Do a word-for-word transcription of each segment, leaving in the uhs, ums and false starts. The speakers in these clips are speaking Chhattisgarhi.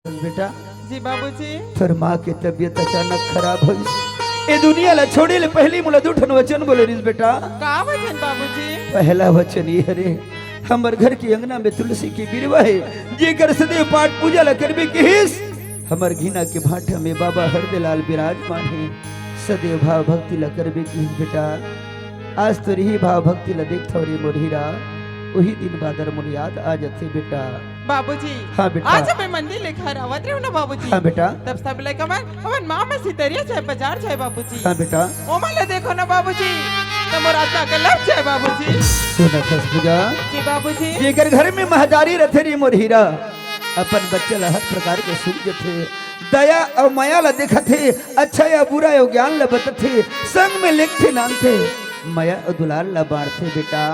बेटा, जी बाबूजी। तोर माँ के तबीयत अचानक खराब होइस। ए दुनिया ला छोड़े ले पहली मोला दू ठन वचन बोले रिस बेटा। का वचन बाबूजी? पहला वचन ये हरे, हमर घर के अंगना में तुलसी के बिरवा हे, जेकर सदैव पाठ पूजा ला करबे किहिस। हमर घिना के भांठा में बाबा हरदेलाल विराजमान हे, सदैव भाव भक्ति ला करबे किहिस बेटा। आज तोर ही भाव भक्ति ला देखथव रे मोर हीरा, उही दिन बादर मोर याद आ जथे बेटा। बाबूजी, हाँ बेटा। आज मैं मंदिर ले घर आवत रहेंव ना बाबूजी। हाँ बेटा। तब सब लइका मन अपन माँ में सितरिया चाहे बाजार जाए बाबूजी। हाँ बेटा। ओमा ले देखों ना बाबूजी, त मोर आत्मा के लब जाए बाबूजी। सुनत हस पूजा। जी बाबूजी। जेकर घर में महतारी रथे रे मोर हीरा, अपन बच्चा ला हर प्रकार के सुख देथे, दया अउ मया ला देखथे, अच्छा या बुरा अउ ज्ञान ला बतथे, संग में लेगथे नानथे, मया अउ दुलार ला बांटथे बेटा।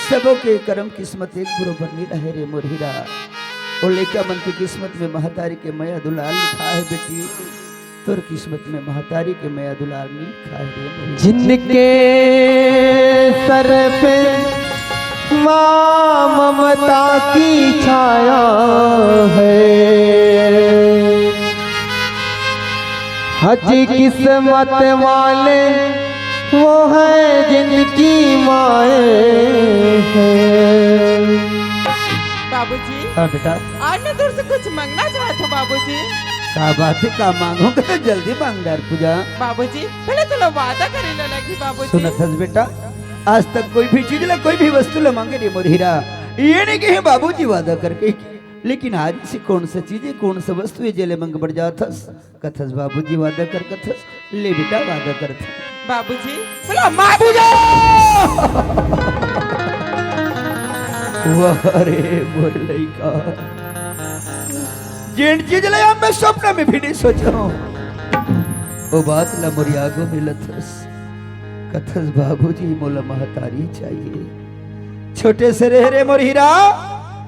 सबो के करम किस्मत एक बरोबर नइ रहे रे मोर हीरा। ओ लइका मन के किस्मत में महतारी के मया दुलार लिखा हे बेटी, तोर किस्मत में महतारी के मया दुलार नइ लिखा हे रे मोर हीरा। जिनके सर पे माँ ममता की छाया है, हज किस्मत वाले वो है जिनकी माए हैं। बाबूजी, हाँ बेटा। आज मैं तोर से कुछ मांगना चाहत हूँ बाबूजी। का बात हे, का मांगहूँ? जल्दी मांग डार पूजा। बाबूजी, पहले तो लो वादा करे ला लगी बाबूजी। सुनत हस बेटा, आज तक कोई भी चीज ला, कोई भी वस्तु ला मांगे रे मोर हीरा, ये नइ कहे बाबूजी वादा करके। लेकिन आज से कौन सा चीज हे, कौन सा वस्तु हे जेला मांगे बर जात हस? कथस बाबूजी वादा कर कथस, ले बेटा वादा करत हँव। बाबूजी, बोला माँ पूजा। वाह रे मोर लइका, जेन चीज ला मैं सपना में भी नइ सोचेंव, ओ बात ला मोर आगू में लथस। कथस बाबूजी मोला महतारी चाहिए। छोटे से रहे रे मोर हीरा,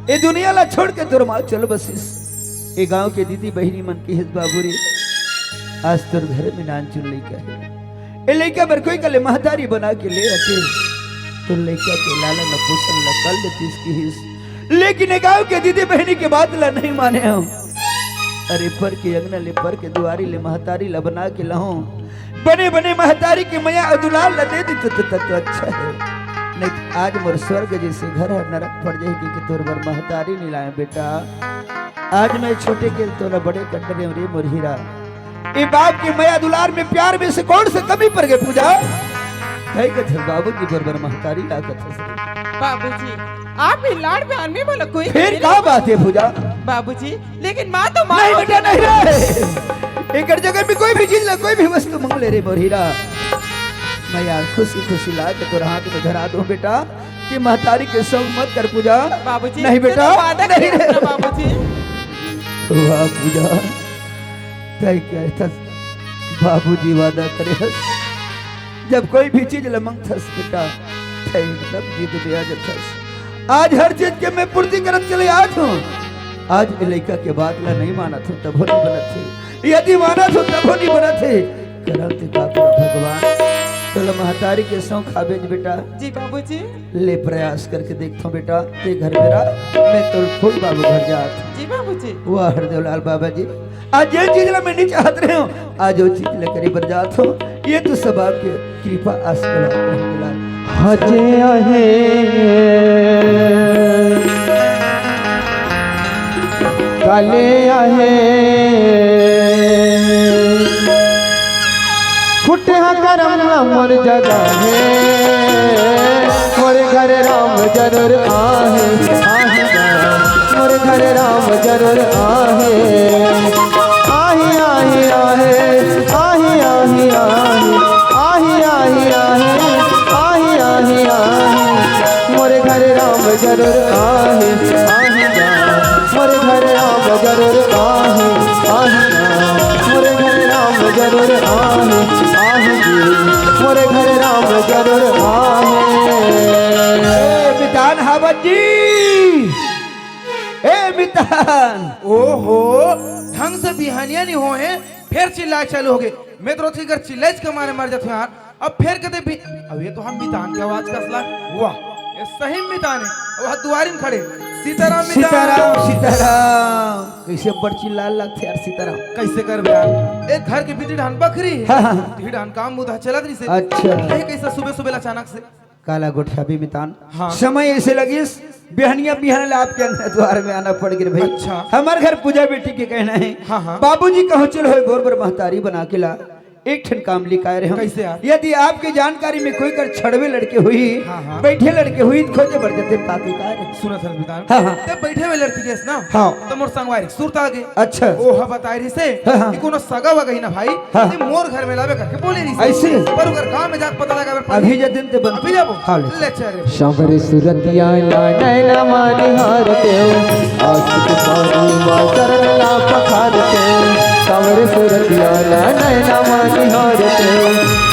ए दुनिया ला छोड़ के तोर माँ चल बसिस। ए गांव के दीदी बहिनी मन किहिस बाबू रे, आज तोर घर में नानचुन लइका हे, ए लइका बर कोई कले महतारी बना के ले आते, तो लइका के लालन पोषण ला कर लेतिस किहिस। लेकिन ए गांव के दीदी बहिनी के बात ला नइ माने हँव। अरे पर के अंगना ले, पर के दुआरी ले महतारी ला बना के लहूँ, बने बने महतारी के मया अउ दुलार ला दे देते त, त, त अच्छा हे। नइ त आज मोर स्वर्ग जइसे घर हर नरक पड़ जाही कि, कि तोर बर महतारी नइ लाएँव बेटा। आज मैं छोटे के तोला बड़े कर डरेंव रे मोर हीरा। ए बाप के मया दुलार में, प्यार में से कौन से कमी पड़ गे पूजा? कहे कथे बाबूजी बरोबर महतारी ला कथे से। बाबूजी, आप भी लाड़ प्यार में बोलो कोई फिर कमी का नहीं। बात हे पूजा? बाबूजी, लेकिन माँ तो माँ नहीं होती बेटा, नहीं रे। एकर जगह में कोई भी चीज ला, कोई भी वस्तु मांग ले रे मोर हीरा। मैं यार खुशी खुशी ला के तोर हाथ में धरा दूँ बेटा। ते महतारी के संग मत कर पूजा। बाबूजी, नहीं बेटा, चलो वादा नहीं किया रे। अपना बाबूजी। वाह पूजा, तय कहथस बाबूजी वादा करे हस। जब कोई भी चीज ल मंगथस बेटा, त एकदम जिद में आ जथस। आज हर चीज के मैं पूर्ति करत चले आत हूँ। आज ए लइका के बात ला नहीं मानत हूँ, तभो नहीं बनत हे। यदि मानत हूँ, तभो नहीं बनत हे। करम ते का करो भगवान। तोला महतारी के सौं खाबेज बेटा। जी बाबूजी। ले प्रयास करके देखथों बेटा, ते घर में रह, मैं तोर फूल बाबू घर जात। जी बाबूजी। वाह हरदेवलाल बाबा जी, आज जे चीज ला मैं नहीं चाहत रहे हूँ, आज वो चीज ला करे बर जात हूँ। ये तो सब आपके कृपा आशीर्वाद हरदेवलाल। हजे आहे, काले आहे, फुटहा करम ला मोर जगा हे, मोर घर राम जरूर आहे, आहे गा, मोर घर राम जरूर आहे। आहे, आहे, आहे, आहे, आहे, आहे, आहे, आहे, आहे, आहे, आहे, मोर घर राम जरूर आहे, आहे गा, मोर घर राम जरूर आहे, आहे गा, मोर घर राम जरूर आहे, आहे जी, मोर घर राम जरूर आहे। ए मितान हावत जी, ए मितान। ओहो, ढंग से बिहानिया नहीं होए, फेर चिल्लाए चालू होगे। मैं तो रोज के घर चिल्लाइच के मारे मर जात हूँ यार। अब फेर कथे भी, अब ये तो हम मितान के आवाज कस ला। वाह, ये सही मितान हे। अब हाथ दुआरी में खड़े। सीताराम मितान। सीताराम, सीताराम। कइसे बड़ चिल्लाए लगथे यार, सीताराम। कइसे करबे यार? एक घर के भीतरी डाहन बखरी हे। हाँ, हाँ। भीतरी डाहन काम बुता चलत रहिसे। अच्छा। यही कइसे सुबह सुबह ला अचानक से। काला गोठियाबे मितान। हाँ। समय अइसे लगिस, बिहनिया बिहन ला आपके अंगना दुवार में आना पड़ गे भाई। अच्छा। हमर घर पूजा बेटी के कहना हे। हाँ, हाँ। बाबूजी कहूँ चल होय, भोर भोर महतारी बना के ला। एक ठन काम लिखाए रहे हम। कइसे यार? यदि आपके जानकारी में कोई कर छड़वे लड़के होही, हाँ, हाँ। बइठे लड़के होही, त खोजे बर देते पाती का रे। सुनत हस मितान। हाँ, हाँ। ते बइठे हुए लड़की कहेस ना? हाँ। त मोर संगवारी सुरता आगे। अच्छा। ओ ह बताए रहिसे हाँ, हाँ। कि कोनो सगा वगा ही ना भाई, हाँ। ते मोर घर में लाबे करके बोले रहिसे। अइसे? पर ओकर गाँव में जाके पता लगा बर अभी जा दिन ते बन। अभी जाबो? हाँ, ले। ले चल रे। सांवरे सुरतिया ला नैना मानी हारते हो, आशिक पानी मा चरण ला पखारते हो। सांवरे सुरतिया ला नैना मानी हारते हो,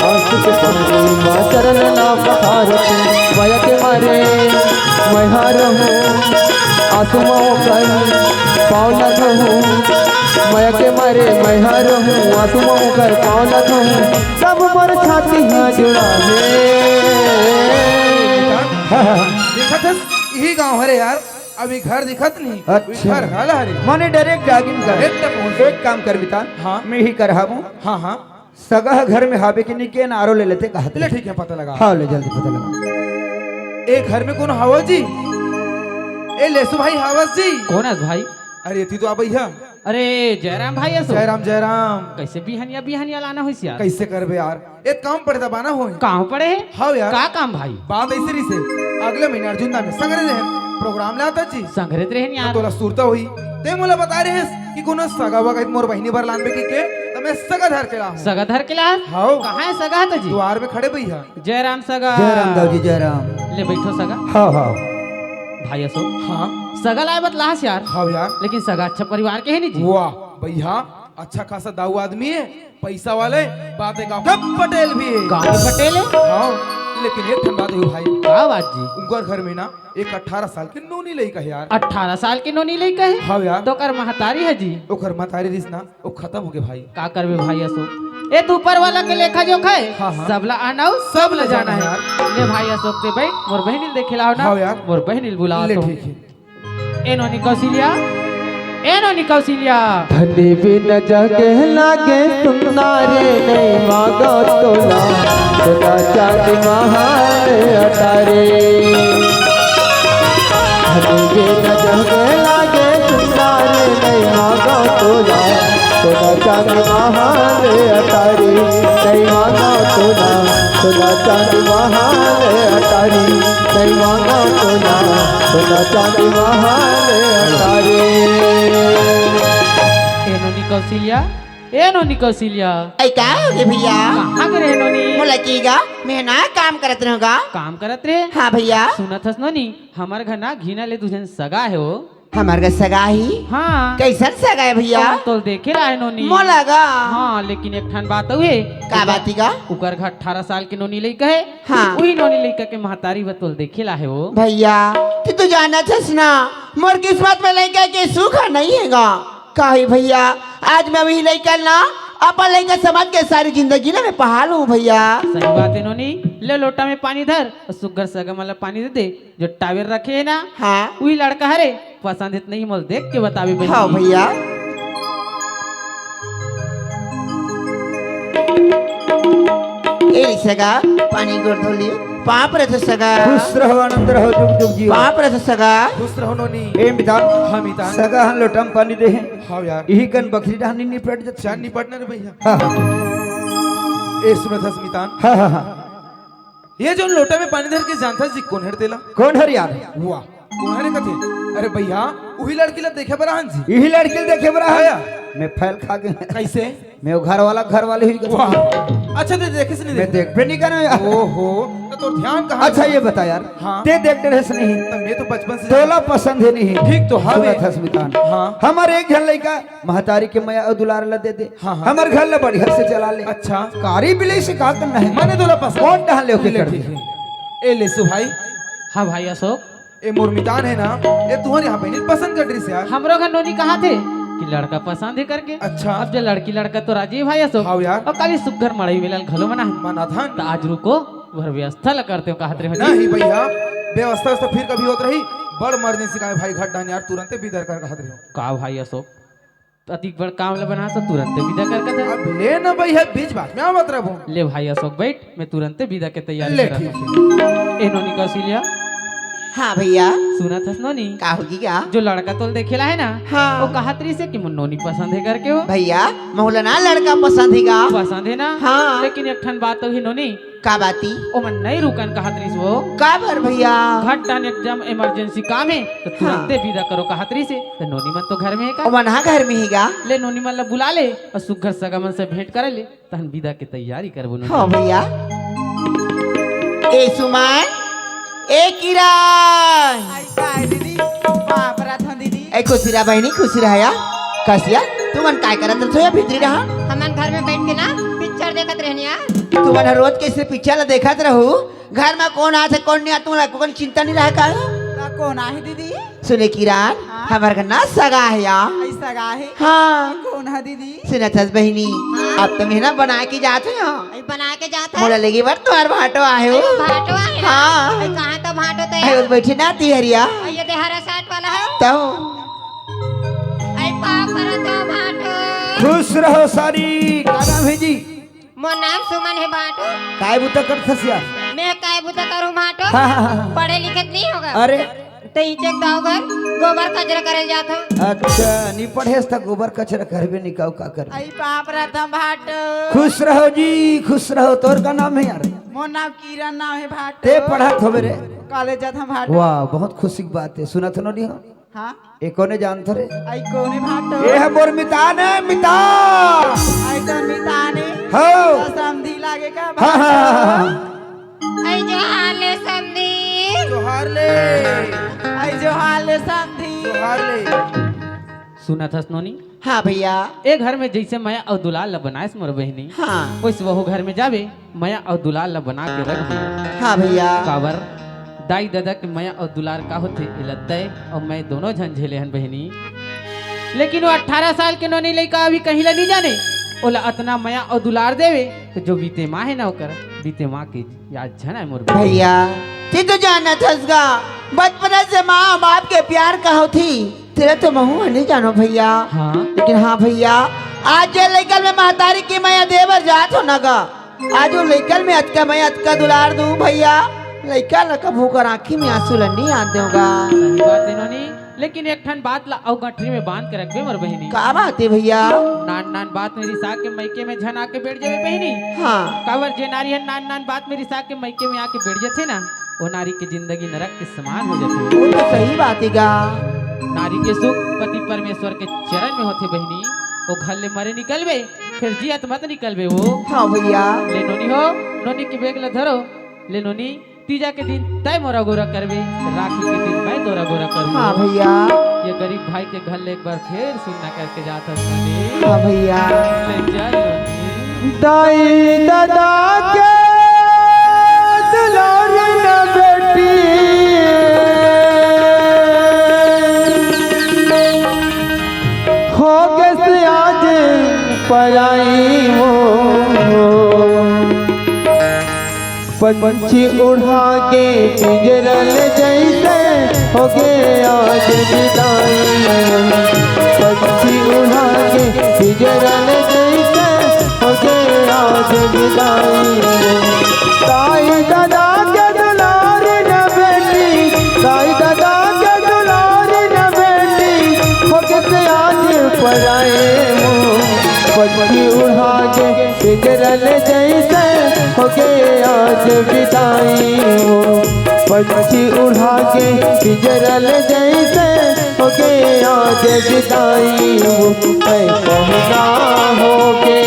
आशिक पानी मा चरण ला पखारते हो। मया के मारे मैं हारहूँ, आंसू मा ओकर पाँव ला धोहूँ। मया के मारे मैं हारहूँ, आंसू मा ओकर पाँव ला धोहूँ। सब मोर छाती हा जुड़ा हे। देखत हस, इही गांव हरे यार। अभी घर दिखत नहीं, अच्छा। घर हाल हरे। माने direct jogging कर। Direct पहुंच। एक काम कर मितान, हाँ। मैं ही करहाबो। हाँ, हाँ। सगा घर में हावे कि नहीं के नारो ले लेते कहत ले रहे। ठीक है, पता लगा। हाँ, ले जल्दी पता लगा। ए घर में कौन हावस जी? ए लेसु भाई हावस जी? कौन हस भाई? अरे, एती तो आ भैया। अरे, जयराम भाई हस। जयराम, जयराम। कइसे बिहनिया, बिहनिया लाना होइस यार? कइसे करबे यार? एक काम पड़े दबाना होय। काम पड़े हे? हाँ यार। का काम भाई? बात अइसे रहिसे, अगले महीना अर्जुन दा में संघरे रहेन, program ला आता जी। संघरे त रहेन यार। तोला सुरता होही, ते मोला बताए रहेस कि कोनो सगा वगा मोर बहिनी बर लानबे कहिके, त मैं सगा धर के लाहूं। सगा धर के ला? हाँ। कहाँ हे सगा त जी? दुवार में खड़े भैया। जयराम सगा। जयराम दाऊ जी, जयराम। ले बइठो सगा। हाँ, हाँ। भाई अशोक। हाँ। सगा लाए बर लाहस यार। हाँ यार। लेकिन सगा अच्छा परिवार के हे नी जी। वाह भैया, अच्छा खासा दाऊ आदमी हे, पैसा वाले, बात हे गाँव के पटेल भी हे। गाँव के पटेल हे? हाँ, लेकिन एक ठन बात हे भाई। का बात जी? उनकर घर में ना एक अठारह साल के नोनी लइका हे यार। अठारह साल के नोनी लइका हे? हाँ यार। त ओकर महतारी हे जी? ओकर महतारी रहिस ना, ओ खतम होगे भाई। का करबे भाई अशोक? ए त ऊपर वाला के लेखा जोखा हे। हाँ, हाँ। सबला आना अउ सबला जाना हे। ले भाई अशोक, ते बइठ, मोर बहिनी ल देखे लाहूं ना। हाँ यार। मोर बहिनी ल बुलावत हों। ठीक हे। ए नोनी कौशल्या, ए नोनी कौशल्या। धनी बिन जग लागे सुन्ना रे, नइ मांगों तोला सोना चांदी महल अटारी। धनी बिन जग लागे सुन्ना रे, नइ मांगों तोला सोना चांदी महल अटारी। नइ मांगों तोला सोना चांदी महल अटारी। नइ मांगों तोला सोना चांदी महल अटारी। ए नोनी कौशल्या, ए नोनी कौशल्या। अई का होगे भैया? कहाँ गे रहे नोनी? मोला की गा, मैं ना काम करत रहेंव गा। काम करत रहे? हाँ भैया। सुनत हस नोनी, हमर घर ना घिना ले दू झन सगा हे वो। हमर घर सगा ही? हाँ। कइसन सगा हे भैया? तोला देखे ला हे नोनी। मोला गा? हाँ, लेकिन एक ठन बात अउ हे। का बात हे गा? ओकर घर अठारह साल के नोनी लइका हे। हाँ। उही नोनी लइका के महतारी बर तोला देखे ला हे वो। भैया, ते तो जानत हस ना, मोर किस्मत में लइका के सुख नइ हे गा। का हे भैया, आज मैं उही लइका ल ना, अपन लइका समझ के सारी जिंदगी ना मैं पहा लूं भैया। सही बात हे नोनी, ले लोटा में पानी धर अउ सुग्घर सगा मन ला पानी दे दे। जो टावेल रखे हे ना, हाँ। उही लड़का हरे, पसंद हे त नहीं, मोला देख के बताबे बहिनी। हाँ भैया। ए सगा, पानी गोड़ धो लियो। पाँव परत हों सगा। खुश रहो, आनंद रहो, जुग जुग जियो। पाँव परत हों सगा। खुश रहो नोनी। ए मितान। हाँ मितान। सगा हन लोटा में पानी दे हे। हाँ यार। इही कन बखरी डाहन निपट जत। चार निपटना रे भैया। हाँ, हाँ। ए सुनत हस मितान। हाँ, हाँ, हाँ। ये जोन लोटा में पानी धर के जानथस जी कोन हरे तेला? कोन हरे यार? वाह, कोन हरे कथे? अरे भैया, उही लड़की ला देखे बर आहन जी। इही लड़की ला देखे बर आहन? हाँ यार। मैं फैल खा गे। कइसे? मैं वो घर वाला, घर वाले ही वाह। अच्छा, ते देखे से नहीं मैं देखे? देखबे नहीं करेंव यार। ओहो, त तोर ध्यान कहाँ अच्छा, हे? ये बता यार, हाँ। ते देख डरे से नहीं? त मैं तो बचपन से तोला पसंद हे नहीं। ठीक तो हवे। सुनत हस मितान। हाँ। हमर एक झन लइका महतारी के मया अउ दुलार ला दे दे। हाँ, हाँ। हमर घर ला बढ़िया से चला ले। अच्छा। कारी बिलई से का करना हे? मने तोला पसंद। कोन डहन ले ओके ले, कर ठीक दे। हे। ए लेसु भाई। हाँ भाई अशोक। ए मोर मितान हे ना, ए तुंहर यहाँ बहिनी पसंद कर डरिस यार। हमरो घर नोनी कहत हे कि लड़का पसंद हे करके। अच्छा। अब जे लड़की लड़का तो राजी हे भाई अशोक। हाँ यार। अउ काली सुग्घर मड़ई मेला ल घलो मनाहन। मनाथन। त आज रुको, ओकर व्यवस्था ला करतेंव कहत रहे हो जी। नहीं भैया, व्यवस्था तो फिर कभी होत रही, बड़ emergency काम हे भाई, घट डाहन यार, तुरंते बिदा कर कहत रहे हो। का भाई अशोक, अतिक बड़ काम ल बना तो तुरंते बिदा कर कहत हे। अब ले न भाई, हे बीच बात में आवत रहबो। ले भाई अशोक, बैठ, मैं तुरंते बिदा के तैयारी ले, करत ठीक हूँ। हे। ए नोनी कौशल्या, हाँ भैया। सुनत हस नोनी? का होगे गा? जो लड़का तोला देखे ला हे ना, हाँ। वो कहत रहिसे कि मोर नोनी पसंद हे करके हो। भैया, मोला ना लड़का पसंद हे गा। पसंद हे ना? हाँ। लेकिन एक ठन बात तो हे नोनी, का बाती? ओमन नइ रुकन कहत रहिस वो। काबर भैया? घट डाहन एकदम emergency काम हे, त तुरंते हाँ। बिदा करो कहत रहिसे। त नोनी मन तो घर में हे का? ओमन हा घर में हे गा। ले नोनी मन ला बुला ले अउ सुग्घर सगा मन से भेंट करे ले, तहन बिदा के तैयारी करबो नोनी। हाँ भैया। ए सुमन, ए किरण। अइसे हे दीदी, बाप रे, थन दीदी। ए खुशी रहा बहिनी, खुशी रहा या। कसिया, तुमन काय करत रहो या भीतरी रहा? हमन घर में बैठ के ना पिक्चर देखत रहन या। तुमन हर रोज कइसे पिक्चर ला देखत रहू? घर में कोन आथे, कोन नइ आथे, तुमन ला कोन चिंता नइ रहा का? त कोन आहे दीदी? सुने किरण, हाँ? हमर घर ना सगा हे या। अइसे सगा हे? हाँ। कोन हे दीदी? सुनत हस बहिनी, हाँ? अब तो मैं ना बना के जात हूँ। अई बना के जात हे? मोला लेगे बर तोर भांटो आहे हो। अई भांटो आहे ना? हाँ। अई कहाँ तो भांटो तो अई यार? वो बैठे ना तिहरिया। अई ये देहरा साठ वाला हे। तो। अई पाँव परत हों भांटो। खुश रहो सारी। का नाम हे जी? मोर नाम सुमन हे भांटो। काय बुता करत हस या? मैं काय बुता करूँ भांटो? हाँ, हाँ, हाँ। पढ़े लिखे त नइ हों गा। अरे। त इचक दाव घर गोबर कचरा करे ल जात हों। अच्छा, नइ पढ़े हस त गोबर कचरा करबे नइ का, का करबे? अई बाप रे, थन भांटो। खुश रहो जी, खुश रहो। तोर का नाम हे यार? मोर नाम किरण नाम हे भांटो। ते पढ़त होबे रे? कॉलेज जात हों भांटो। वाह, बहुत खुशी की बात हे। सुनत हो नोनी हो? हाँ। ए कोन ए जानत हस रे? अई कोन ए भांटो? ए हा मोर मितान हे, मितान। अई तोर मितान हे? हो। त समधी लागे का हाँ, हाँ, हाँ, भांटो? हाँ। अई जोहार ले समधी। जोहार ले। अई जोहार ले समधी। जोहार ले। सुनत हस नोनी? हाँ भैया। ए घर में जइसे मया अउ दुलार ल बनाएस मोर बहिनी, हाँ। वइसे वहू घर में जाबे, मया अउ दुलार ल बना के रखबे। हाँ भैया। काबर? दाई ददा के मया अउ दुलार का होथे, एला तैं अउ मैं दोनों झन झेले हन बहिनी। लेकिन वो अठारह साल के नोनी लइका अभी कहीं ला नइ जाने, ओला अतना मया अउ दुलार देबे, त जो बीते माँ हे ना ओकर, बीते माँ के याद झन आए मोर बहिनी। भैया, ते तो जानत हस गा, बचपना से माँ अउ बाप के प्यार का होथे, तेला तो महूँ ह नइ जानों भैया। हाँ। लेकिन हाँ भैया, आज जे लइका ल मैं महतारी के मया दे बर जात हों ना गा, आज वो लइका ल मैं अतका मया, अतका दुलार दूँ भैया, लइका ल कभू ओकर आँखी में आँसू ल नइ आन देवँव गा। सही बात हे नोनी, लेकिन एक ठन बात ला अउ गठरी में बांध के रखबे मोर बहिनी। का बात हे भैया? नान नान बात में रिसा के मइके में झन आके बइठ जाबे बहिनी। हाँ। काबर जे नारी ह नान नान बात में रिसा के मइके में आके बइठ जाथे ना, वो नारी के जिंदगी नरक के समान हो जाथे। वो तो सही बात हे गा। नारी के सुख पति परमेश्वर के चरण में होथे बहिनी। वो घर ले मरे निकलबे, फेर जियत मत निकलबे वो। हाँ भैया। ले नोनी हो, नोनी के बेग ल धरो। ले नोनी, तीजा के दिन तैं मोर अगोरा करबे, राखी के दिन मैं तोर अगोरा करबों। हाँ भैया। ये गरीब भाई के घर ले एक बार फेर सुन्ना करके जात हस नोनी। हाँ भैया। ले जा नोनी। दाई ददा के दुलार न बेटी होगे से आज पराई वो। पंछी उड़ा के पिंजरा ले जइसे होगे आज बिदाई। पंछी उड़ा के पिंजरा ले जइसे होगे आज बिदाई। दाई ददा के दुलार न बेटी, दाई ददा के दुलार न बेटी, होगे से आज पराए वो। पंछी उड़ा के पिंजरा ले जइसे होगे आज बिदाई वो। पंछी उड़ा के पिंजरा ले जइसे होगे आज बिदाई वो। ऐ पहुना होगे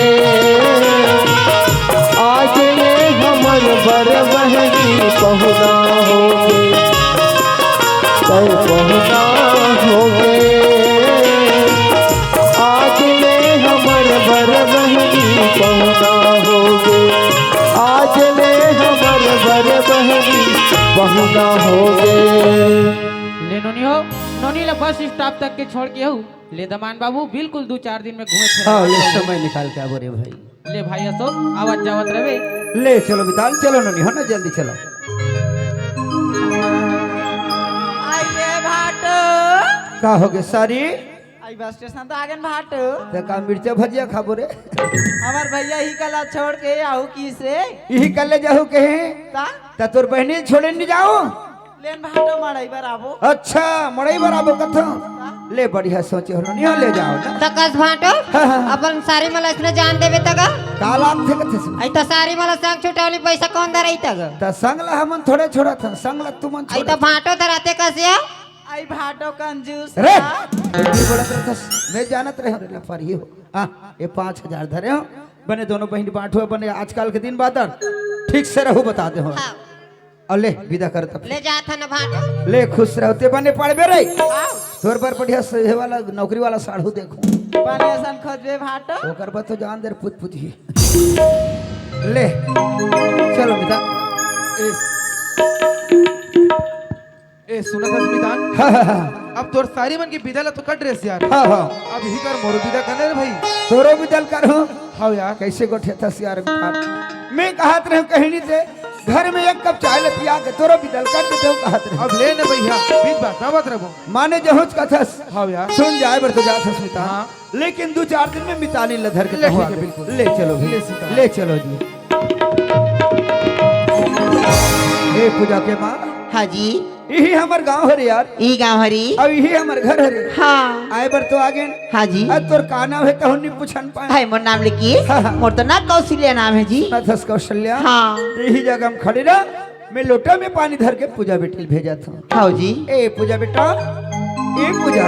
आज ले हमर बर बहिनी पहुना होगे। ऐ पहुना होगे आज ले हमर बर बहिनी पहुना होगे। आज ले हमर बर बहिनी पहुना होगे। ले नोनी हो, नोनी ला बस स्टॉप तक के छोड़ के आहू। ले दमान बाबू, बिल्कुल दू चार दिन में घूमे फिरे हाँ, ले समय निकाल के आबो रे भाई। ले भाई अशोक, आवत जावत रहे। ले चलो मितान, चलो नोनी, हो ना, जल्दी चलो। आइए का होगे सारी? आई बस स्टेशन तो आगे न भाटो। त का मिर्चा भजिया खाबो रे? हमर भैया ही कला छोड़ के आहू किसे? इही कल्ले जाहू कहे? ता? त तोर बहिनी छोड़े नहीं जाओ? लेन भाटो मड़ई बर आबो। अच्छा, मड़ई बर आबो कथो। ता? ले बढ़िया सोचे हो, नहीं हो ले जाओ ना। त कस भाटो, हाँ, हाँ। अपन सारी मला इसने जान देबे तगा? का लाग थे कथे से? आई त सारी मला संग छुटावली पैसा कौन दे रही तगा? त संग ला हमन थोड़े छोड़ा था, संग ला तुमन आई छोड़ा त था। भाटो धराते कसिया? आई भाटो कंजूस रे, का? तू बोलत रहथस, मैं जानत रहे रे लफर ही हो। हाँ, ये पाँच हजार धरे हो, बने दोनों बहिन बांटो, बने आजकल के दिन बादर ठीक से रहू बता दे हो। हाँ। और ले विदा कर तब। ले जात है ना भाटो। ले खुश रहो, ते बने पड़बे रे। हाँ। तोर पर बढ़िया से हे वाला नौकरी वाला साढ़ू देखो। बने असन खोजबे भाटो। ओकर बाद तो जान दे पुत पुत ही। ले, चलो बेटा। ए, ए, सुनत हस मितान? हाँ, हाँ, हाँ। अब तोर सारी मन के बिदा ला तो कट रेस यार। हाँ, हाँ। अब ही कर मोरो बिदा करने रे भाई। तोरो बिदा ल कर हो। हाँ यार। कैसे गोठे था सियार मितान? मैं कहत रहे कहीं नहीं थे, घर में एक कप चाय ले पिया के तोरो बिदा ल कट दे कहत रहे। अब ले न भैया, बीच बात ना बात रहो। माने जहोच का थस। हाँ यार। सुन जाए बर तो जा थस मितान। हाँ। लेकिन दू चार दिन में मितानी ल धर के ले, पहुंचा ठीक है, दे। बिल्कुल। ले चलो भी। ले सीता। ले चलो जी। ए पूजा के माँ। हाँ जी। यही हमर गांव हरे यार। ई गांव हरी। अब यही हमर घर हरे। हाँ। आए बर तो आगे। हाँ जी। अब तोर का नाम है तहु नहीं पूछन पाए। हाय मोर नाम लिखी। हाँ, हाँ। मोर तो ना कौशल्या नाम है जी। सुनत हस कौशल्या। हाँ। यही जगह हम खड़े रह। मैं लोटा में पानी धर के पूजा बेटी ल भेजत हूँ। हाँ जी। ए पूजा बेटा, ए पूजा,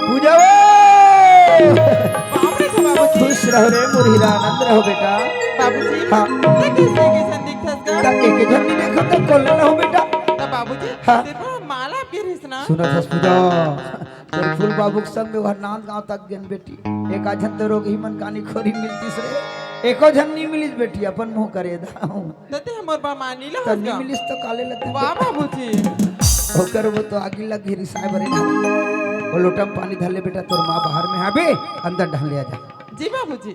पूजा ओ! बाप रे, तो बाबूजी। खुश रहो रे, मुरहिरा आनंद रहो बेटा। बाबूजी, हाँ। ये कैसे, कैसे दिखत का? त एक झन नहीं देखो त कोन रहो बेटा। त बाबूजी, हाँ। सिर्फ माला आपके रिसना। सुनत हस पूजा, तोर फूल बाबू के संग में वह नांदगांव तक गेन बेटी। एक आझन तो रोगही मन कानी खोरी मिलतीस रे। एको झन नहीं मिलिस बेटी, अपन मुंह करे दाऊ। त ते हमर बा मानी ला तन्नी हस का? मिलिस तो काले लगते। वाह बाबूजी। ओकर वो तो आगी लग घिरी साय बरे ना। वो लोटा में पानी धर ले बेटा, तोर माँ बाहर में हाबे, अंदर ढाल ले आजा। जी बाबूजी।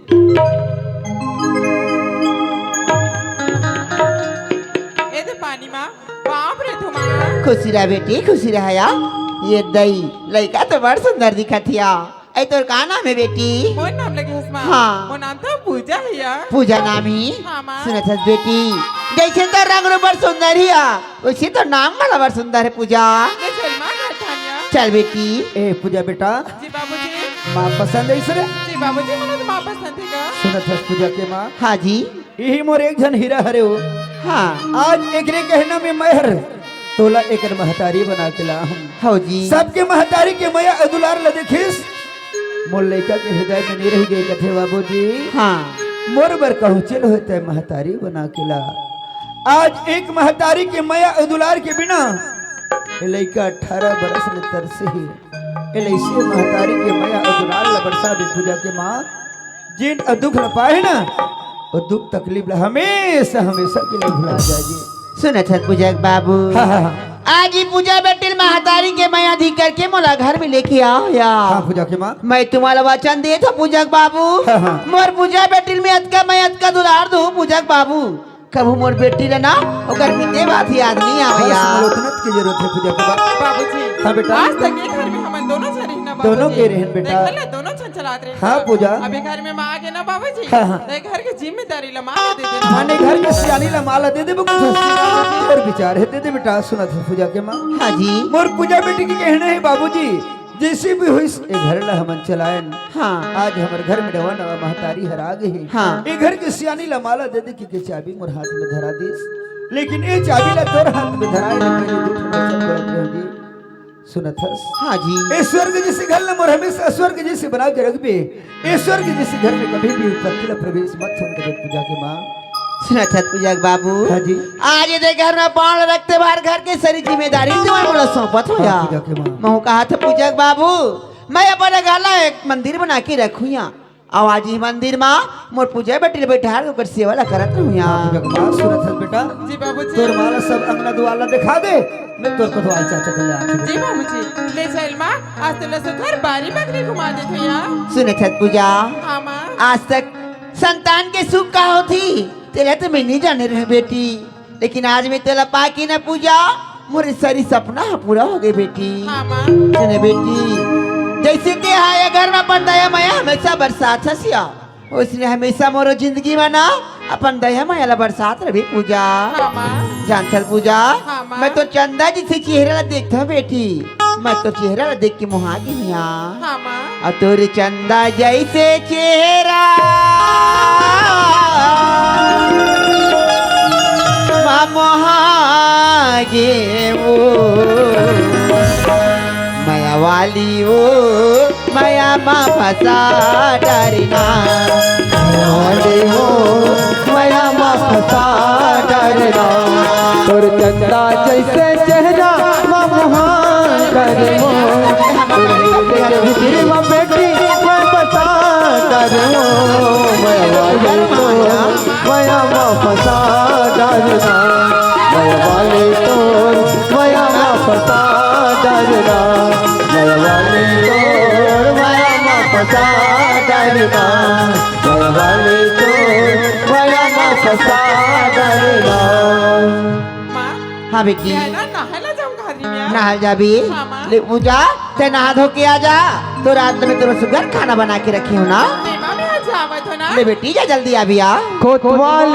ए दे पानी माँ, बाप रे धुमा। खुशी रह बेटी, खुशी रह या। ये दई, लइका तो बड़ सुंदर दिखत हिया। ए, तोर का नाम है बेटी? मोर नाम लगे हस माँ। हाँ। मोर नाम तो पूजा है यार। पूजा नाम ही? हाँ, माँ। सुनत हस बेटी, जैसे तो रंग रूप बड़ सुंदर हिया, वैसे तो नाम वाला बड़ सुंदर है पूजा। ले चल माँ, घर ठानिया। चल बेटी। ए, पूजा बेटा। जी बाबूजी। माँ पसंद है इसरे? जी बाबूजी, मोला तो माँ पसंद है का? सुनत हस पूजा के माँ? हाँ जी। इही मोर एक झन हीरा हरे हो। हाँ। आज एकरे कहना में मैं हर तोला एकर महतारी बना के ला हूँ। हौ जी। सबके महतारी के मया अउ दुलार ल देखिस, मोर लइका के हृदय में नहीं रह गए कथे बाबूजी। हाँ। मोर बर कहूँ चल होते महतारी बना के ला। आज एक महतारी के मया अउ दुलार के बिना ए लइका अठारह बरस ले तरसे हे। ए लइसे महतारी के मया अउ दुलार ल बरसा दे पूजा के माँ। जेन अदुख ल पाए ना, वो दुख तकलीफ ल हमेशा, हमेशा के लिए भुला जाए जी। सुनत हस पूजक बाबू। हाँ, हाँ, हाँ। आज ही पूजा बेटी ल महतारी के मया दी करके मोला घर में लेके आओ या। हाँ, पूजा के माँ। मैं तुम्हारा वचन दे था पूजक बाबू। हाँ, हाँ। मोर पूजा बेटी ल मैं अतका, मैं अतका दुलार दूँ पूजक बाबू। कभू मोर बेटी ल ना, ओकर बीते बात याद नहीं आवे बस या। मलोतनत की जरूरत है पूजा के बाद। बाबूजी, हाँ बेटा। आज तक ये घर में हमन दोनों झन रहिन ना दोनों बाबूजी। के रहन बेटा। देख ले, दोनों झन चलात रहिन हाँ ना। पूजा। अभी घर में माँ आ गे ना बाबूजी। हाँ, हाँ। तो ये घर के जिम्मेदारी ला माँ ला दे देना। माने घर के सियानी ला माँ ला दे दे, वो कुछ और विचार है, दे दे बेटा, सुनत हस पूजा के माँ। हाँ जी। मोर पूजा बेटी के कहना है बाबूजी, जैसे भी होइस, ए घर ला हमन चलायन। हाँ। आज हमर घर में नवा नवा महतारी हर आ गे हे। हाँ। ए घर के सियानी ला माला दे दे के, के चाबी मोर हाथ में धरा दिस, लेकिन ए चाबी ला तोर हाथ में धराए ले पहले दू ठन वचन बोलत रहो जी। सुनत हस? हाँ जी। ए स्वर्ग जैसे घर ला मोर हमेशा स्वर्ग जैसे बना के रखबे। ए स्वर्ग जैसे घर में कभी भी विपत्ति ला प्रवेश मत होन दे पूजा के माँ। सुनत हस पूजक बाबू। हाँ जी। आज ये दे घर में पाँव रखते बार घर के सारी जिम्मेदारी तुम्हारे मोला सौंपत हो हाँ, या। पूजा के माँ। महू कहा था पूजक बाबू, मैं अपन घर ला एक मंदिर बना के रखूँ या। अउ आज ही मंदिर मा मोर पूजा बेटी ल बैठार के ओकर सेवा ला करत रहूँ या। हाँ, पूजा के माँ, सुनत हस बेटा। जी बाबूजी। तोर माँ ला सब अंगना दुआर ला दिखा दे, मैं तोर कोतवाल चाचा के ले आती हूँ। जी बाबूजी, ले चल माँ, आज तेला सुघर बारी बखरी घुमा देथे या। सुनत हस पूजा। हाँ माँ। आज तक संतान के सुख का होथे, तेला तो मैं नहीं जाने रहे बेटी, लेकिन आज मैं तेला पाके ना पूजा, मोर सारी सपना ह पूरा हो गए बेटी। हाँ माँ। सुने बेटी, जइसे तें हा ये घर म अपन दया मया हमेशा बरसात हस या, ओइसने हमेशा मोरो जिंदगी म ना अपन दया मया ला बरसात रहिबे पूजा। हाँ माँ। जानथस पूजा, हाँ माँ। मैं तोर चंदा जइसे चेहरा ला देखथंव बेटी, मैं तोर चेहरा ला देख के मोहा गेंव या। हाँ माँ। अउ तोर चंदा जइसे चेहरा म मोहा गेंव ओ मया वाली ओ, मया म फंसा डरेंव ना। मया वाली ओ, मया म फंसा डरेंव ना। तोर चंदा जइसे चेहरा म मोहा गेंव ओ, तोर चेहरा म बेटी मैं फंसा डरेंव ओ, मया वाली ओ, मया म फंसा डरेंव ना। मया वाली तोर मया म फंसा डरेंव ना। मया वाली तोर मया म फंसा डरेंव ना। मया वाली तोर मया म फंसा डरेंव ना। माँ, हाँ बेटी। मैं ना नहाय ला जाहूँ घरी में। नहाय जाबे? हाँ माँ। ले पूजा, तें नहा धो के आ जा। तोर आज मैं तोर सुघर खाना बना के रखे हंव ना। ले माँ, मैं आज आवत हंव ना। ले बेटी जा जल्दी आबे या। कोतवाल।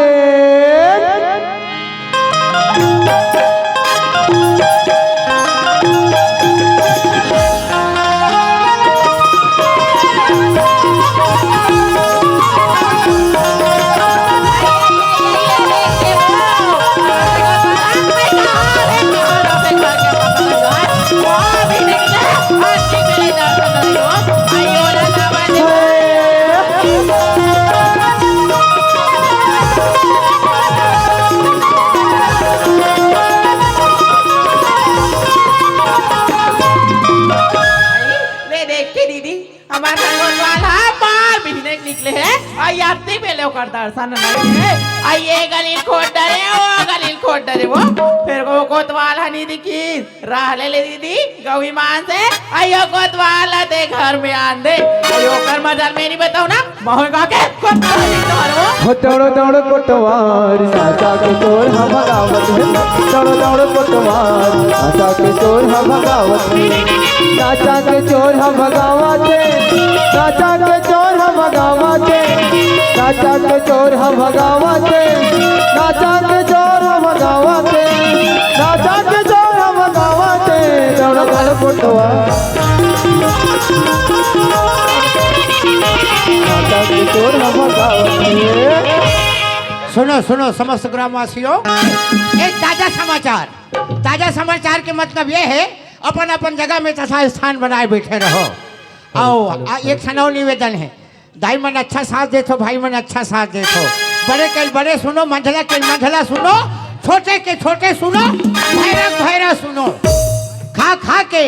ले देख के दीदी, हमर घर कोतवाल ह बार बिहने के निकले हे, अउ अत्ती बेले ओकर दर्शन नइ हे। अउ ये गली ल खोद डरे, वो गली ल खोद डरे वो, फेर वो कोतवाल ह नइ दिखिस। रह ले, ले दीदी, गऊ ईमान से, अउ यो कोतवाल ला तें घर में आन दे। अउ ओकर मजाल मैं नइ बतावंव ना, महुआ के कोतवाल ही तो हरवो। हो दौड़ो दौड़ो कोतवाल, नाचा के चोर ह भगावत हे। दौड़ो दौड़ो कोतवाल, नाचा के चोर ह भगावत हे। नाचा के चोर ह भगावत हे। नाचा के चोर ह भगावत हे। नाचा के चोर ह भगावत हे। नाचा के चोर ह भगावत हे। नाचा के चोर ह भगावत हे। दौड़ो दौड़ो कोतवाल। सुनो, सुनो, समस्त ग्रामवासियों, एक ताजा समाचार। ताजा समाचार के मतलब ये है, अपन अपन जगह में तथा स्थान बनाए बैठे रहो। आओ, आ, एक ठन अउ निवेदन है, दाई मन अच्छा साथ देथो, भाई मन अच्छा साथ देथो। बड़े के बड़े सुनो, मंझला के मंझला सुनो, छोटे के छोटे सुनो, भैरा के भैरा सुनो। खा खा के,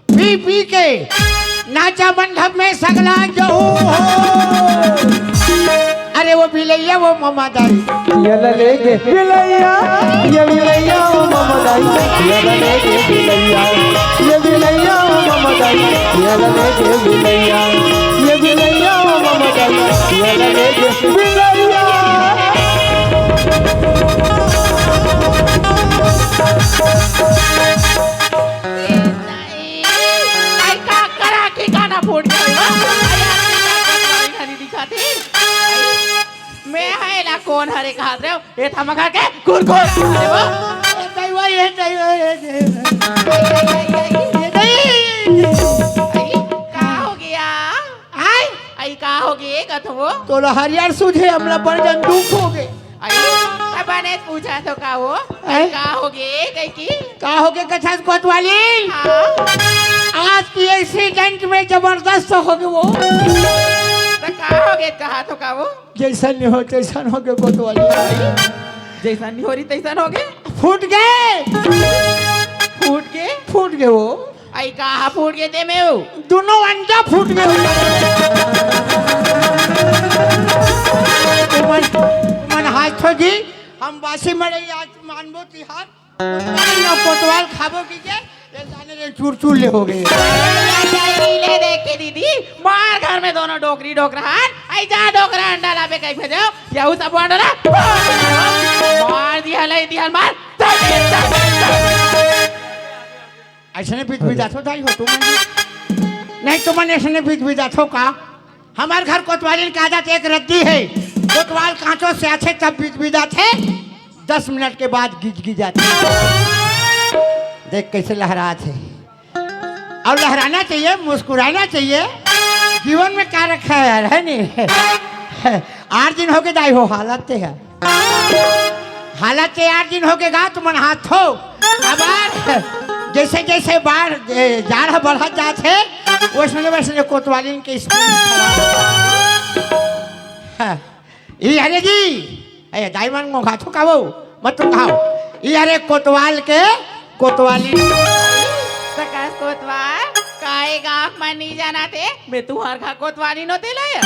पी पी के नाचा मंडप में सगला जहू हो। अरे वो बिलैया वो ममा दाई। ये ले ले के बिलैया, ये बिलैया वो ममा दाई। ये ले ले के बिलैया, ये बिलैया वो ममा दाई। ये ले ले के बिलैया, ये बिलैया वो ममा दाई। ये ले ले के बिलैया। आई, आई का करा के गाना फूट गया हो? आई, आई, आई, आई, घनी दिखाते। आई, मैं है ला कौन हरे कहात रहे हो? ये थमका के कुरकुर हरे वो। ए, नहीं वो, ये नहीं वो, ये नहीं वो। आई, का हो गया? आई, आई, का हो गया, कथो? तोला हरियर सूझे, हमला बड़ जन दुख हो गए। अरे, त बने पूछा तो का हो? हैं? का हो गे कहि की? का हो गे कथस कोतवाली? हाँ। आज की एक्सीडेंट में जबरदस्त हो गे वो। त का हो गे कहा तो का हो? जैसन नहीं हो तैसन हो गे कोतवाली। जैसन नहीं हो रही तैसन हो गे? फूट गे। फूट गे? फूट गे वो। आई कहाँ फूट गे ते में? दोनों अंडा फूट गे। तुमन, तुमन हाथ छोड़ दी, हम बासी मड़ई आज मानबो तिहार। ना कोतवाल खाबो की के, ये जाने रे चूर चूर ले हो गए। ले देख के दीदी, मार घर में दोनों डोकरी डोकरा हन। आई जा डोकरा अंडा लाबे कहि भेजो, या उ सब अंडा ला। मार दिया, ले दिया, मार। अइसने बीच में जाथो दाई हो तुम। नहीं, तुमन ऐसने बिजबिजाथो का? हमर घर कोतवालिन के आदत एक रद्दी हे। कोतवाल कांचो से आथे तब बिजबिजाथे, दस मिनट के बाद गिजगिजाथे। देख कैसे लहरात हे। अउ लहराना चाहिए, मुस्कुराना चाहिए। जीवन में का रखा है यार, है नहीं? आठ दिन होगे दाई हो, हालत ते हे। हालत ते आठ दिन होगे गा, तुमन हाथ हो। अबार जैसे जैसे बाढ़, ए, जाड़ ह बढ़त जात हे, वैसने वैसने कोतवालिन के स्कूल खराब। हाँ। ई हरे जी, ए, दाई मन घोंघाथो का वो? मत तुम खाओ। ई हरे कोतवाल के कोतवाली। प्रकाश कोतवाल, काहे गाँव मन नहीं जाना थे? मैं तुहर घर कोतवाली नो तेला या।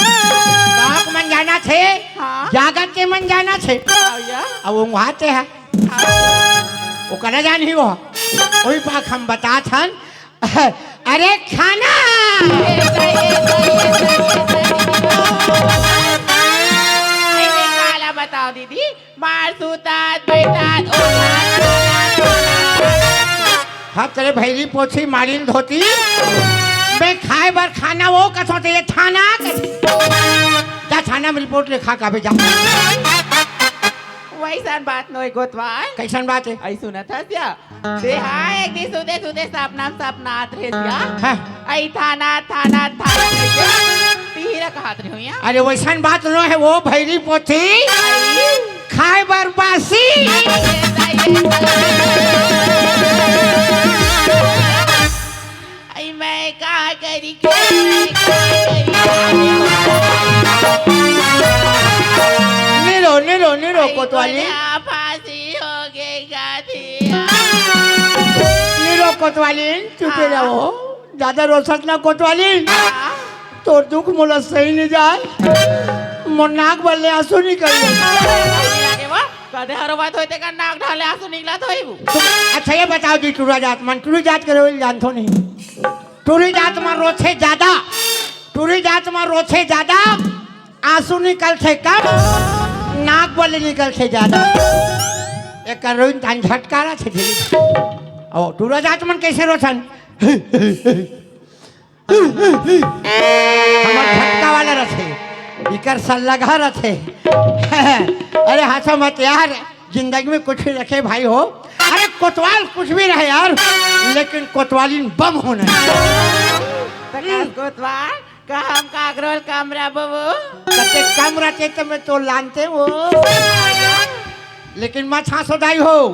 गाँव मन जाना थे, हाँ। जागत के मन जाना थे। हाँ भैया। अब वो वहाँ ते है। हाँ। वो कला जान ही वो। वही पाक हम बतात हन। अरे खाना। ए, ए, ए, ए, ए, ए, ए, ए, ए, काला बताओ दीदी, मार सुतात, बैठत, उठत, खाना, खाना, खाना। हाँ, तेरे भैरी पोथी, मारिन धोती। मैं खाए बर खाना वो कथो ते ये थाना कथी। जा थाना में रिपोर्ट लिखा काबे जा। वैसन बात नोय कोतवाल। कैसन बात है? ऐ सुनत हस या? ते हा एक दिन सुते सुते सपना में सपना आत रहे या। हाँ। ऐ थाना, थाना, थाना करके पीरा कहत रहे हो या। अरे वैसन बात नो है वो भैरी पोथी। आई। खाए बर बासी। आई मैं का करी के, मैं का करी? निरो, निरो, निरो, आई कोतवाली। कोने फांसी हो गई गाथी। निरो कोतवाली, चुपे हाँ। रहो। ज्यादा रोसत ना कोतवाली। हाँ। तोर दुख मोला सही नहीं जाए। मोर नाक बल्ले आंसू निकल गए। कदे हर बात होते का नाक ढाले आंसू निकला तो ही वो। तुम अच्छा ये बताओ जी, टूरा जात मन, टूरी जात के रोइल जानथो नहीं। टूरी जात मन रोथे ज्यादा, टूरी जात मन रोथे ज्यादा, आंसू निकलथे कम, नाक बल्ले निकलथे ज्यादा। एक रोइन तान झटकारा थे धीरे। ओ, टूरा जात मन कैसे रोथन? हमर झटका वाला रथे, इकर सल्लगहा रथे। अरे हंसो मत यार, जिंदगी में कुछ भी रखे भाई हो। अरे कोतवाल कुछ भी रहे यार, लेकिन कोतवालिन बम होना। प्रकाश कोतवाल, का हम काकरोल कम रबो? कते कम रहते तो मैं तो लानते वो। लेकिन मत हंसो दाई हो,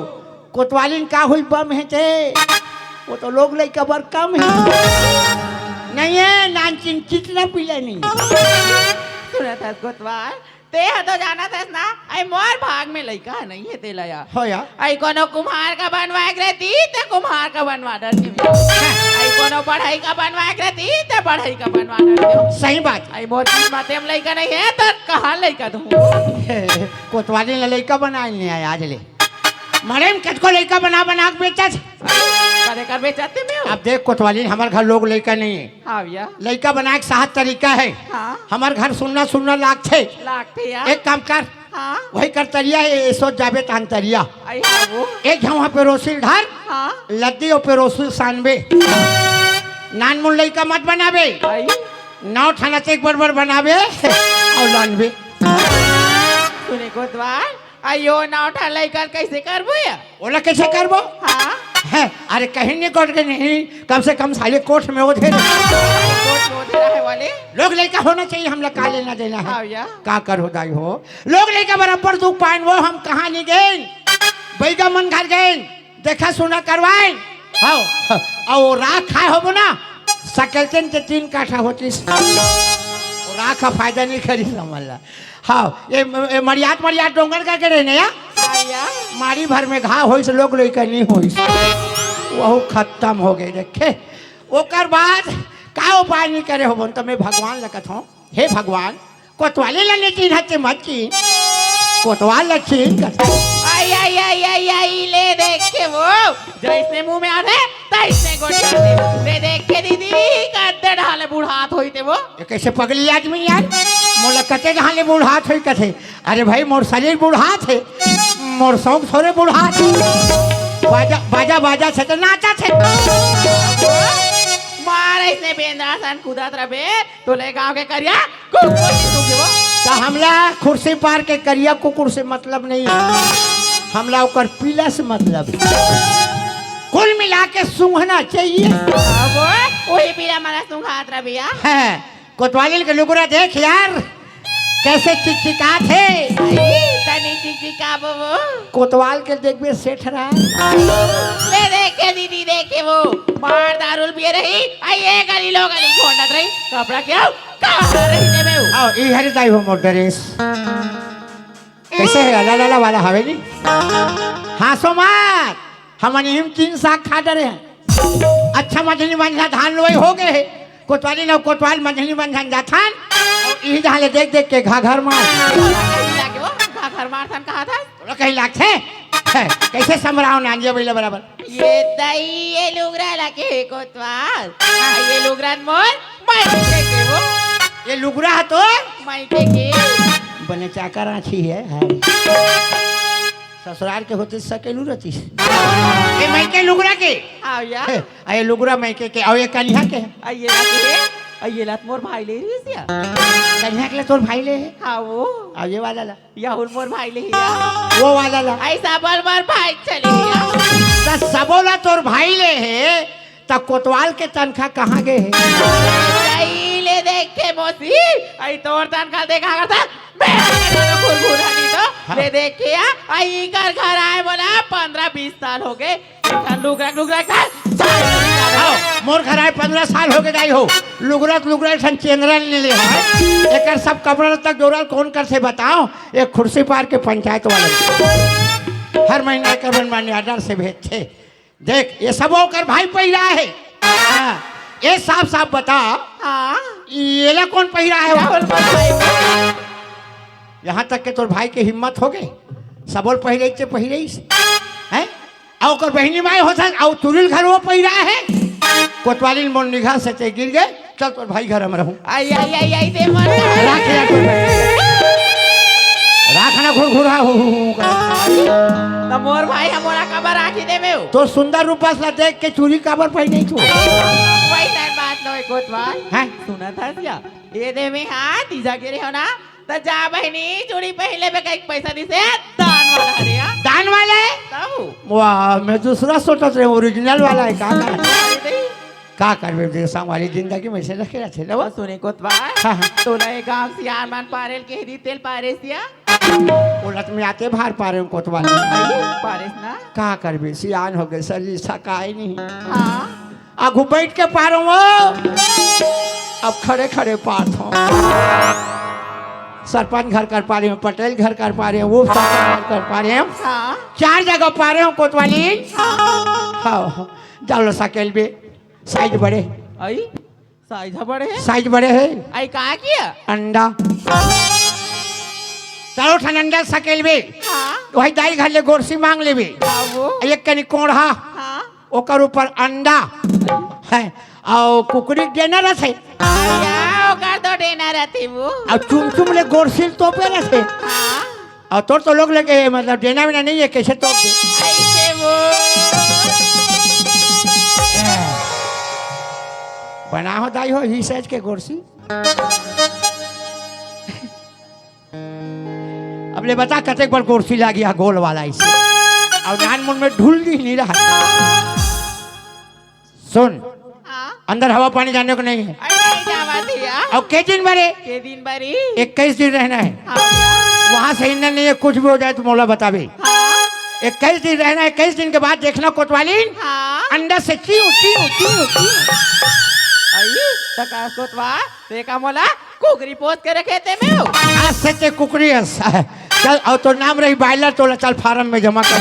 कोतवालिन का हुई बम हे ते, वो तो लोग लइका बर कम हे। नहीं हे, नानचिन चिचना पीला नहीं। सुनत हस कोतवाल, ते ह तो जानत हस ना, ऐ मोर भाग में लइका नहीं हे तेला या। हो या। ऐ कोनो कुम्हार का बनवाए के रहती, ते कुम्हार का बनवा डरती। ऐ कोनो बढ़ई का बनवाए के रहती, ते बढ़ई का बनवा डरती। सही बात। ऐ मोर किस्मत में लइका नहीं हे, तो कहाँ लइका दूँ? कोतवालिन ला लइका बनाए नहीं आए आज ले। मड़ई में कतको लइका बना बना के बेचत। करे कर बेचते में हो? अब देख कोतवालिन, हमर घर लोग लइका नहीं हे। हाँ भैया। लइका बनाए के सात तरीका हे। हाँ। हमर घर सुन्ना सुन्ना लागथे। लागथे यार। एक काम कर। हाँ। वही कर तरिया हे, ए सोच जाबे तान तरिया। आई हाँ वो। एक झन वहाँ पेरोसी ल धर। हाँ। लद्दी अउ पेरोसी ल सानबे। नानमुन लइका मत बनाबे। आई। नौ ठन अतेक बड़ बड़ बनाबे अउ लानबे। सुने कोतवाल, अयो नौ ठन लइका ल कैसे करबो या? ओला कैसे करबो? हाँ। हैं, अरे कहीं नहीं कोट के नहीं, कम से कम साले कोठ में ओढ़े रहे। कोठ में ओढ़े रहे वाले। लोग लइका होना चाहिए, हमला का लेना देना हे? हाँ भैया। का करहू दाई हो, लोग लइका बराबर दुख पाएन वो, हम कहाँ नहीं गएन, बइगा मन घर गएन, देखा सुना करवाएन। हाँ, अउ राख खाए होबो ना, सकलचन के तीन काठा होतिस। राख ह फायदा नहीं करिस हमन ला। हाँ, ये म-, ये मरियात, मरियात डोंगर का के रहने या? हाँ या। मारी भर में घाव होइस, लोग लइका नहीं होइस। वहू खत्म हो गए, देखे। ओकर बाद का उपाय नहीं करे होबो, त मैं भगवान ल कथों, हे भगवान, कोतवाली ल नहीं चिन्हत ते मत चिन्ह, कोतवाल ल चिन्ह कर। आई, आई, आई, आई, आई, ले देख के वो, जैसने मुंह में आथे, तैसने गोठियाथे। ले देख के दीदी, कते ढाले बुढ़ात होई ते वो। ये कैसे पगली आदमी यार? मोला कते ढाले बुढ़ात होई कथे। अरे भाई, मोर शरीर बुढ़ात हे, मोर शौक थोरे बुढ़ात हे। बाजा, बाजा, बाजा से तो नाचा थे। मार अइसने बेंदरा सन कूदत रबे, तोले गांव के करिया कुकुर नहीं सूंघे वो। त हमला खुर्सी पार के करिया कुकुर से मतलब नहीं हे, हमला ओकर पीला से मतलब हे। कुल मिला के सूंघना चाहिए। अब वही पीला मन ला सूंघत रबे या। हैं, कोतवालिन के लुगरा देख यार, कैसे चिकचिकात हे। आई, तनी चिकचिकाबो वो। कोतवाल के देखबे सेठ रहा। ले देखे दीदी, देखे वो मार दारू पिए रही, आई ये गली लो गली घोंडत रही, कपड़ा क्या कहाँ रही देबे वो? आओ, ई हरी दाई हो मोर ड्रेस। कैसे हे? अला लाला वाला हवे नी? हाँसो मार। हमन इही म तीन साग खा डरे हन। अच्छा मझली मंझा धान लुवई हो गे हे। कोतवालिन अउ कोतवाल मझली मंझा जाथन। अउ इही जहाँ ले देख देख के घाघर मार। कहीं लागे वो, घाघर मार थन कहा था? तोला कहीं लागथे? हे, कैसे समराव नांजिया बइला बराबर? ये दई, ये लुगरा लागे हे कोतवाल। हाँ, ये लुगरा मोर मायके के वो। ये लुगरा ह तो मायके के। बने चाकर आँखी हे, हाँ। ससुराल के होते सकेलू रहती। ये मायके लुगरा के। हाँ या। हे, आ ये लुगरा मायके के, अउ ये कनिहा के। आ ये लात हे, आ ये लात मोर भाई ले रहिस या। कनिहा के ले तोर भाई ले हे। हाँ वो। अउ ये वाला ला। या हुन मोर भाई ले हे या। वो वाला ला। ऐसा बल मोर भाई चले या। त सबो ला तोर भाई ले हे, त कोतवाल के तनखा कहाँ गे हे? आई ले देखे मौसी, आई तोर तनखा देखा करता, मैं घुरघुरा नहीं तो, हाँ। ले देखे या, आई इकर घर आए बोला, पन्द्रह बीस साल हो गे, एकर लुगरा, लुगरा, चल, चल, चल। हाँ, मोर घर आए पन्द्रह साल हो गे दाई हो, लुगरा, लुगरा, ठन चेंदरा ले ले हे, एकर सब कपड़ा तक जोड़ल कौन करथे बताओ, एक खुर्सी पार के पंचायत वाले। हर महीना एकर मन माने order से भेजथे। देख, ये सब ओकर भाई पहिरा हे। हाँ, ये साफ साफ बता, हाँ। येला कौन पहिरा हे? राहुल बताई। यहाँ तक के तोर भाई के हिम्मत हो गे, सबो ल पहिरे चे पहिरे। हैं? अउ ओकर बहिनी माय होथस, अउ तुरिल घर वो पहिरा हे। कोतवालिन मोर निगाह से ते गिर गे, चल तोर भाई घर हम रहूं। आई, आई, आई, आई, ते मर। राख यार तोर भाई। राख ना घुरघुरा हु, हु, हु, हु कर। त मोर भाई ह मोला काबर राखी देबे हो? तोर सुंदर रूपस ला देख के चूरी काबर पहिने तू? वही सर बात नोय कोतवाल। हैं? सुनत हस या? ये दे में हाथ, तीजा गिरे हो ना? त जा बहिनी, चूड़ी पहिन लेबे, कहिके पैसा दिसे, दान वाला हरे, हाँ? दान वाले? तब? वाह, मैं दूसरा सोचत रहे, original वाला हे का? का? अरे दे। का करबे, देख, संगवारी जिंदगी में से रखे रहथे, लो। सुने कोतवाल, हाँ, हाँ। तोला ये गांव सियान मन पारेल के दी तेल पारेस या? ओलत में आते भार पारे हूँ कोतवाल। अरे, पारेस ना? का करबे, सियान हो गे, शरीर सकाय नहीं। हाँ। आगू बैठ के पारो वो, अब खड़े खड़े पारत हों। सरपंच घर कर पारे हों, पटेल घर कर पारे हों, वो सरपंच घर कर पारे हों। हाँ। चार जगह पारे हों कोतवालिन। हाँ। हाँ, जाओ लो साकेल बे, size बड़े। आई, size ह बड़े हे। Size बड़े हे। आई का किया? अंडा। चारों ठन अंडा साकेल बे। हाँ। वही दाई घर ले गोरसी मांग लेबे। हाँ वो। एक कनी कोढ़ा। हाँ। ओकर ऊपर अंडा हे, अउ कुकरी के डेना रथे। या, ओकर तो डेना रथे वो। अउ चुमचुम ले गोरसिल तोपे रथे। हाँ। अउ तोर तो लोग लगे, मतलब, डेना वेना नहीं हे, कैसे तोप दे? ऐसे वो। बना हो दाई हो, ही size के गोरसी। अब ले बता, कतेक बड़ गोरसी लागी हा गोल वाला इसे। अउ नान मुन में ढुल दी नहीं रहा। सुन, हाँ। अंदर हवा पानी जाने को नहीं हे। अरे, नहीं जावा दिया। अउ के दिन बरे? के दिन बरी? इक्कीस दिन रहना हे। हाँ। वहाँ से हिलना नहीं हे, कुछ भी हो जाए तो मोला बताबे। हाँ। इक्कीस दिन रहना हे, इक्कीस दिन के बाद देखना कोतवालिन। हाँ। अंडा से चीव, चीव, चीव, चीव। आई, त का कोतवाल, ते का मोला कुकरी पोस के रखे ते में हो। आज से ते कुकरी हस। चल, अउ तोर नाम रही broiler, तोला चल farm में जमा कर।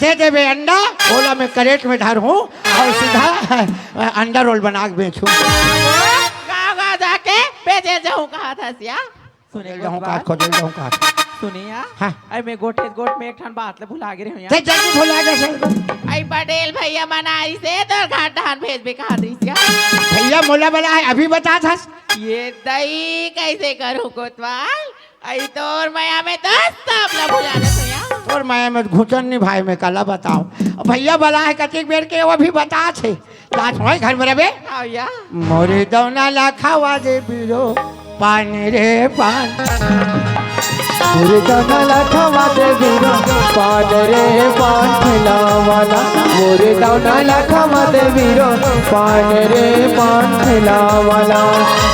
दे देबे अंडा, ओला मैं crate में धर हूँ अउ सीधा, अ, अंडा roll बना के बेचूँ। गाँव गाँव जाके बेचे जाऊँ कहा था सिया। सुने खोजल जाऊँ, कहा खोजल जाऊँ, कहा। सुने या? हाँ। अरे मैं गोठे गोठ में एक ठन बात ले भुला गे रहे हूँ या। ते जल्दी भुला गे सर। आई पटेल भैया मन आइसे तोर घर डहान भेजबे कहा दिस या। भैया मोला बलाय हे, अभी बतात हस। ये दई कैसे करूँ कोतवाल? आई तोर मया में तो सब ला भुला देत हूँ या। तोर मया में घुटन नहीं भाई, मैं काला बताऊँ। अब भैया बलाय हे कतेक बेर के, वो अभी बतात हे। दांत होय घर में रबे। आओ या। मोरे दौना ला खावा दे बीरो, पान रे पान। मोरे दौना ला खावा दे बीरो, पान रे पान ठेला वाला। मोरे दौना ला खावा दे बीरो, पान रे पान ठेला वाला।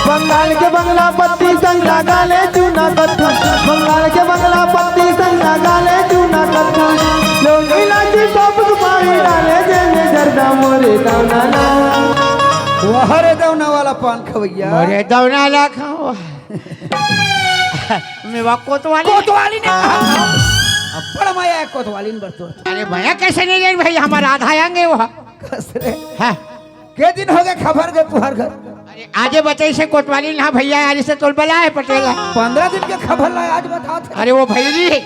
बंगाल के बंगला पत्ती संग लगा ले चूना कत्था। बंगाल के बंगला पत्ती संग लगा ले चूना कत्था। लोग इलायची सब सुपारी डाले, जेमे जर्दा मोरे दौना ला। वाह रे दौना वाला पान खवैया। मोरे दौना ला खावा। मैं वा कोतवाली। कोतवाली ने कहा। अब बड़ा माया है कोतवाली ने बरतोर। अरे भैया, कैसे नहीं जाए भाई, हमारा आधा आएंगे वो। कस रे। हाँ। के दिन हो गए खबर के पुहर घर? अरे आजे बतई से कोतवाली ना भैया, आज से तोल बला है पटेला। पंद्रह दिन के खबर ला आज बता थे। अरे वो भैरी।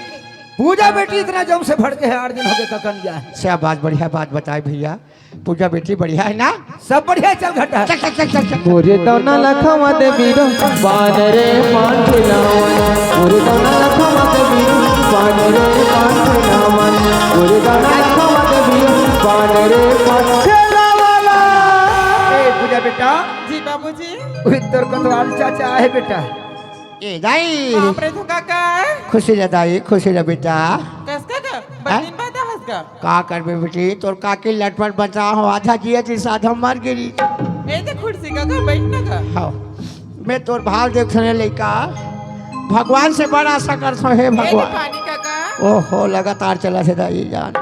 पूजा बेटी इतना जम से भड़के है, आठ दिन हो गए ककन गया है। अच्छा बात, बढ़िया बात बताए भैया। पूजा बेटी बढ़िया है ना? सब बढ़िया है, चल घटा। चल, चल, चल, चल, चल। मोरे दौना ला खावा दे बीरो, पान रे पान ठेला वाला। मोरे दौना ला खावा दे बीरो, पान रे पान ठेला वाला। मोरे दौना ला खावा दे बीरो, पान रे पान ठेला वाला। ए, पूजा बेटा। जी बाबूजी। उही तोर कोतवाल चाचा है बेटा। ए दाई। बाप रे, तो काका। खुशी रह दाई, खुशी रह बेटा। कस काका? बड़ दिन बाद आहस का? का करबे बेटी, तोर काकी लटपट बचा हो, आधा जिया जी साधा मर गिरी। ए दे खुर्सी काका, बैठ ना का। हाँ, मैं तोर भाव देख सुने लइका, भगवान से बड़ा आशा करथो, हे ए दे भगवान। पानी काका। ओहो, लगातार चला से दाई जान।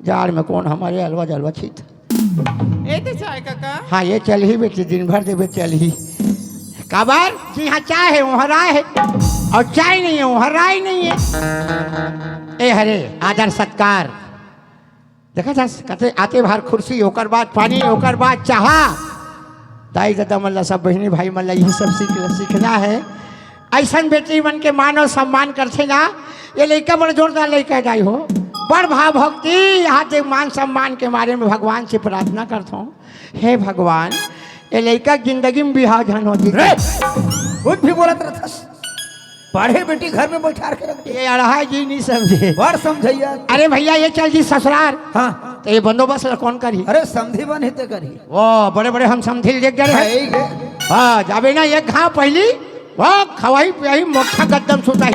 जाड़ में कौन हमारे अलवा जलवा छीत। ए दे चाय काका। हाँ, ये चल ही बेटी, दिन भर देबे चल ही। काबर? जी हाँ, चाय है, वहाँ राय है। और चाय नहीं है, वहाँ राय नहीं है। ए हरे, आदर सत्कार। देखा जा, कहते आते बाहर खुर्सी, ओकर बाद पानी, ओकर बाद चाहा। दाई ददा मन ला, सब बहिनी भाई मन ला यही सब सीख, सीखना है। अइसन बेटी मन के मान और सम्मान करथे ना, ये लइका बड़ जोरदार लइका दाई हो। बड़ भाव भक्ति, यहाँ दे मान सम्मान के मारे में भगवान से प्रार्थना करथों, हे भगवान, ये लइका के जिंदगी में बिहाव झन हो जी। रे, कुछ भी बोलत रहथस। पढ़े बेटी घर में बैठार के रख दे। ये अढ़ाई जी नहीं समझे। बड़ समझैया। अरे भैया, ये चल जी ससुरार। हाँ। तो ये बंदोबस्त ला कौन करी? अरे समधी बन ही ते करी। वो बड़े बड़े हम समधी देख गए हैं। है ही के। हाँ, जाबे ना एक घाव पहली, वो खवाई पियाई मोटा गद्दम सुताई।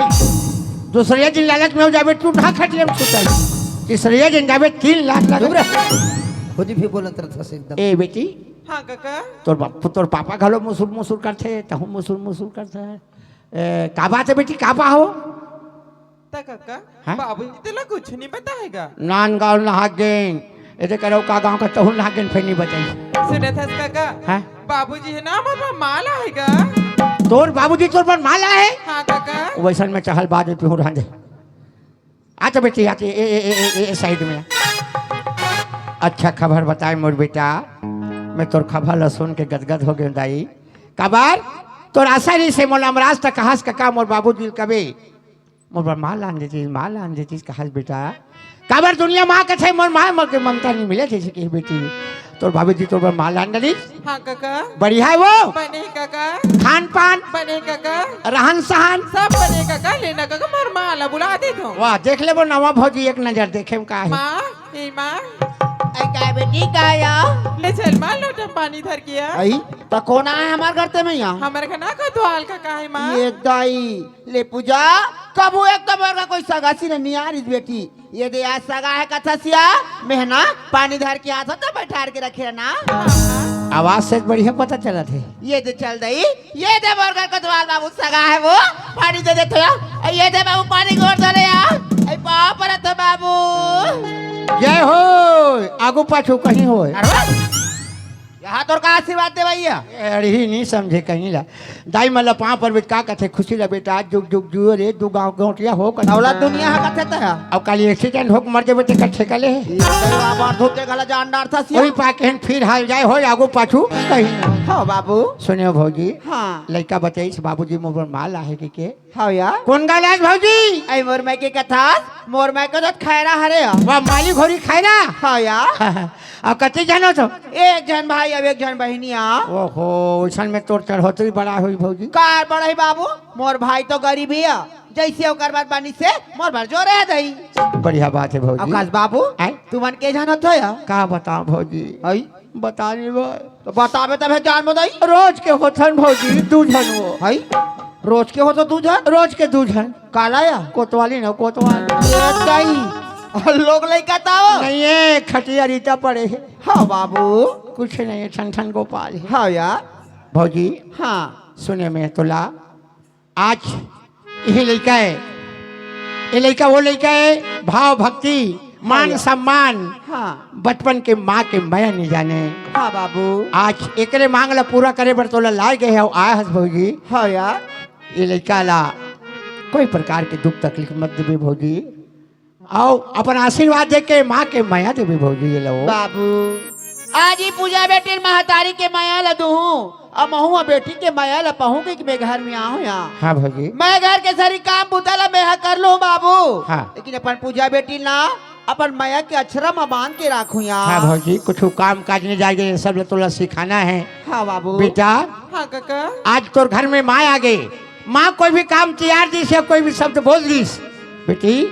दूसरे दिन लालच में हो जाबे, टूटा खटिया में सुताई। तीसरे दिन जाबे, तीन लाख लगे। चुप रह। खुद भी बोलत रहथस एकदम। ए बेटी। हाँ काका। तोर बाप, तोर पापा घलो मुसुर मुसुर करथे, तहूँ मुसुर मुसुर करथे। ए, का बात है बेटी, का पा हो? त काका, हाँ? बाबूजी तेला कुछ नहीं बताएगा। नान गाँव नहाक गेन, एदे करो का गाँव का तहूँ नहाक गेन, फिर नहीं बताई। सुनत हस काका? हाँ? बाबूजी है ना, हमर बर माला आएगा। तोर बाबूजी तोर बर माला है? हाँ काका। वैसन में चहल बाद में पिहूँ रहन दे। आ तो बेटी, आ तो ए, ए, ए, ए, ए, ए side में। अच्छा खबर बताए मोर बेटा, मैं तोर खबर ला सुन के गदगद हो गए दाई। काबर? तोर आशा रही से मोला अमराज तक कहास काका मोर बाबूजी ल कबे, मोर बर माँ लान देतीस, माँ लान देतीस कहास बेटा। काबर दुनिया माँ कथे मोर माँ मोर के ममता नहीं मिले जैसे कि बेटी। तोर बाबूजी तोर बर माँ लान डालिस। हाँ काका। बढ़िया है वो? बने काका। खान पान? बने काका। रहन सहन? सब बने काका, लेना काका, मोर माँ ला बुला देथों। वाह, देख ले वो नवा भौजी एक नजर देखे में का है। माँ, ए माँ। ए, का बेटी, का या? ले चल माँ, लोटा पानी धर के आ। आई, त कौन आए हमार घर ते में या? हमारे घर ना कोतवाल काका है माँ। ये दाई, ले पूजा, कभू एक तो मोर का कोई सगा सी नहीं आ रही बेटी। ये दे आज सगा है कथसिया, मेहना पानी धर के आथों त बैठार के रखे ना। हाँ, हाँ। आवाज से बढ़िया पता चलत है। ये दे चल दई, ये दे मोर घर कोतवाल बाबू सगा है वो, पानी दे दे थोड़ा। ए, ये दे बाबू पानी गोर धरे आ। ए, पाँव परत हों बाबू। जय हो, आगू पाछू कहीं होय। अरे वाह। यहाँ तोर का आशीर्वाद दे भैया? अड़ही नहीं समझे कहीं ला। दाई मन ला पाँव परबे त का कथे, खुशी ला बेटा, जुग जुग जियो रे, दू गाँव गौंटिया हो कथे। औलाद दुनिया हा कथे त हा। अब काली accident होके मर जाबे त का ठेका ले? ये तो बाबा धोके गला जान डारथस या। वही पा केहन फिर हाल जाए हो, आगू पाछू कहीं। हाँ बाबू। सुनियो भौजी। हाँ। लइका बताइस बाबूजी मोर बर माला है कि के? हाँ या। कौन गाला है भौजी? आई मोर माई के कथस, मोर माई के तो खैरा हरे या। वाह, माली घोरी खैरा? हाँ या। अब कति झन हो तो? एक झन भाई, अब एक झन बहिनी आ। ओहो, ओइसन में तोर चढ़ोतरी बड़ा होई भौजी। का बड़ा ही बाबू, मोर भाई तो गरीब ही है, जैसे ओकर बर बनी से मोर बर जो रह दई। बढ़िया बात है भौजी। अब कस बाबू, आय? तुमन के झन होथो या? का बताओ भौजी? आई? बता नहीं भाई। तो बताबे तभे जानबो दाई। रोज के होथन भौजी, दू झन वो। हई? रोज के होथो दू झन? रोज के दू झन। काला या? कोतवाली न कोतवाल। ए दाई। और लोग लइका ताओ? नहीं है, खटिया रीता पड़े है। हाँ बाबू। कुछ नहीं है, ठन ठन गोपाल है। हाँ यार। भौजी। हाँ। सुने में तोला। आज यही लइका है, ये लइका वो लइका है, भाव भक्ति, मान हाँ। सम्मान, हाँ। बचपन के माँ के मया नहीं जाने। हाँ बाबू। आज एकरे मांग ला पूरा करे बर तोला लाए गए हो, आए हस भौजी। हाँ यार। ये लइका ला कोई प्रकार के दुख तकलीफ मत देबे भौजी। अउ अपन आशीर्वाद दे के माँ के मया देबे भौजी ये लो। बाबू, आज ही पूजा बेटी महतारी के मया ल दूहूँ, अउ महू ह बेटी के मया ल पाहूँ कि मैं घर में आहूँ या। हाँ भौजी। मैं घर के सारी काम बुता ल मैं ह कर लूँ बाबू। हाँ। लेकिन अपन पूजा बेटी ला अपन मया के अछरा म बांध के राखूँ या। हाँ भौजी, कुछ काम काज नहीं जाएगा, ये सब ल तोला सिखाना है। हाँ बाबू। बेटा, हाँ काका। आज तोर घर में माँ आ गई, माँ कोई भी काम तियार दिस या कोई भी शब्द बोल दिस, बेटी,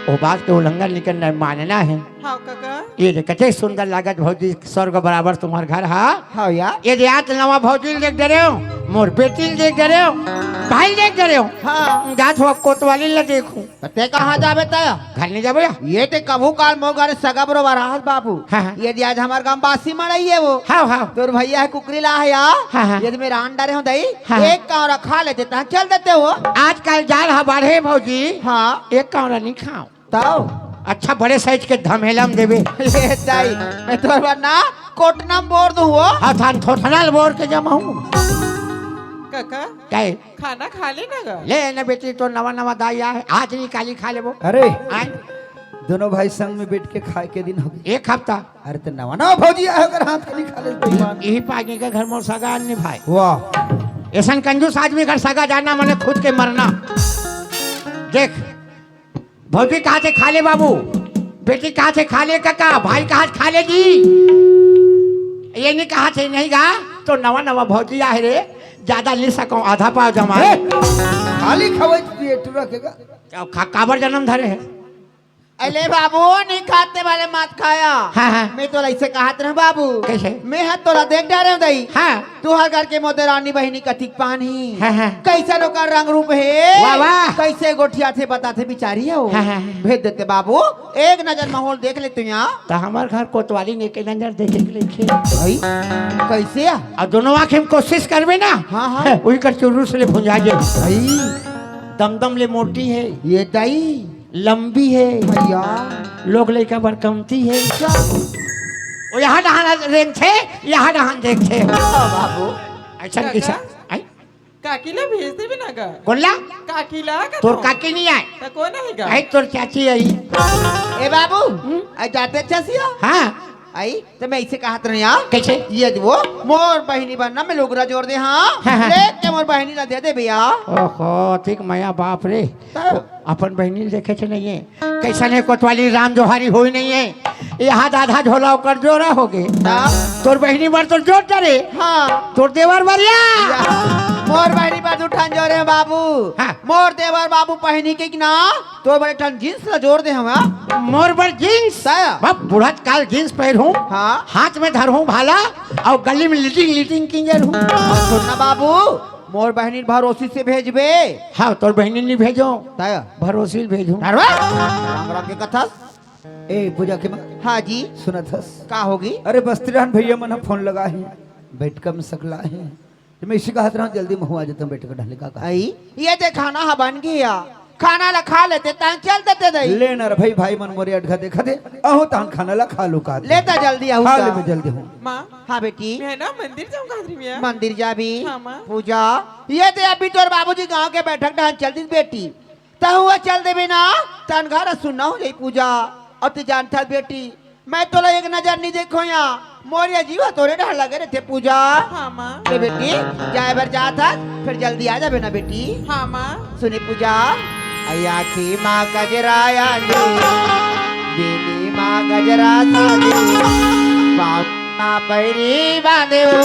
वो बात के उल्लंघन नहीं करना है, मानना है। हाँ काका। ये दे, कते सुंदर लागत भौजी, स्वर्ग बराबर तुम्हार घर हा। हाँ यार। ये दे, आज नवा भौजी ल देख डरे हो, मोर बेटी ल देख डरे हो, भाई ल देख डरे हो। हाँ। जात हो कोतवाली ल देखूं। त ते कहाँ जाबे त? घर नहीं जाबो या? ये ते कभू काल मोर घर सगा बरोबर आहस बाबू। हाँ, हाँ। ये दे, आज हमार गाँव बासी मड़ई है वो। हाँ, हाँ। तोर भैया है कुकरी ला है या? हाँ, हाँ। ये दे, मैं रांध डरे हूँ दाई। हाँ, हाँ। एक कांवरा खा लेते तहाँ चल देते हो। आजकल जाल हा बाढ़े भौजी। हाँ। एक कांवरा नहीं खाओ। तब? अच्छा बड़े साइज के धमेला म देबे। ले दाई, मैं तोर बर ना कोटना म बोर दूँ हो। हाँ, थान थोथना ल बोर के जमाऊँ। काका, काहे? खाना खा ले ना गा। ले ना बेटी, तो नवा नवा दाई आ है, आज नहीं काली खा लेबो। अरे, आय? दोनों भाई संग में बैठ के खाए के दिन हो गए। एक हफ्ता। अरे तो नवा नवा भौजी आए अगर हाथ के नहीं खा ले तो ईमान। यही पागे के घर मोर सगा नहीं भाई। वाह। ऐसन कंजूस आदमी घर सगा जाना मने खुद के मरना। देख, भौजी कहा थे खा ले बाबू, बेटी कहा थे खा ले काका, भाई कहा थे खा ले जी। ये नहीं कहा थे नहीं गा, तो नवा नवा भौजी आहे रे, ज्यादा ले सको आधा पाव जमा। ए, खाली खवाई तू ये टूरा के का? अब खा, काबर जन्म धरे है? अले बाबू, नहीं खाते वाले मत खाया। हाँ, हाँ। मैं तो ऐसे कहा था ना बाबू। कैसे? मैं हाथ तोला देख डरे हूँ दाई। हाँ। तुहर घर के मोदे रानी बहिनी कतिक पानी। हाँ, हाँ। कैसन ओकर रंग रूप हे? वाह, वाह। कैसे गोठियाथे बताथे बिचारी हो। हाँ, हाँ, हाँ। भेज देते बाबू, एक नजर माहौल देख ले तू यहाँ। त हमर घर कोतवाली ने के नजर देखे के लेखे। भाई, कैसे आ? अउ दोनों आँख में कोशिश करबे ना, हाँ, हाँ। उही कर चुरुस ले भुंजा जाए। भाई। दम दम ले मोटी है। ये दाई। लंबी है। भैया। लोग लइका बर कमती है। क्या? वो यहाँ डहान रेंगथे, यहाँ डहान देखथे। हाँ, बाबू। ऐसा काका? कैसा? आई? काकी ला भेज देबे ना गा। कोन ला? काकी ला का तोर तो? काकी नहीं आए। त कोन आही गा? आई तोर चाची आई। ए बाबू, हम्म? आई जाते अच्छा सिया? हाँ। आई, त मैं इसे कहत रहे यार। कैसे? ये दे वो, मोर बहिनी बर ना मैं लुगरा जोर दे, हाँ? हाँ, हाँ। लेके मोर बहिनी ला दे दे भैया। ओहो, ठीक मया बाप रे। तब? अपन बहिनी ल देखे छे नहीं है। कैसन है कोतवाली राम जोहारी होई नहीं है। यहाँ आधा झोला ओकर जोरा हो गे। तब? तोर बहिनी बर तोर जोर डरे। हाँ। तोर देवर बर या। या। मोर बहिनी बर दू ठन जोरे बाबू। हाँ। मोर देवर बाबू पहिनी के कि ना, तोर बर एक ठन जींस ला जोर दे हवा। मोर बर जींस? तय। बाप, बुढ़त काल जींस पहिरहूँ, हाँ। हाथ में धरहूँ भाला, अउ गली में लिटिंग लिटिंग किंजर हूँ। सुन ना बाबू, मोर बहिनी भरोसी से भेजबे। हाँ, तोर बहिनी नहीं भेजो। तय। भरोसी ल भेजो। अरे, राम राम के कथा। ए, पूजा के माँ। हाँ जी। सुनत हस? का होगी? अरे, बस्ती रहन भैया मन ह फोन लगा है, बैठका में सकला है। तो मैं इसी कहत रहा हूँ, जल्दी महू आ जाता हूँ, बैठ के ढाले का कहा। आई, ये दे खाना हा बन गया, खाना ला खा लेते, तां चल देते दई। ले ना रे भाई, भाई मन मोरे अटका देखा दे, अहो तान खाना ला खा लो का। लेता जल्दी आहू खा ले, ता। मैं जल्दी हूँ। माँ, हाँ बेटी। मैं ना मंदिर जाऊँ का मंदिर जाबी। हाँ, माँ। पूजा, ये दे अभी तोर बाबूजी गाँव के बैठक डाहन चल दिस बेटी। तहु ह चल देबे ना, तन घर सुन्ना हो जाई पूजा। अउ ते जानथस बेटी, मैं तोला एक नजर नहीं देखो या, मोर ये जीवा तोरे डहर लगे रहिथे पूजा। हाँ, माँ। ले बेटी, जाए बर जात हस, फिर जल्दी आ जाबे ना बेटी। हाँ, माँ। सुनी पूजा, अया की माँ गजरा आली, बेली माँ गजरा साली, माँ ना पैरी बांधे हो,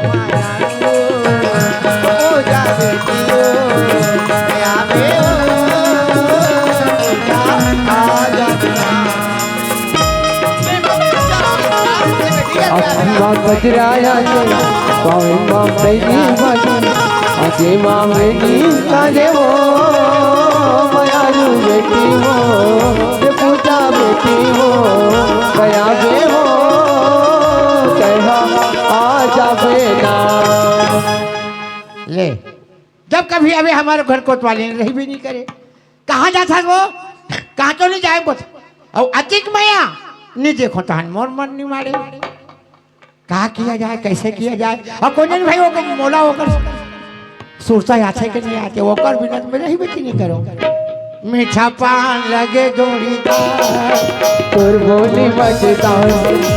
माया हो, ओ जाने दियो, माया में हो, आ जाना। बजराया के पावे मामे नी बजी, अजे मामे नी काजे वो, मयारू बेटी वो, ये पूजा बेटी वो, कया बे वो, कहा आ जाबे ना। ले, जब कभी अबे हमर घर कोतवाली रहिबे नी करे, कहाँ जात हस वो? कहाँ तो नी जाए बस। अउ अतिक मया नी देखो तहन मोर मन नी मारे। का किया जाए, कैसे किया जाए? अउ कोन जनी भाई ओकर मोला ओकर सुरता आथे के नी आथे, ओकर बिना तो मैं रहिबे नी करो। मीठा पान लगे जोड़ीदार, तोर बोली मजेदार।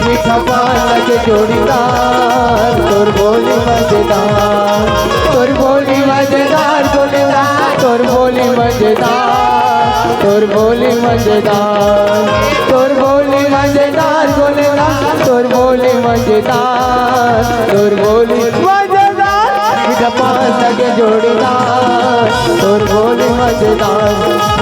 मीठा पान लगे जोड़ीदार, तोर बोली मजेदार। तोर बोली मजेदार गोलेदार, तोर बोली मजेदार। तोर बोली मजेदार, तोर बोली मजेदार गोलेदार। तोर बोली मजेदार, तोर बोली मजेदार। मीठा पान लगे जोड़ीदार, तोर बोली मजेदार।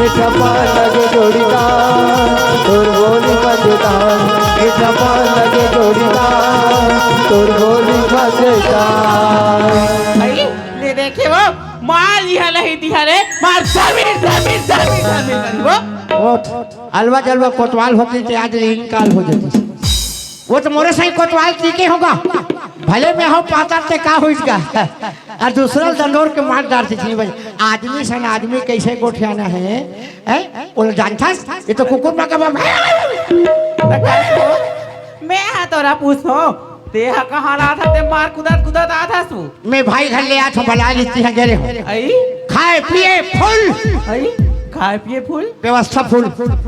मीठा पान लगे जोड़ीदार, तोर बोली मजेदार। मीठा पान लगे जोड़ीदार, तोर बोली मजेदार। अरे, ले देखे वो, मार लिहा नहीं दिहा रे, मार जमीन, जमीन, जमीन, जमीन, जमीन, वो। वो अलवा जलवा कोतवाल होती तो आज ले इनकाल हो जाती। वो तो मोरे सही कोतवाल तीखे होगा, भले मैं हूँ पातर ते का होइस गा। अउ दूसरा दंडोर के मार डार थी भाई। आदमी सन आदमी कैसे गोठियाना है, हैं? वो जानथस, ये तो कुकुर मा का बाप। मैं हा तोरा पूछो, ते हा कहाँ ला था, ते मार कुदत कुदत आ था सु। मैं भाई घर ले आ था, बला लेती है, गेले हो। आई? खाए पिए फुल। आई? खाए पिए फुल? व्यवस्था फुल।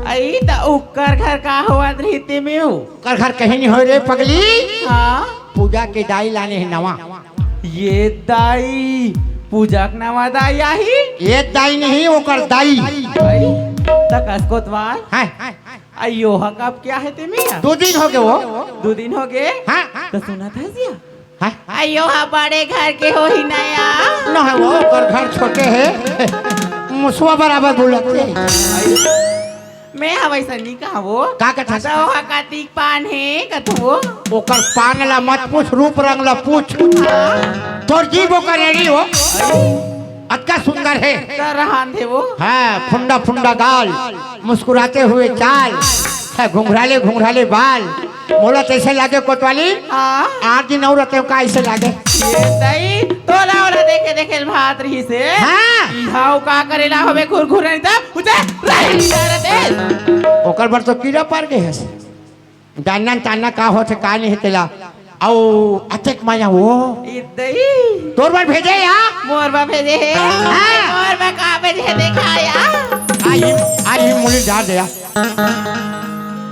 आई, त उकर घर का होवत रहिते में हो? ओकर घर कहीं नहीं होय रे पगली। हाँ। पूजा के दाई लाने हे नवा। ये दाई, पूजा के नवा दाई आही? ये दाई नहीं, ओकर दाई। भाई, त कस कोतवाल? हाँ। अयो, हा कब क्या है तेमे? दो दिन हो गए वो। दो दिन हो गए? हाँ। त सुनत हस या? हाँ। अयो, हा बड़े घर के होही नया। न है वो, ओकर घर छोटे है। मुसवा बराबर बोलत है। मैं हा वैसा नहीं कहा वो। का कथा? तो हा कतिक पान हे कथो वो। ओकर पान ला मत पूछ, रूप रंग ला पूछ। हाँ। तोर जीभ ओकर एड़ी हो। अतका सुंदर हे। तो रहन दे वो। हाँ, फुंडा फुंडा गाल, मुस्कुराते हुए चाल, है घुंघराले घुंघराले बाल। मोला तैसे लागे कोतवाली। हाँ। आठ दिन और रहते हो का ऐसे लागे? ये दई, तोला ओला देखे देखे भात रही से। हाँ। इहाउ का करेला होवे घुर घुर नहीं था। उठे, रही जा रहे। ओकर बर तो कीड़ा पड़ गए हस। जानना तानना का होथे, का नहीं हे तेला। अउ अतेक माया वो। इतई। तोर बर भेजे या? मोर बर भेजे हे। हाँ। मोर बर का भेजे हे, देखा या? आई, आई मुली जा दे या।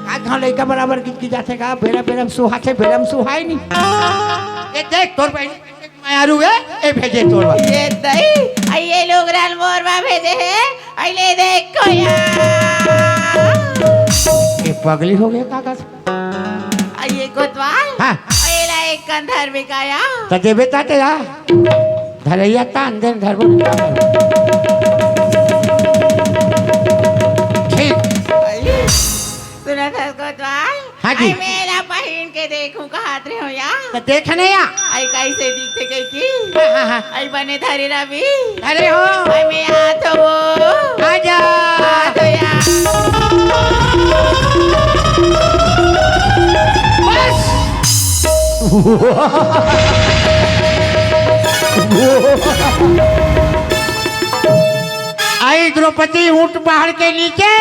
आज हाँ लइका बराबर गीत की जाथे का, बेरा बेरा में सुहाथे, बेरा में सुहाय नहीं। ये देख, तोर बहन मायारू ए, ए भेजे तोर बर। ये दई, आ ये लोग राल मोर बर भेजे हे, आ ले देखो या। ये पगली हो गए का, का? आ ये कोतवाल? हाँ। आ ये ला एक कन धर में का या? त देबे ता ते या। धरैया ता अंदर धरबो। ठीक। आ ये, सुनत हस कोतवाल? हाँ जी। आई मेला पहिन के देखूं कहत रहे हो या? त देख न या। आई कैसे दिखथे कह की? हाँ, हाँ, हाँ। आई बने धरे रवि। अरे हो। आई मैं आत हो वो। आजा। आत हो या। बस। आई द्रौपदी ऊंट पहाड़ के नीचे।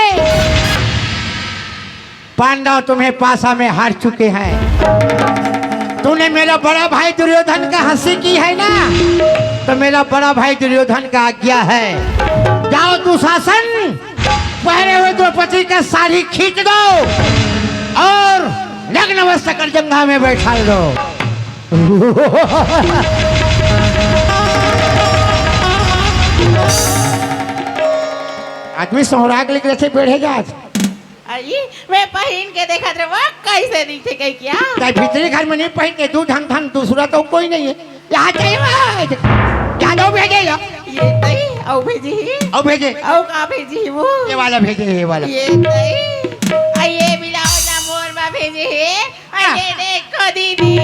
पांडव तुम्हें पासा में हार चुके हैं। तूने मेरा बड़ा भाई दुर्योधन का हंसी की है ना, तो मेरा बड़ा भाई दुर्योधन का आज्ञा है। जाओ दुशासन, पहरे हुए द्रौपदी का साड़ी खींच दो और नग्न अवस्था कर जंघा में बैठा दो। आदमी सोहराग लिख रहे थे, बैठे जा। अरे, मैं पहिन के देखत रहे, वो कैसे दिखथे कह क्या? ताई भीतरी घर में नहीं पहिन के, दू ढंग ढंग दूसरा तो कोई नहीं है। यहाँ जाइए, यहाँ जाओ भेजे या। ये तई, अउ भेजे ही। अउ भेजे। अउ का भेजे ही वो? ये वाला भेजे, ये वाला। ये तई, आ ये बिलावला मोर मा भेजे हे। अरे देखो दीदी,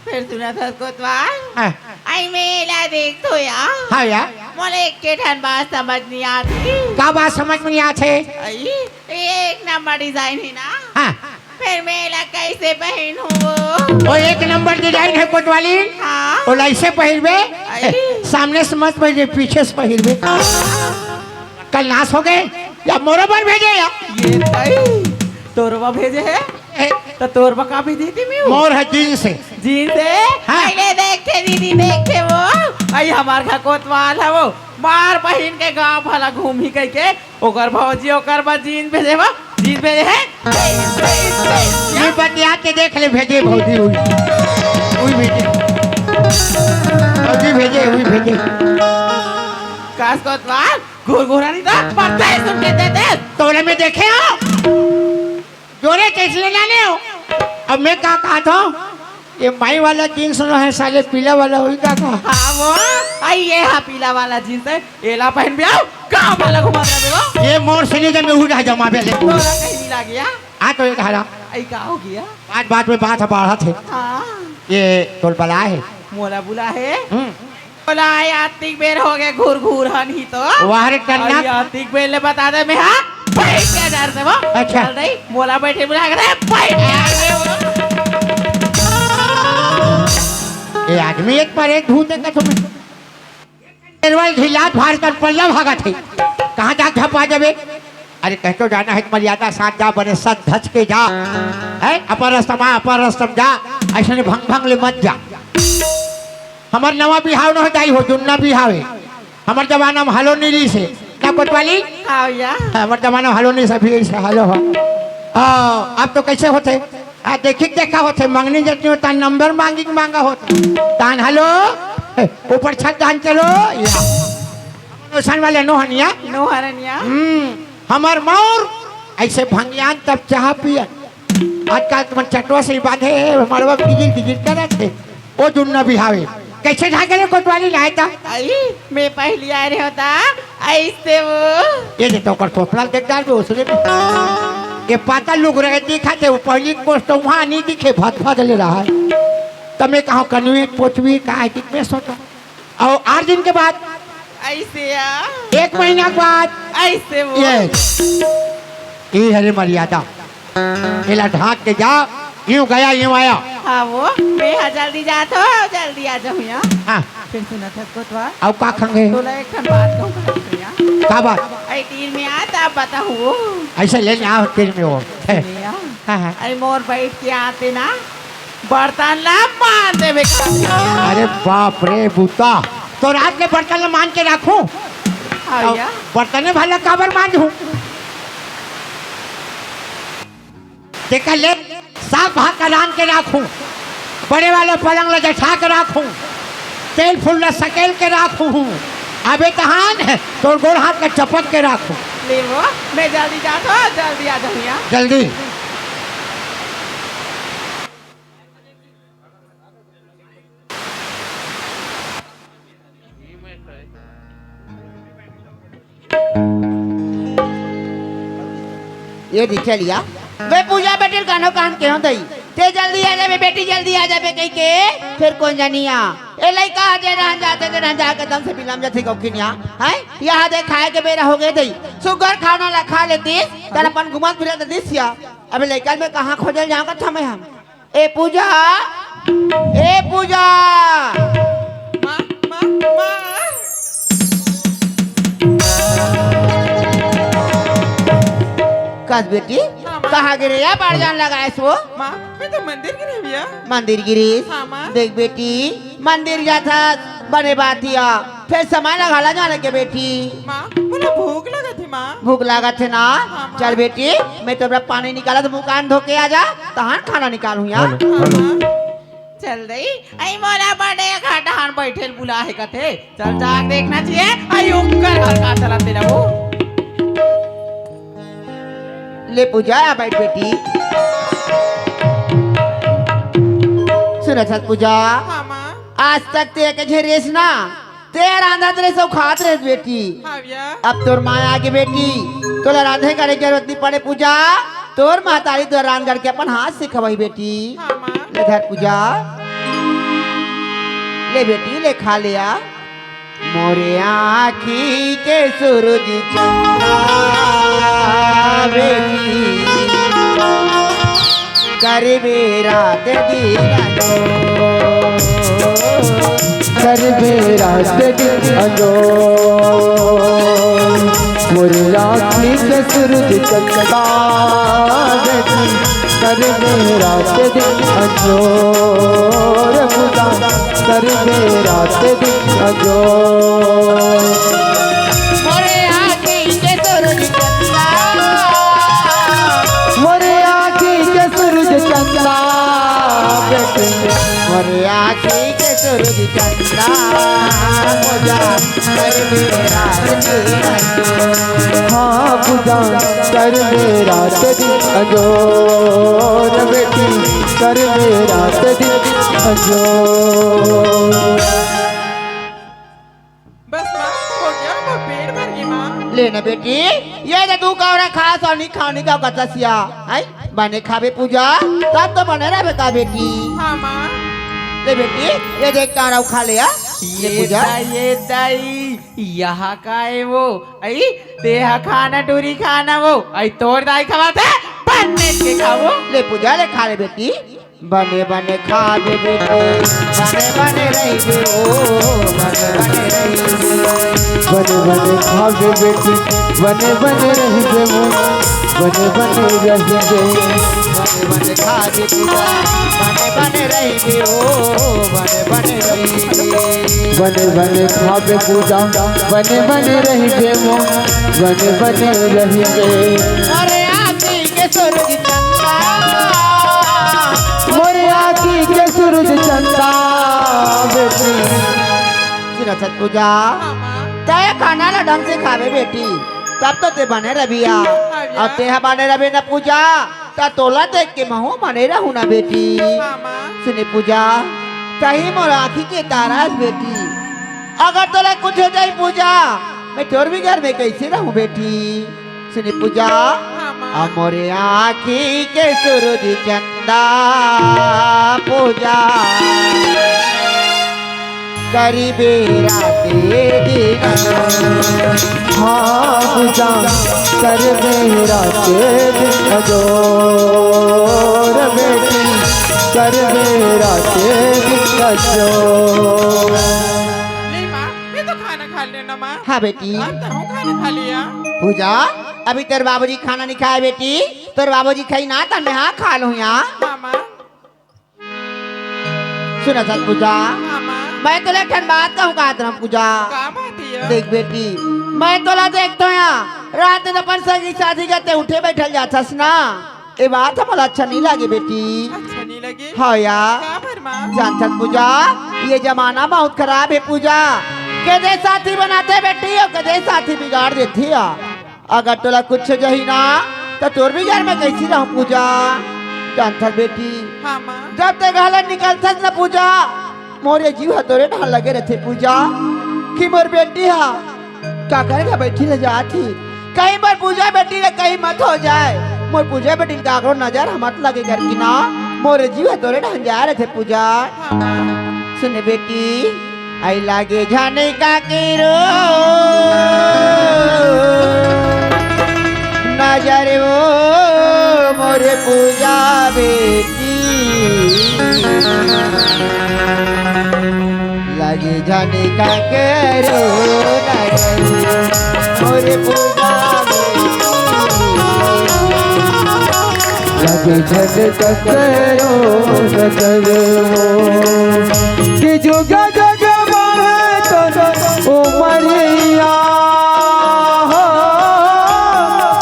फेर सुनत हस कोतवाल? हाँ। आई मेला देखथो या। हाँ या। मोला एक के ठन बात समझ नहीं आती। का बात समझ में नहीं आथे? आई, एक नंबर डिजाइन हे ना। हाँ। फेर मेला कैसे पहिनहूँ वो? ओ एक नंबर डिजाइन हे कोतवाली। हाँ। ओला ऐसे पहिरबे। आई। सामने से मत पहिरबे, पीछे से पहिरबे। कल नाश हो गए या मोरो बर भेजे या? ये भाई, तोरवा भेजे हे? ए। त तोरवा का भेजे दी मैं? मोर ह जींस हे। जींस हे? हाँ। पहले देखे दीदी, देखे वो। आई हमार घर कोतवाल हे वो। मार बहिन के गांव भला घूमही कहिके ओकर भौजी ओकर बर जींस भेजे वो। जींस भेजे हे। ये बतिया के देख ले, भेजे भौजी हुई। हुई भेजे। भौजी भेजे, हुई भेजे। कास कोतवाल, घुरघुरा नहीं था, पत्ते सुन के दे दे। तोले में देखे हो? जोरे चश्मे लाने हो? अब मैं का कहा था? ये माई वाला जींस ना हे साले, पीला वाला होई का का? हाँ वो, आई ये हा पीला वाला जींस हे, एला पहिन भी आओ, गाँव वाला घुमा दे वो। ये मोर से नहीं जमे उड़ा जमा बेले। तोला कहीं नहीं लागिया। आ तो ये धारा। आई का हो गया? बात बात में बात बढ़त हे। हाँ। ये तोल बला हे। मोला बुला हे। हम्म। बोला, "आय, आतिक बेर हो गए, घुर घुर हन ही तो।" वाह रे टन्ना। अरे, आतिक बेर ले बता दे, मैं, हाँ, बैठ के डर से वो। अच्छा। चल रही, मोला बैठे बुला के, "अरे, बैठ के डर से वो।" ये आदमी एक पर एक भूत है कसम। केरवा झिल्लात भार कर पल्ला भागत है। कहाँ जा झपा जाबे? अरे, कह तो जाना है, मर्यादा साथ जा, बने सच धच के जा। है, अपन रास्ता मा, अपन रास्ता मा जा, ऐसे भंग भंग ले मत जा। हमर नवा बिहाव न हो जाई हो, जुन्ना बिहाव हे। हमर जमाना में हलो नहीं रहिस हे। ना कोतवाली? हाँ भैया। हमर जमाना में हलो नहीं, सभी ऐसे हलो हो। आ, अब तो कैसे होथे? आ, देखी देखा होथे, मंगनी जतनी होता, नंबर मांगी के मांगा होता। तान हलो, ऊपर छत दान चलो, या। नोहन वाले नोहनिया। नोहरनिया। हम्म, हमर मौर ऐसे भंगियान तब चाह पियन। आजकल तुमन चटवा से ही बांधे हे, मड़वा गिजिर गिजिर करत हे। ओ जुन्ना बिहावे। कैसे झांके रे कोतवाली लाए ता? आई, मैं पहली आ रहे होता, ऐसे वो। ये दे तो ओकर थोपला देख डाल दो उसने भी। ये पाता लुक रहे दिखा थे, वो पहली कोस तो वहाँ नहीं दिखे, भद भद ले रहा है। तब मैं कहा कनवी पोचवी का है कि मैं सोचा। और आठ दिन के बाद ऐसे आ। एक महीना के बाद ऐसे वो। ये, ये हरे मर्यादा। एला ढांक के जा, यूं गया, यूं आया। हाँ वो, मैं हा जल्दी जात हो, जल्दी आ जाऊँ या। हाँ। फिर सुनत हस कोतवाल। अब का खंगे? तोला एक ठन बात कहूँ का भैया। का बात? ऐ तीर में आ, तब बताऊँ। ऐसे ले जा, तीर में वो। सुनिया। हाँ, हाँ। ऐ मोर बैठ के आते ना, बर्तन ला मान देवे का। अरे बाप रे बुता, तो रात के बर्तन ला मान के राखूं? हाँ भैया। बर्तन भला काबर मांजहूं? तेकर ले साग भात ला रांध के राखूं, बड़े वाला पलंग ला जठा के राखूं, तेल फूल ला सकेल के राखूं, अबे तहान तोर गोड़ हाथ ला चपक के राखूं। ले वो, मैं जल्दी जात हो, जल्दी आ जाऊँ या। जल्दी। ये दिखे लिया। मैं पूजा बेटी कानो कान के हों दई। ते जल्दी आ जाबे बेटी, जल्दी आ जाबे कहिके। फिर कोन जनिया? ए लइका जे रहन जाथे, जे रहन जाके दम से बिलम जाथे गौखिनिया। हैं? यहाँ दे खाए के बेरा हो गए दई। सुग्घर खाना ला खा लेतिस, तन अपन घुमत फिरत दिस या। अबे लइका ल मैं कहाँ खोजे ल जाऊँ कथों मैं हम? ए पूजा, ए पूजा। माँ, माँ, माँ। कस बेटी, हाँ, माँ। कहाँ गिरे या बार जान लगाएस वो? माँ, मैं तो मंदिर गिरे भैया। मंदिर गिरिस? हाँ, माँ। देख बेटी, मंदिर जाथस, बने बात या। फेर समय ला घला जाने के बेटी। माँ, मोला भूख लगत हे, माँ। भूख लागत हे ना? हाँ, माँ। चल बेटी, मैं तोर बर पानी निकालत, मुँह कान धो के आ जा, तहान खाना निकालहूँ या। हेलो, हाँ, हेलो। माँ। चल दई, अई मोला बड़े खटान बैठे ल बुला हे कथे। चल जाके देखना चाहिए, अई ओकर घर का चलत हे ना वो। ले पूजा, आ बैठ बेटी। सुनत हस पूजा? हाँ, माँ। आज तक ते एक झेरेस ना, ते रांधत रेस अउ खात रेस बेटी। हाँ भैया। अब तोर माँ आगे बेटी, तोला रांधे करे के जरूरत नहीं पड़े पूजा, तोर महतारी तोर रांध करके अपन हाथ से खवाही बेटी। हाँ माँ। ले धर पूजा, ले बेटी, ले खा ले आ। मोरे आँखी के सूरज चंदा बेटी, करबे रात दिन अंजोर। करबे रात दिन अंजोर। मोरे आँखी के सूरज चंदा बेटी, करबे रात दिन अंजोर। पूजा करबे रात दिन अंजोर। मोरे आँखी के सूरज चंदा, मोरे आँखी के सूरज चंदा बेटी, मोरे आँखी के सूरज चंदा। पूजा करबे रात दिन अंजोर। हाँ, पूजा करबे रात दिन अंजोर बेटी, करबे रात दिन अंजोर। बस माँ, हो गया, वो पेट भर गई माँ। ले ना बेटी, ये तो तू कौरा खा सोनी खाने का कतसिया। आई बने खाबे पूजा, तब तो बने रहबे का बेटी। हाँ माँ। ले बेटी, ये देख तारा खा ले आ। ले ये पूजा। दाई, ये दाई, यहाँ का है वो? आई, तेहा खाना डूरी खाना वो, आई तोर दाई खवाथे, बने के खावो। ले पूजा, ले खा ले बेटी। बने बने खाबे बेटी, बने बने रहिबे ओ, बने बने रहिबे। बने बने खाबे बेटी, बने बने रहिबे ओ, बने बने रहिबे। बने बने खाबे पूजा, बने बने रहिबे ओ, बने बने रहिबे। बने बने खाबे पूजा, बने बने रहिबे ओ, बने बने रहिबे। अरे आँखी के सूरज चंदा, मोरे आँखी के सूरज चंदा बेटी। सुन सत पूजा, हाँ माँ। तय खाना ला ढंग से खाबे बेटी, तब तो ते बने रहिया। हाँ भैया। अउ तेहा बने रहिबे ना पूजा, त तोला देख के महूँ बने रहूँ ना बेटी। हाँ माँ। सुने पूजा, तही मोर आँखी के तारा हस बेटी, अगर तोला कुछ हो जाई पूजा, मैं तोर बिगर में कैसे रहूँ बेटी? सुने पूजा, हाँ माँ। आ मोरे आँखी के सूरज चंदा पूजा, करबे राते दिन। हाँ पूजा करबे राते दिन अंजोर बेटी, करबे राते दिन अंजोर। ले माँ, मैं तो खाना खा लेना माँ। हाँ बेटी। अब तो हम खाना खा लिया। पूजा, अभी तेरे बाबूजी खाना नहीं खाए बेटी, तेरे बाबूजी खाई ना, तब मैं हाँ खा लूँ यहाँ। हाँ माँ। सुन सत पूजा, हाँ माँ। मैं तोला एक ठन बात कहूँ का धर्म पूजा। का बात है ये? देख बेटी, मैं तोला देखत हों यहाँ, रात में अपन संगी साथी के ते उठे बैठल जाथस ना, ये बात हमला अच्छा नहीं लागे बेटी। अच्छा नहीं लगे? हाँ या। का बर माँ? जान सत पूजा, ये जमाना बहुत खराब है पूजा, कदे साथी बनाथे बेटी अउ कदे साथी बिगाड़ देथे या। अगर तोला कुछ हो जाही ना, त तोर बिगर में कैसी रहूँ पूजा? जानथस बेटी, हाँ माँ। जब ते घर ले निकलथस ना पूजा, मोर ये जीव ह तोरे डहन लगे रहिथे पूजा, कि मोर बेटी ह काकर घर बैठी रह जात ही। कहीं मोर पूजा बेटी ले कहीं मत हो जाए, मोर पूजा बेटी ले काकरो नजर ह मत लगे करके ना, मोर ये जीव ह तोरे डहन जाए रहिथे पूजा। हाँ माँ। सुन बेटी, आई लागे झन काकरो नजर ओ मोर पूजा बेटी, लागे झन काकरो नजर मोर पूजा बेटी। लगे झन काकरो नजर ओ, कि जुग जुग बढ़े तोर उमरिया हो।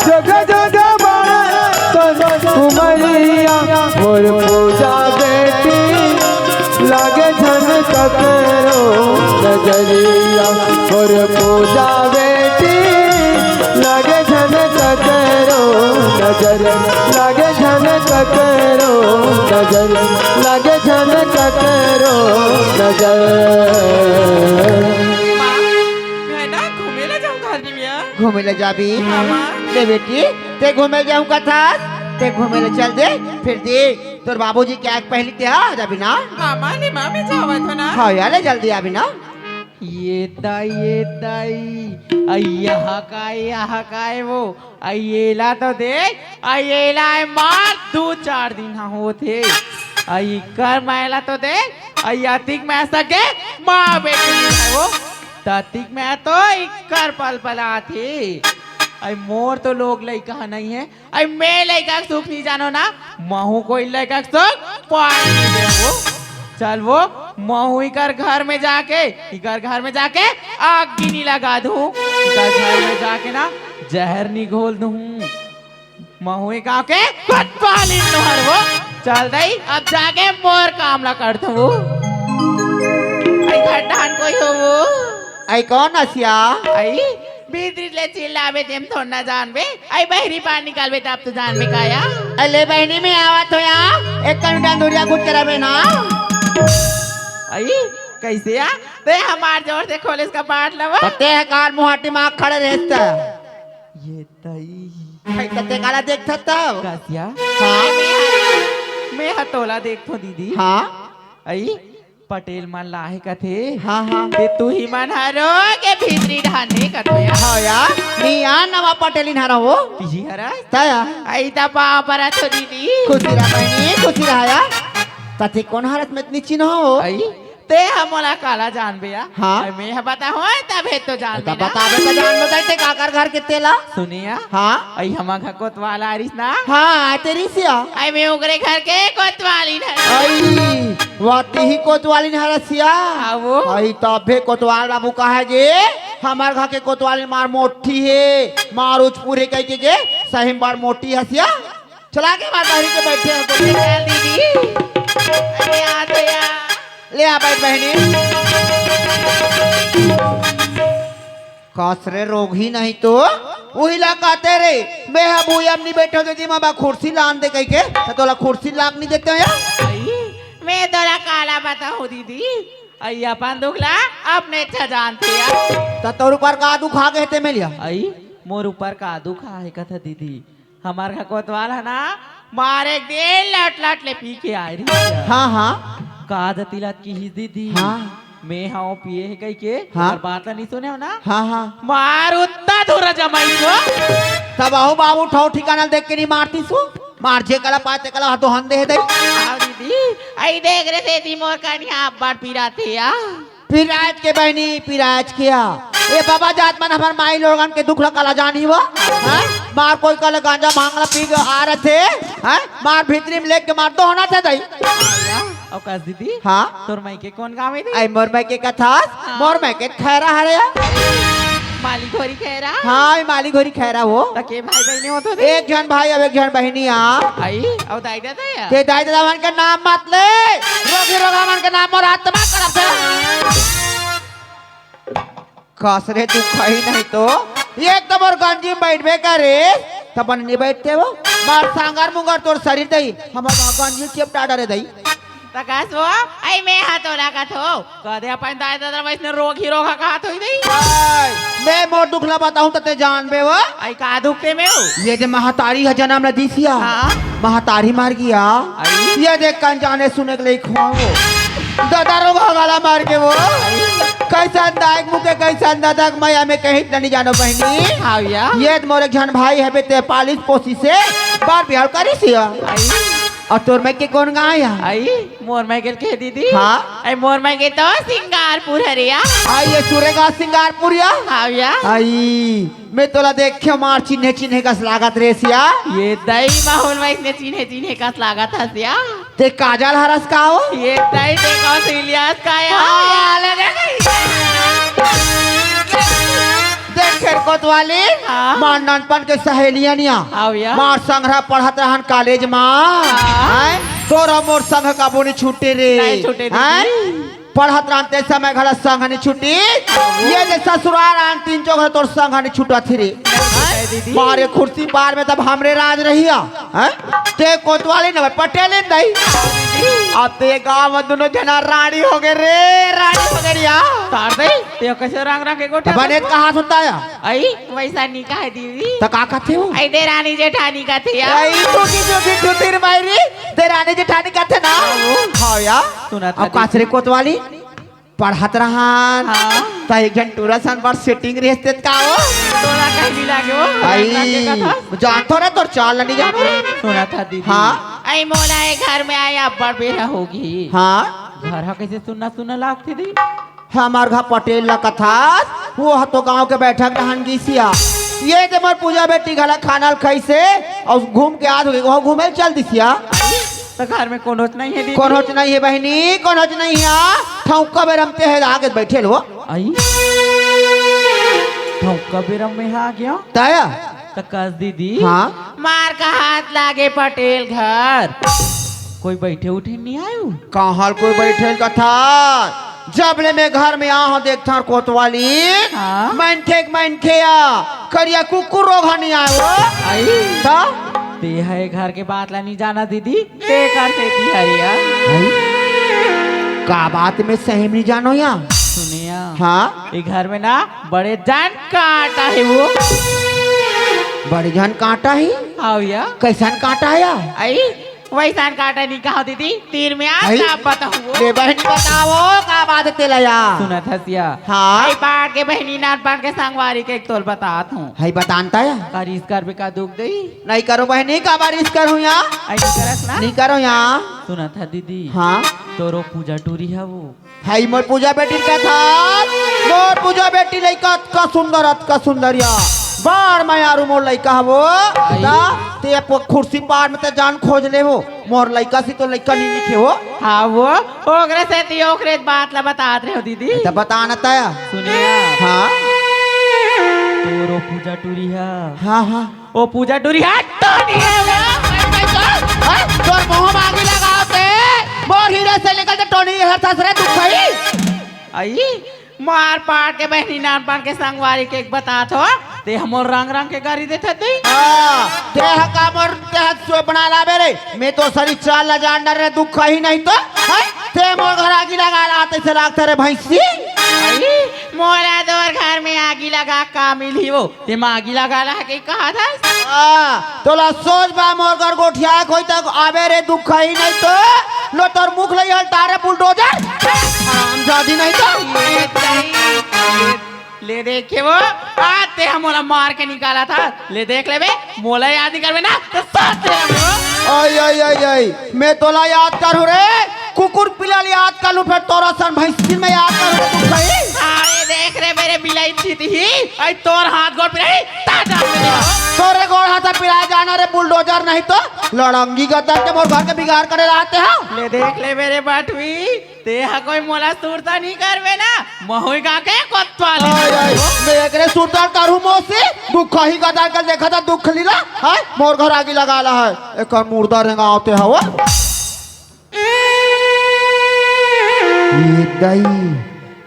जुग जुग बढ़े तोर उमरिया, मोर पूजा बेटी, लगे झन काकरो नजरिया, मोर पूजा बेटी, लगे झन काकरो नजर, लगे झन काकरो नजर, लगे झन काकरो नजर। माँ, मैं ना घूमे ला जाऊँ खाली मिया। घूमे ला जाबी? हाँ, माँ। ए बेटी, ते घूमे जाऊं कथस, ते घूमे ले चल दे, फिर दे तोर बाबूजी के आग पहली ते आ जाबी ना। मामा ने मामे जावत हो ना। हाँ यार, ले जल्दी आबी ना। ये दाई, ये दाई, अई यहाँ का है, यहाँ का है वो? अई येला तो देख, अई येला है मार दू चार दिन हा होत हे। अई इकर मैला तो देख, अई अतिक मैं सके माँ बेटी है वो, ततिक मैं तो इकर पलपलात हे। अई मोर तो लोग लइका ह नहीं है, अई मैं लइका के सुख नहीं जानो ना, महू कोई लइका के सुख पाए नहीं देवो। चल वो, महू इकर घर में जाके, इकर घर में जाके आग गिनी लगा दूँ। इकर घर में जाके ना जहर नहीं घोल दूँ। महू इका के कोतवाली नहर वो। चल दई, अब जाके मोर काम ला करथो वो। अई घर डाहन कोई हो वो? अई कौन असिया? अई भीतरी ले चिल्लाबे तेम थोड़ा ना जानबे। अई बहरी बाहर निकालबे तब तो जानबे का या? अई ले बहनी, मैं आवत हो या, एक कन डंडुरिया गुट के रबे ना। अई कैसे या? ते हमार जोर से खोले इसका बाट लवा। ते कार मुहाटी माँ खड़े रहता। ये तई। अई ते काला देखता तब? कसिया? हाँ। मैं हतोला देखथो दीदी। हाँ। अई पटेल मन लाहे कथे। हाँ, हाँ। ते तू ही मन हरो के भीतरी ढाने कथे या। हाँ यार, मी आ नवा पटेलिन हरा हो। तिही हरा? तया। अई ता पाँव परत हो दीदी। खुशी रहा बहनी, खुशी रहा यार। तथे कौन हरत में इतनी चिन्ह हो? अई, ते हा मोला काला जानबे या? हाँ। अई मैं हा बताहूँ तभे तो जानबे ना। बताबे तो जान लो, ते काकर घर के तेला। सुनिया। हाँ। अई हमा घर कोतवाल आ रिस ना। हाँ, तेरी सिया। अई मैं ओकरे घर के कोतवालिन हरँव। अई, वाह, तिही कोतवालिन हरस या। हाँ वो। अई, तभे कोतवाल बाबू कहे गे, हमर घर के कोतवालिन मार मोटी हे, मार उचपुर हे कहि के गे, सही में बड़ मोटी हस या। चला के मार बहरी के बैठे हो तो। चल दीदी। अरे आ तो या। ले आ बैठ बहनी। कस रे रोगही नहीं तो, उही ला कहते रे, मैं हा भुइयां म नहीं बैठो दीदी, माँ बा कुर्सी लान दे कहि के, त तोला कुर्सी लान नहीं देते हो या? अई, मैं तोला काला बताहूँ दीदी, अई अपन दुख ला अपने अच्छा जानथे या। त तोर ऊपर का दुख आ गे हे ते में लिया? अई, मोर ऊपर का दुख आहे कथा दीदी, हमर घर कोतवाल ह ना, मार एक दिन लट लट ले पी के आए रही। हाँ, हाँ। का जतिलत की ही दीदी। हाँ। मैं हा पिए हे कहि के, हाँ। हमर बात ला नहीं सुने हो ना? हाँ, हाँ। मार उत्ता धुरा जमाई को। तब आहू बाबू ठौ ठिकाना देख के नहीं मारती सु। मार जे कला पाए ते कला हा तो हन दे दे। हाँ दीदी, अई देख रे सेती मोर कनिहा अब्बड़ पीरा थे या। पिराज के बहनी, पिराज के आ। ए बाबा जात मन हमर माई लोगन के दुख ला काला जानी वो? हैं? मार कोई कल गांजा भांग ला पी के आ रहे थे, हैं? मार भीतरी में लेके मार दो होना था दई। अउ कस दीदी? हाँ? तोर माई के कौन गाँव हे दी? अई मोर माई के कथस, हाँ। मोर माई के खैरा हरे या। माली घोरी खैरा? हाँ, अई माली घोरी खैरा वो। त के भाई बहनी होत हो दी? एक झन भाई अउ एक झन बहनी आ। अई, अउ दाई ददा या? ते दाई ददा मन के नाम मत ले। रोगी रोगा मन के नाम मोर आत्मा करत हे। कस रे तू खही नहीं तो। एक तो मोर गंजी में बैठबे करे, त बने नहीं बैठते वो। मार सांगर मुंगर तोर शरीर दई, हमर गंजी चेपटा डरे दई। त कस वो, अई मैं हा तोला कथों। कदे अपन दाई ददा वइसने रोगही रोगा कहत होही दई। अई, मैं मोर दुख ला बताहूँ त ते जानबे वो। अई का दुख ते में हो? ये दे महतारी ह जनम ला दिस या। हाँ। महतारी मर गिस या। अई। ये दे कन जाने सुने के लइक हों वो। ददा रोगहा वाला मर गे वो। अई। कइसन दाई के मुँह के कइसन ददा के मया में कहीं नहीं जानो बहनी। हाँ या। ये दे मोर एक झन भाई हे बेटे पालिस पोसिस हे। बार बिहाव करिस या। अई। अउ तोर माई के कौन गाँव या? अई। मोर माई के ल के दीदी? हाँ। अई मोर माई के तो सिंगारपुर हरे या। अई ये सुरेगा सिंगारपुर या? हाँ या। अई, मैं तोला देखे मार चिन्हे चिन्हे कस लागत रेस या। ये दई माहौल में इसने चिन्हे चिन्हे कस लागत हस या। ते काजल हरस का हो? ये दई देखो सीलियस का या। हाँ। ले देख। देख फेर कोतवाली, हाँ। मार ननपन के सहेलियन या। हाँ भैया। मार संघरा पढ़त रहन कॉलेज मा। हाँ। हैं? तोर अउ मोर संघ कभू नहीं छूटे रे। नहीं छूटे दीदी। हैं? पढ़त रहन ते समय घला संघ नहीं छूटी। हाँ। ये दे ससुरार आन तीन चौक तोर संघ नहीं छूटत ही रे। नहीं छूटे हैं? दीदी। मारे कुर्सी पार में तब हमरे राज रहिया। हैं? ते कोतवाली न पटेलिन दई। दीदी। अब तो ये गांव में दोनों जना रानी हो गए रे, रानी हो गए रे यार। तार दे, ते कैसे रंग रंग के गोठा बने कहा सुनता है? आई, वैसा नहीं कहा दीदी। तो का कहते हो? आई दे रानी जेठानी कहते यार। आई तो की जो की ठुतिर मायरी, दे रानी जेठानी कहते ना। हाँ यार। सुना था अब काचरे कोतवाली पढ़त रहन। हाँ। त एक झन टूरा सन बर सेटिंग रहते का हो? तोला कहीं नहीं लागे हो? आई, रंग रंग के कथा। जानतो रे तोर चाल नहीं जानो रे। सुना था दीदी। हाँ। आई मोला ए घर में आए अब्बड़ बेरा होगी। हाँ। घर हा कैसे सुन्ना सुन्ना लागथे दी? हमार घर पटेल ला कथास, वो ह तो गांव के बैठक रहन गिसिया। ये दे मोर पूजा बेटी घला खाना ल खाइसे, और घूम के आज हो गई, वहाँ घूमे ल चल दिसिया। तो घर में कोनोच नहीं है दीदी? कोनोच नहीं है बहनी, कोनोच नहीं है। ठौका बेरम ते है आगे बैठे लो। आई? ठौका बेरम में आ गया? ताया? तो कस दीदी? हाँ? मार का हाथ लागे पटेल घर। कोई बैठे उठे नहीं आयु? कहाँ कोई बैठे कथा? जब ले मैं घर में आ हूँ देखता कोतवाली। हाँ? मनखे के मनखे आ, करिया कुकुर रोग नहीं आयो। आई? तो? ते है घर के बात ला नहीं जाना दीदी, ते कर देती हरिया। आई? का बात में सही नहीं जानो या? सुनिया। हाँ? ये घर में ना बड़े जान काटा है वो। बड़े जान काटा है? हाँ भैया। कैसन काटा है या? आई? वैसन काटा नहीं कहा दीदी, तीर में आ आई? क्या बताऊँ? ले बहनी बताओ, का बात तेला या? सुना था सिया। हाँ? आई पाट के बहनी नान पाट के संगवारी के एक तोल बतात हूँ। है बतानता या? करीस कर भी का दुख दई? नहीं करो बहनी, का बारिश करूँ या? आई नहीं करस ना? नहीं करो या। सुना था दीदी। हाँ? तोरो पूजा टूरी है वो। हई मोर पूजा बेटी कथा, मोर पूजा बेटी लइका अतका सुंदर, अतका सुंदर या। बार मैं यारू मोर लइका हवो, आई। ता ते अप-, कुर्सी पार में ते जान खोज ले हो। मोर लइका सी तो लइका नहीं लिखे हो। हाँ वो, ओकरे से ती ओकरे बात ला बतात रहे हो दीदी। तो बता न तया। सुनिया। हाँ। तोरो पूजा टूरी है। हाँ, हाँ। ओ पूजा टूरी है, टोनी है वो। हाँ? तोर मुंह में आगी लगाओ ते। मोर हीरे से निकल ते टोनी हर ससुरे दुख है। आई, मार पाट के बहनी नान पाट के संगवारी के एक बतात हो। ते हमर रंग रंग के गारी देथे ते। हाँ, ते ह का मोर ते ह सो बना लाबे रे। मैं तो सरी चाल ला जान रे दुख ही नहीं तो। हैं? ते मोर घर आगी लगा ला ते से लागते रे भैंसी। आई, मोला तोर घर में आगी लगा का मिली वो। ते मागी लगा ला के कहा था? हाँ, तोला सोच बा मोर घर गोठिया कोई तक आबे रे दुख ही नहीं तो। लो तोर मुख लई हल तारे बुलडोजर। हम जादी नहीं तो। ये दई, ये ले देखे वो, आ ते हम मोला मार के निकाला था। ले देख लेबे, मोला याद नहीं करबे ना, तो साथ दे हम वो। आई, आई, आई, आई, मैं तोला याद करूँ रे। कुकुर पिलाली आजकल उठे तोरा सन भैंसिन में आजकल उठे तू सही। अरे देख रे मेरे बिलाई छित ही, आई तोर हाथ गोड़ पिराई, ता जा मेरे हो। तोरे गोड़ हाथ पिराए जाना रे बुलडोजर नहीं तो लड़ंगी गदर के मोर घर के बिगाड़ करे रहते हो। ले देख ले मेरे बाटवी, ते हा कोई मोला सुरता नहीं करवे ना, महुई का के कोतवाली। आय, आय, मैं एकरे सुरता करू मौसी, दुख ही गदर के देखा था दुख लीला, हाय मोर घर आगी लगा ला है, एक मुर्दा रेंगा आते हवा। ए दई,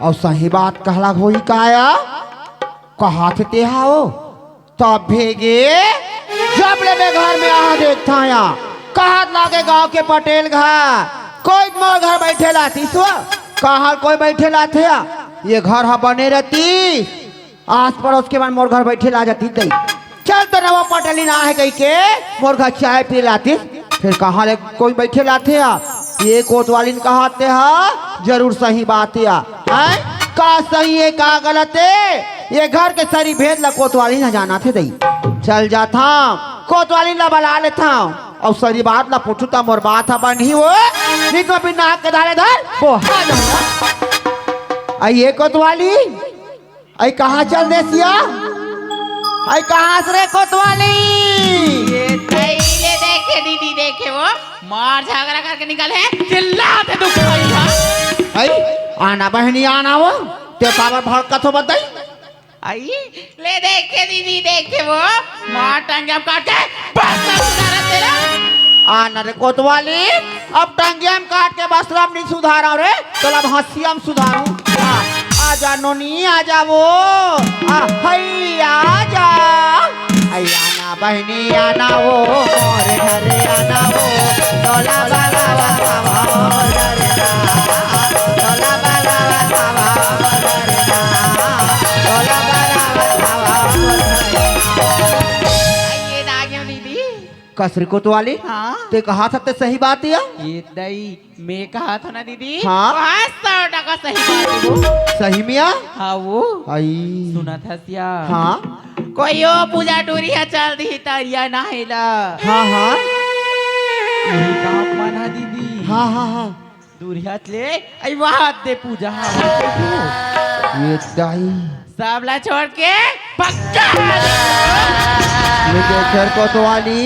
अउ सही बात कहला होई काया? कहाथे तेहा ओ? तब भेगे, जब ले मैं घर में आहा देखथाया, कहत लागे गांव के पटेल घर, कोई मोर घर बैठे लातीस व? कहाँ कोई बैठे लाथे या? ये घर ह बने रहती, आस पड़ोस के मन मोर घर बैठे ला जाती दई। चल तो नवा पटली ना है कही के मोर घर चाय पी लातीस। फिर कहाँ ले कोई बैठे लाथे या? ये कोतवालिन कहाते हा, जरूर सही बात या। हैं? का सही है, का गलत है? ये घर के सरी भेद ला कोतवालिन जाना थे दई। चल जाथा, कोतवालिन ला बला लेथा। अउ सरी बात ला पूछू ता मोर बात हा बनही वो। नहीं तो बिना नाक के धारे धर, वो हा जाना। आ ये कोतवाली, आई कहाँ चल देसिया? आई कहाँ से रे कोतवाली? ये तैले देखे दीदी देखे वो मार झगड़ा करके निकल है, चिल्लाते दुख भई है। आई आना बहनी आना वो, ते काबर भड़कत हो बताई? आई ले देखे दीदी देखे वो मार टंगे हम काट के बस सुधारा तेरा। आना रे कोतवाली, अब टंगिया में काट के बसला में नहीं सुधारा रे, तोला अब हंसिया में सुधारू। आ, आजा नोनी, आजा वो। आ, हई, आजा। आना बहिनी आना वो, मोर घरे आना वो, तोला बलावा खावा मोर घरे ना, तोला बलावा खावा मोर घरे ना, तोला बलावा खावा मोर घरे ना। ये ना गयो दीदी। कसरी कोतवाली, हाँ? ते कहा सकते सही बात या? ये दई, मैं कहा था ना दीदी, हाँ? वहाँ सौ टका सही बात है वो। सही मिया? हाँ वो। आई। सुना था सिया। हाँ? कोई ओ पूजा टूरी है, चल दी तरिया ना हेला। हाँ, हाँ। ये का अपमान है दीदी। हाँ, हाँ, हाँ। दूरिया ले, आई वहाँ दे पूजा, हाँ, ये दाई। सबला छोड़ के पक्का। ये देख कोतवाली,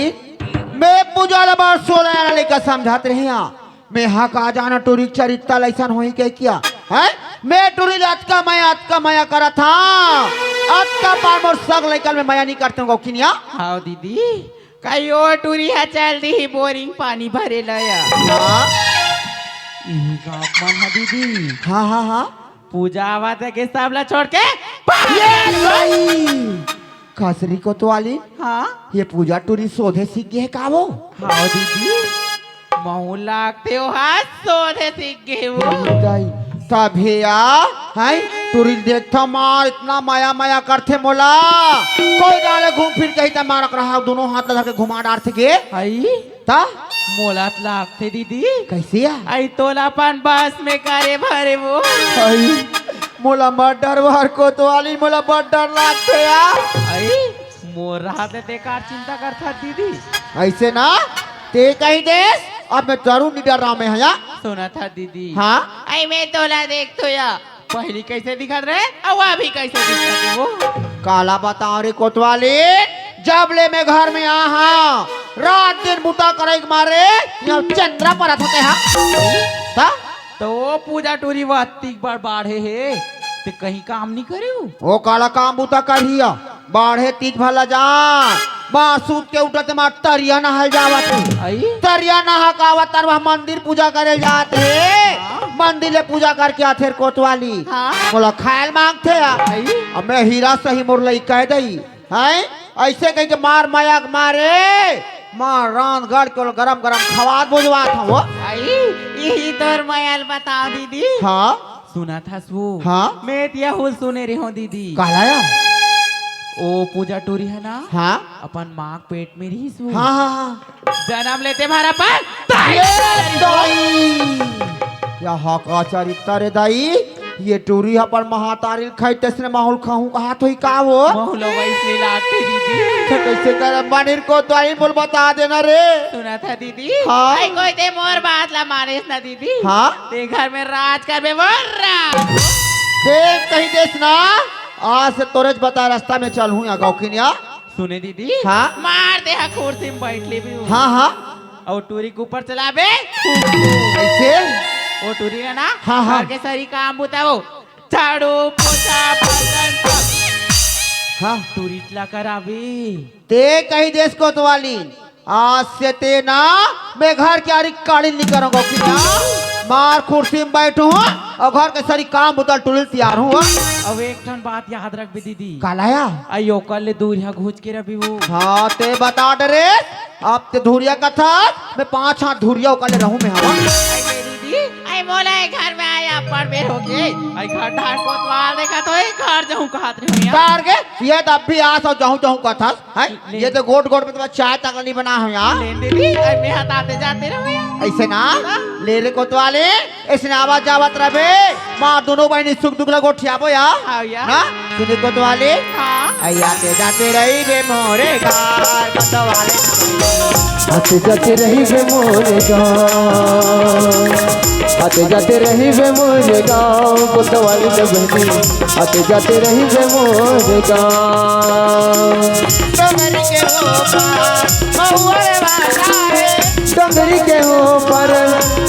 मैं पूजा ला बार सोलह आना लेकर समझात रहे हैं। मैं हा का जाना टूरी चरित्ता लैसन होही के किया, हैं? मैं टूरी ला अतका मया, अतका मया करत हा। अतका पार मोर सग लैकन में मया नहीं करते हो, गौकिनिया? हाँ दीदी, कई ओ टूरी हा चल दी ही बोरिंग पानी भरे लया। हाँ? इही गाँव मन हा दीदी। हाँ, हाँ, हाँ। पूजा आवत है के सबला छोड़ के भाग ये गई। भाई! खसरी कोतवाली, हाँ? ये पूजा टूरी सोधे सीख गए का वो? हाँ दीदी, महू लागते हो हाथ सोधे सीख गए वो। दाई, तभे या, हैं? टूरी देखता मार इतना माया माया करथे मोला। कोई डाले घूम फिर कहीं त मारक रहा, दोनों हाथ लगा के घुमा डारथे के। हई? ता? मोला त लागथे दीदी। कैसे या? आई तोला अपन बस में करे भरे वो। आई, मोला मत डरवा कोतवाली, मोला मत डर लागथे या। आई, मोर रहत ले बेकार चिंता करथस दीदी। ऐसे ना, ते कही देस, अब मैं जरूर नहीं डर रहा मैं, हाँ या? सुना था दीदी। हाँ? आई मैं तोला देख तो या। पहली कैसे दिखत रहे, अउ अभी कैसे दिखत हे वो? काला बताओ रे कोतवाली, जब ले मैं घर में आ हाँ, रात दिन बूता करे के मारे, यहाँ चंद्रा परत होते हाँ। ता? तो वो पूजा टूरी वत्तीक बार बाढ़े हे, ते कहीं काम नहीं करे हो? वो काला काम बूता करही या, बाढ़े तीज भला जा, माँ सूत के उठत मार तरिया नहाय जावत हे। आई? तरिया नहा के आवत, तर वह मंदिर पूजा करे जात हे। हाँ। मंदिर ले पूजा करके आथे रे कोतवाली। हाँ। मोला खायल मांगथे या। आई? अब मैं हीरा सही मोर लइका दई। हैं? ऐसे कह के मार माया के मारे, मार रांध गढ़ के गरम गरम खवात बुझवात हूँ। आई, यही तोर मया ल बताओ दीदी। हाँ। सुनत हस वो? हाँ। मैं त यहू ल सुने रेहेंव दीदी। काला या? ओ पूजा टूरी हे ना? हाँ। अपन माँ के पेट में रिहिस वो। हाँ, हाँ, हाँ। जनम लेते भर अपन ताई ये करी। दाई। या हा का चरित्र रे दाई? ये टूरी ह अपन महातारी ल खाई तइसने महू ल खाहूँ कहत होही का वो? महू ल वइसने लागथे दीदी। त कइसे करब? मानिर कोतवाली ल बता देना रे। सुनत हस दीदी? हाँ। आई कोई ते मोर बात ला मानिस ना दीदी। हाँ? ते घर में राज करबे मोर राज। देख कही देस ना, आज से तोरेच बता रस्ता में चलहूँ या गौकिनिया। सुने दीदी? हाँ? मार दे हा कुर्सी में बैठ लेबे वो। हाँ, हाँ। अउ टूरी के ऊपर चलाबे। कइसे? वो टूरी हे ना? हाँ, हाँ। घर के सरी काम बुता वो। झाड़ू, पोछा, बर्तन, सब। हाँ। टूरी ला कराबे। ते कही देस कोतवाली, आज से ते ना, मैं घर के आरी काड़ी निकलूंगा कि ना, मार कुर्सी में बैठूं अउ घर के सरी काम बुता ल टूरी ल तैयार हूँ। अब एक ठन बात याद रखबे दीदी। काला या? आई ओकर ले दूरिहा घुच के रबे वो। हाँ, ते बता डरे, अब ते धुरिया कथस, मैं पाँच हाथ धुरिया ओकर ले रहूं मैं हवा। आई मेरी दी, आई मोला ए घर में आया अब्बड़ बेर होगे। आई घर ढार कोतवाल देखत होही, घर जाहूं कहत रहे हो यार। तार के, ये त अब भी आस अउ जाहूं जाहूं कथस, हैं? ले। ये तो गोट गोट में तुम्हारा चाय तक नहीं बना हो यार। ले दीदी, आई मैं हताते जाते रहो यार। ऐसे ना, हाँ। ले रे कोतवाले, अइसने आवत जावत रबे, मार दूनों बहिनी सुख दुख ला गोठियाबो या। हाँ या। ना? सुने कोतवाले? हाँ। अइया ते जाते रहिबे मोरे घर, कोतवाले। आते जाते रहिबे मोरे गाँव। आते जाते रहिबे मोरे गाँव, कोतवाली तो बहिनी। आते जाते रहिबे मोरे गाँव। डोंगरी के ऊपर महुआ रे बाटा है। डोंगरी के ऊपर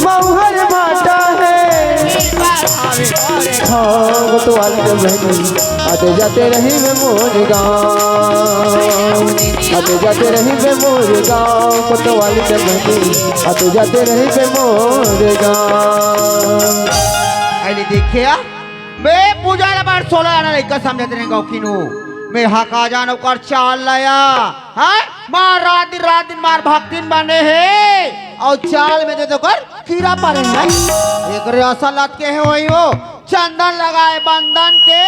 महुआ रे बाटा है। हाँ, कोतवाली के बहिनी, आते जाते रहिबे मोर गाँव, आते जाते रहिबे मोर गाँव, कोतवाली के बहिनी, आते जाते रहिबे मोर गाँव। अरे देखिया, मैं पूजा ला बार सोलह आना लइका समझत रहे गौकिन हो। मेहा का जान ओकर चाल लया, हैं? मार रात दिन, रात दिन मार भक्तिन बने हे, अउ चाल में दे ओकर कीरा परे हे। एकरे असल लतके हे होही वो, चंदन लगाए बंदन के,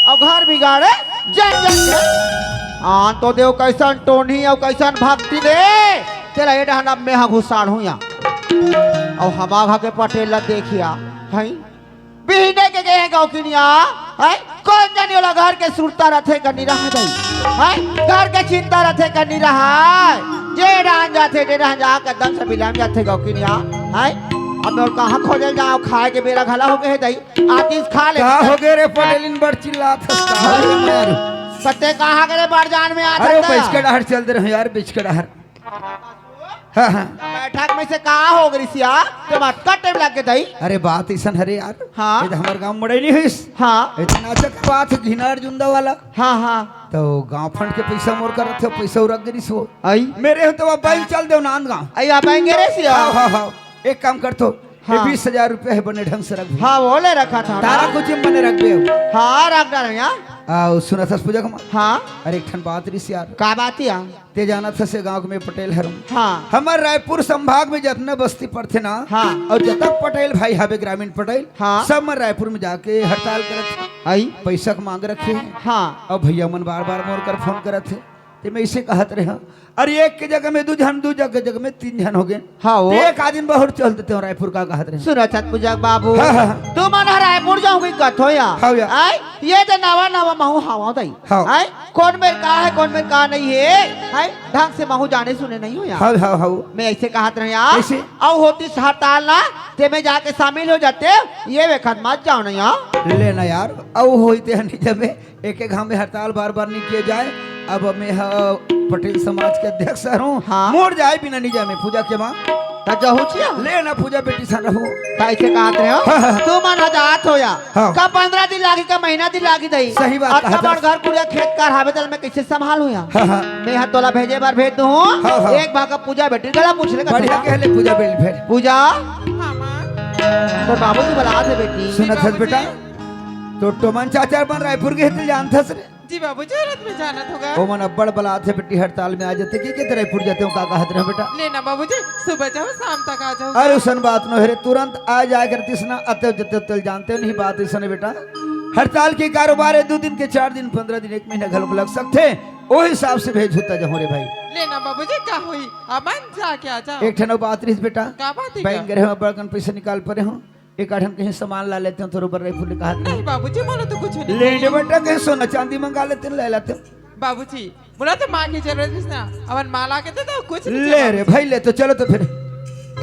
अउ घर बिगाड़े जन जन के। आन तो देव कइसन टोनही अउ कइसन भक्ति दे, तेला ए डहन अब मेहा घुसाड़हूं या। अउ हमा घर के पटेल ला देखिया, हैं? बिहने के गे हे गौकिनिया, हैं? कोन जनी ओला घर के सुरता रथे कनी रह जाई, हैं? घर के चिंता रथे कनी रहाय। जे डहन जाथे, जे डहन जाके एकदम से बिलम जाथे गौकिनिया, हैं? अब मैं ओला कहाँ खोजे ल जांव, खाए के बेरा घला हो गे हे दई, आतिस खा ले। का हो गे रे पटेलिन, बड़ चिल्लात हस, का हो गे यार? सत्ते कहाँ गे रे बड़ जान में आत अरे, हस वो त? बिचका डहर चल दे रहे यार, बिचका डहर। हाँ, हाँ। बैठक में से का हो गे रिसिया? ते मटका टेम लग गे दई। अरे बात अइसन हरे यार। हाँ। ये तो हमर गांव मड़ई नहीं होइस। हाँ। इतना अच्छा बात है, घिनार जुंदा वाला। हाँ, हाँ। तो गांव फंड के पैसा मोर करत हे, पैसा उरक गे रिस वो। आई। मेरे हो तो अब बैंक चल देव नांदगांव। आई, आ बैंक गे रिसिया? हाँ, हाँ, हाँ। एक काम कर तो, ये हाँ। बीस हजार रुपया है, बने ढंग से रख दे। हाँ, वो ले रखा था तारा ना। कुछ बने रख दे। हाँ, रख डाल यार। आ, सुनत हस पूजा कुमार? हाँ। अरे एक ठन बात रिस यार। का बात या? ते जानत हस ए गांव के मैं पटेल हरंव। हाँ। हमर रायपुर संभाग में जतना बस्ती पड़थे ना, हाँ। अउ जतक पटेल भाई हवे ग्रामीण पटेल, हाँ। सब मन रायपुर में जाके हड़ताल करत हे। आई। पैसा के मांग रखे हे। हाँ। अउ भैया मन बार-बार मोर कर फोन करत हे। ते मैं इसे कहत रहेंव, अरे एक के जगह में दू झन, दू जगह, जगह में तीन झन हो गे। हाँ, वो। ते एक आदमी बहुत चल देते हो रायपुर का कहत रहेंव। सुनत हस पूजा बाबू, हाँ, हाँ। तुमन ह रायपुर जाहूं कथो या। हाँ या। आय, ये तो नवा नवा महूं हवंव दई। हाँ। आय, कोन मेर का हे, कोन मेर का नहीं हे, आय, ढंग से महूं जाने सुने नहीं हों या। हाँ, हाँ, हाँ। मैं अइसे कहत रहेंव या। कइसे? अउ होतिस हड़ताल ना, ते में जाके शामिल हो जाते, ये बेखत मत जाव ना या। ले ना यार, अउ होई ते ह नहीं जमे, एक एक घाम में हड़ताल बार बार नहीं किए जाए। अब मैं ह पटेल समाज के अध्यक्ष हरंव। हाँ। मोर जाए बिना नहीं जाए मैं पूजा के माँ। त जहू छिया? ले ना पूजा बेटी सन रहूं। त अइसे कहत रहेंव। हाँ, हाँ। तुमन ह जात हो या। हाँ। का पंद्रह दिन लागी, का महीना दिन लागी दई। सही बात अउ कहत हस। घर कुरिया खेत खार हावे तेला मैं कइसे संभालहूं या? हाँ, हाँ। मैं ह तोला भेजे बर भेज दूं। हाँ, हाँ। एक भाग पूजा बेटी गला पूछ ले बढ़िया कथो। कहले पूजा बेटी भेज। पूजा। हाँ, माँ। तोर बाबूजी बलात हे बेटी। सुनत हस बेटा? तो टोमन चाचा मन रायपुर गे हे ते जानत हस रे? जी बाबूजी, रथ में जाना होगा। ओमन अब्बड़ बलात हे बेटी, हड़ताल में आ जाते, के के रायपुर जाते हो, का कहत रहे बेटा? ले ना बाबूजी, सुबह जाओ, शाम तक आ जाओ। अरे, अइसन बात नो हे रे, तुरंत आ जाए करतिस ना, अते जते तेला जानते नहीं बात अइसन हे बेटा। हड़ताल के कारोबार हे, दू दिन के, चार दिन, पंद्रह दिन, एक महीना घलो लग सकथे, ओ हिसाब से भेजहूं त जहूं रे भाई। ले ना बाबूजी, का होई, अपन जाके आ जाओ। एक ठन बात रहिस बेटा, का बात हे बैंक का? गए हंव, अब्बड़ कन पैसा निकाल परे हंव, एक आध ठन कहीं सामान ला लेतेंव, तोर बर रायपुर ले कहत नहीं बाबूजी, मोला तो कुछ नहीं ले चाहिए। बेटा, कहीं सोना चांदी मंगा लेतेंव, ले लेतेंव। बाबूजी, मोला तो माँ के जरूरत हे ना, अपन माँ ला के दे दो, कुछ नहीं ले चाहिए रे बाबूजी। भाई, ले तो चलो तो फिर।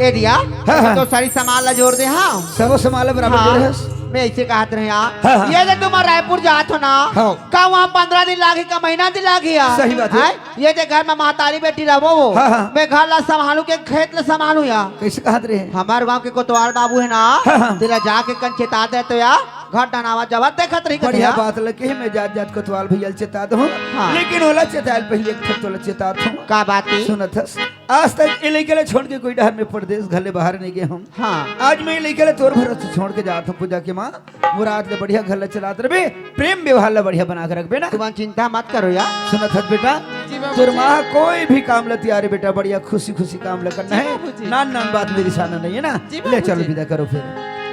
ए दिया, हाँ, हाँ। तो सारी सामान ला जोर दे, हाँ। सबो सामान ला बराबर हाँ। जोरे हस। मैं अइसे कहत रहेंव यार, हाँ, हाँ। ये जो तुम रायपुर जात हो ना, हाँ। का वहाँ पंद्रह दिन लागी, का महीना दिन लागी यार? सही बात हे। हैं? ये दे घर में महतारी बेटी रहबो वो। हाँ, हाँ। मैं घर ला संभालूं के खेत ला संभालूं या? कइसे कहत रहे? हमर गांव के कोतवाल बाबू हे ना, हाँ, हाँ। तेला जाके कन चेता दे तो या, घर डहन आवत जावत देखत रही बढ़िया कथो या। बात लगे हे, मैं जात जात कोतवाल भैया ल चेता दूं। हाँ। लेकिन ओला चेताय ले पहिली एक ठन तोला चेतात हंव। का बात हे? सुनत हस? आज तक ए लइका ला छोड़ के कोई डहर में परदेस घर ले बाहर नहीं गे हंव। हाँ। आज मैं ए लइका ला तोर भरोसे छोड़ के जात हंव पूजा के माँ। मुराद ले बढ़िया घर ला चलात रहिबे, प्रेम व्यवहार ला बढ़िया बना के रखबे ना। तुमन चिंता मत करो यार। सुनत हस बेटा, जी बाबूजी। तोर माँ कोई भी काम ला तियार हे बेटा, बढ़िया खुशी खुशी काम ला करना जी हे। बाबूजी। नान नान बात में रिसाना नहीं हे ना। जी ले चलो बाबूजी। विदा करो फिर।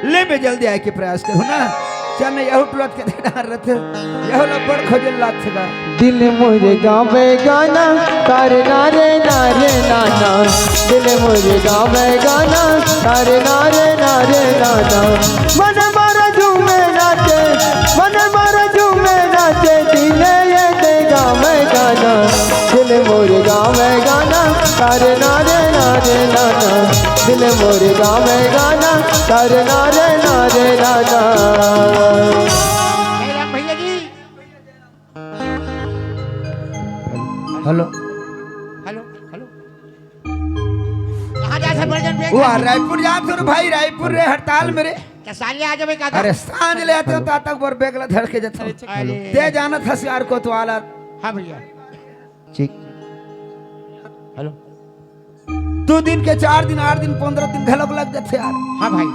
ले बे जल्दी आए के प्रयास करो ना। चल नहीं, यहू टुरत के डार रथे। यहू ला बड़ खोजे लागथे गा। दिल मोर गावे गाना, तारे नारे नारे नाना। दिल मोर गावे गाना, तारे नारे नारे नाना। मन मारा झूमे नाचे, मन मारा झूमे नाचे, दिल ये दे गावे गाना। दिल मोर गावे गाना, तारे नारे नारे नाना। दिल मोर गावे गाना, तारे नारे नारे नाना। जय राम भैया जी। हेलो। Hello, hello. कहाँ जा से बड़े जन बेग वो आ, रायपुर जा फिर भाई, रायपुर रे हड़ताल में रे। कसाले आ जावे का? अरे सांझ ले आते हो, तात तक बर बेग ला धर के जथे। अरे, अरे। ते जानत हस यार कोतवाल। हाँ भैया। ठीक। हेलो। दू दिन के चार दिन, आठ दिन, पंद्रह दिन घलोक लग जाथे यार। हाँ भाई।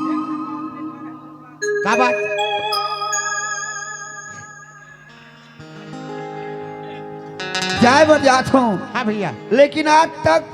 का बात? जाए बर जात हूँ। हाँ भैया। लेकिन आज तक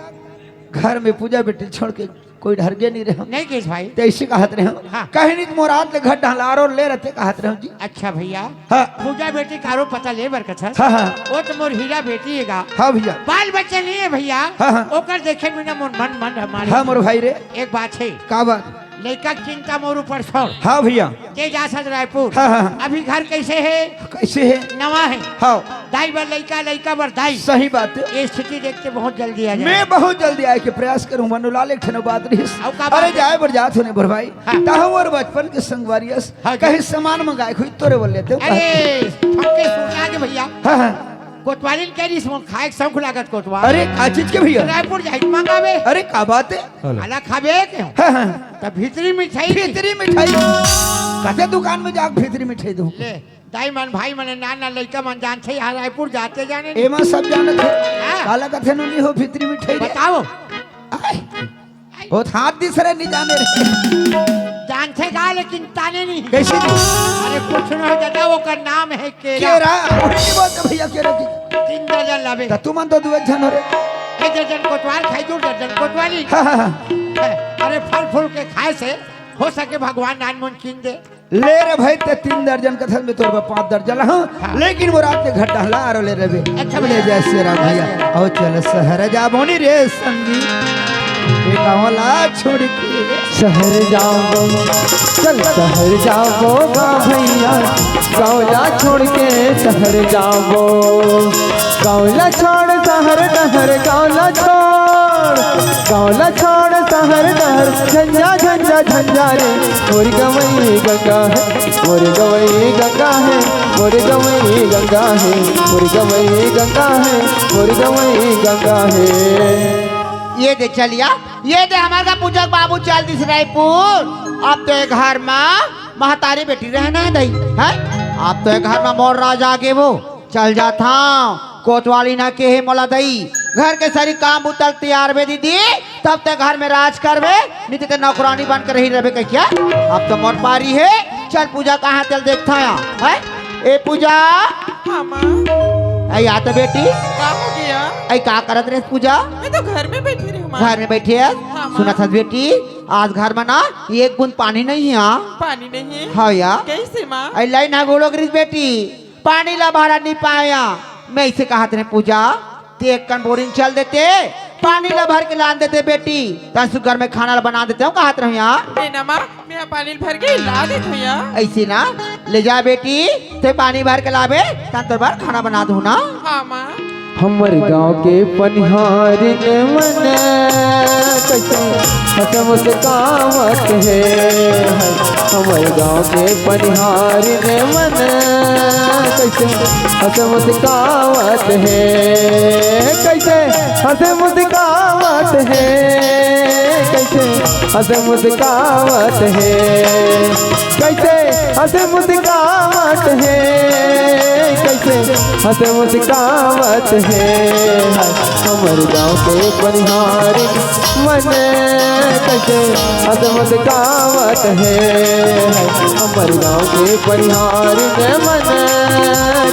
घर में पूजा बेटी छोड़ के कोई डहर गे नहीं रहे। नहीं गइस भाई। तइसे कहत रहे। हाँ। कहीं नहीं तो मोर आत ले घर डहलारो ले रहते कहत रहे जी। अच्छा भैया। हाँ। पूजा बेटी कारो पता ले बर कथस। हाँ, हाँ। वो तो मोर हीरा बेटी हे गा। हाँ भैया। बाल बच्चे नहीं है भैया। हाँ, हाँ। ओकर देखे बिना मोर मन मन हमारे। हाँ मोर भाई रे। एक बात है। का बात? लइका के चिंता मोर ऊपर छोड़। हाँ भैया। ते जा सज रायपुर। हाँ, हाँ, हाँ। अभी घर कैसे है? कैसे है? नवा है। हाँ। दाई बर लइका, लइका बर दाई। सही बात है। ये स्थिति देखते बहुत जल्दी आ जाए। मैं बहुत जल्दी आए के प्रयास करूँ, मनुलाल एक ठन बात रहिस। अउ का बात अरे है? जाए बर जात होने बर भाई। हाँ। तहु और बचपन के संगवारी अस। हाँ जी। कहीं सामान मंगाए हुई तोरे बोल लेते हो। अरे, हमके सोचा के भैया। हाँ, हाँ। कोतवाली के रिस मोर खाए के शौक लागत कोतवाल। अरे, का चीज के भैया? रायपुर जाए के मंगावे। अरे, का बात है? हेलो। काला खाबे के? हाँ, हाँ। त भीतरी मिठाई। भीतरी मिठाई। कते दुकान में जाके भीतरी मिठाई दूँ? ले, दाई मन, भाई मन, नान नान लइका मन जानथे, यहाँ रायपुर जाते जाने नहीं। एमा सब जानत हे। हाँ। काला कथे नु नहीं हो भीतरी मिठाई रे। बताओ। आय। ओ हाथ दिस रे नहीं जाने रे। जानथे गा, लेकिन ताने नहीं। कैसे जी? अरे कुछ ना हो दादा, ओकर नाम है केरा। केरा? उल्टी बोलते भैया, केरा की। तीन दर्जन लाबे। त तुमन तो दू एक झन हो रे। एक दर्जन कोतवाल खाई, दू दर्जन कोतवाली। हाँ, हाँ, हाँ। अरे फल फूल के खाए से हो सके भगवान नान मुन कीन दे। ले रे भाई, ते तीन दर्जन कथस में तोर बर पाँच दर्जन ला, हाँ। हाँ। लेकिन वो रात के घर डहला आरो ले रे बे। अच्छा ले भैया। जय श्री राम भैया। जय श्री राम। आओ चल शहर जाबो नी रे संगी, ये गाँव ला छोड़ के। शहर जाबो, चल शहर जाबो गा भैया, गाँव ला छोड़ के शहर जाबो। गाँव ला छोड़ शहर डहर, गाँव ला छोड़, गाँव ला छोड़ शहर डहर, झंझा झंझा झंझा रे। मोर गंवई गंगा हे, मोर गंवई गंगा हे, मोर गंवई गंगा हे, मोर गंवई गंगा हे, मोर गंवई गंगा हे। ये दे चलिया, ये दे हमर गा पूजा के बाबू चल दिस रायपुर। अब तो ये घर मा महतारी बेटी रहना है दई, हैं? अब तो ये घर मा मोर राज आगे वो। चल जात हँव, कोतवाली ना केहे मोला दई, घर के सारी काम बुता ल तियारबे दीदी, तब ते घर में राज करबे, नहीं ते नौकरानी बन के रही रहबे कहिके। अब तो मोर पारी हे, चल पूजा कहाँ तेला देखथँव, हैं? ए पूजा। हाँ माँ। अई आ तो बेटी। का हो गया? अई का करत रहे पूजा? मैं तो घर में बैठी रही हूँ माँ। घर में बैठी है? हाँ माँ। सुनत हस बेटी, आज घर में ना एक बूंद पानी नहीं है। पानी नहीं है? हाँ या। कैसे माँ? अई लाइन हा गोड़ो गिरिस बेटी, पानी ला भरा नहीं पाया। मैं इसे कहत रहे पूजा, ते एक कन बोरिंग चल देते, पानी ला भर के लान देते बेटी, त सुग्घर में खाना ला बना देते हँव कहत रहे यार। ए ना माँ, मैं पानी भर के ला देत हँव यार। ऐसे ना, ले जा बेटी, ते पानी भर के लाबे, तन तोर बर खाना बना दूँ ना। हाँ माँ। हमर गाँव के पनिहारिन मन कइसे हँस मुस्कावत हे, हमर गाँव के पनिहारिन मन कइसे हँस मुस्कावत हे, कइसे हँस मुस्कावत हे, कइसे हँस मुस्कावत हे, कइसे हँस मुस्कावत हे, कइसे हँस मुस्कावत हे। हमर गाँव के पनिहारिन मन कइसे हँस मुस्कावत हे, हमर गाँव के पनिहारिन मन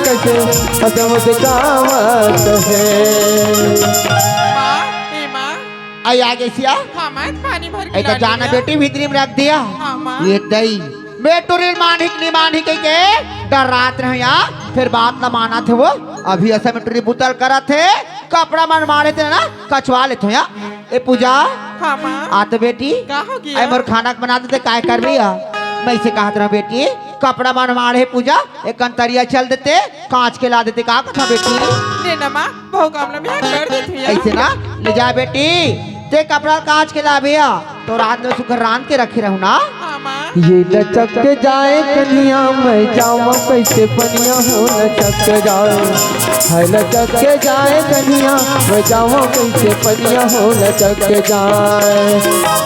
कइसे हँस मुस्कावत हे। माँ, ए माँ। आई आ गई सिया। हाँ माँ, पानी भर के एक ला जाना लिया। बेटी भीतरी में रख दिया। हाँ माँ। ये दई मैं टुरी ल मानही कि नहीं मानही कहिके डर्रात रहे यार, फिर बात ला मानत हे वो। अभी अइसे में टुरी बुता ल करत हे, कपड़ा मन माड़े ते ना, कछवा लेत हँव यार। ए पूजा। हाँ माँ। आ तो बेटी। का हो गया? अई मोर खाना के बना देते, काय करबे यार? मैं इसे कहत रहे हँव बेटी, कपड़ा मन माड़े हे पूजा, एक कन तरिया चल देते, काँच के ला देते, का कथस बेटी? ले ना माँ, बहुत काम ला मैं कर देत हँव यार। ऐसे ना, ले जा बेटी, ते कपड़ा काँच के लाबे या, तो रात में सुग्घर रांध के रखे रहूँ ना। हाँ माँ। ये लचक के जाए कनिया, मैं जावँव कइसे पनिया हो लचक के जाए। हाय लचक के जाए कनिया, मैं जावँव कइसे पनिया हो लचक के जाए।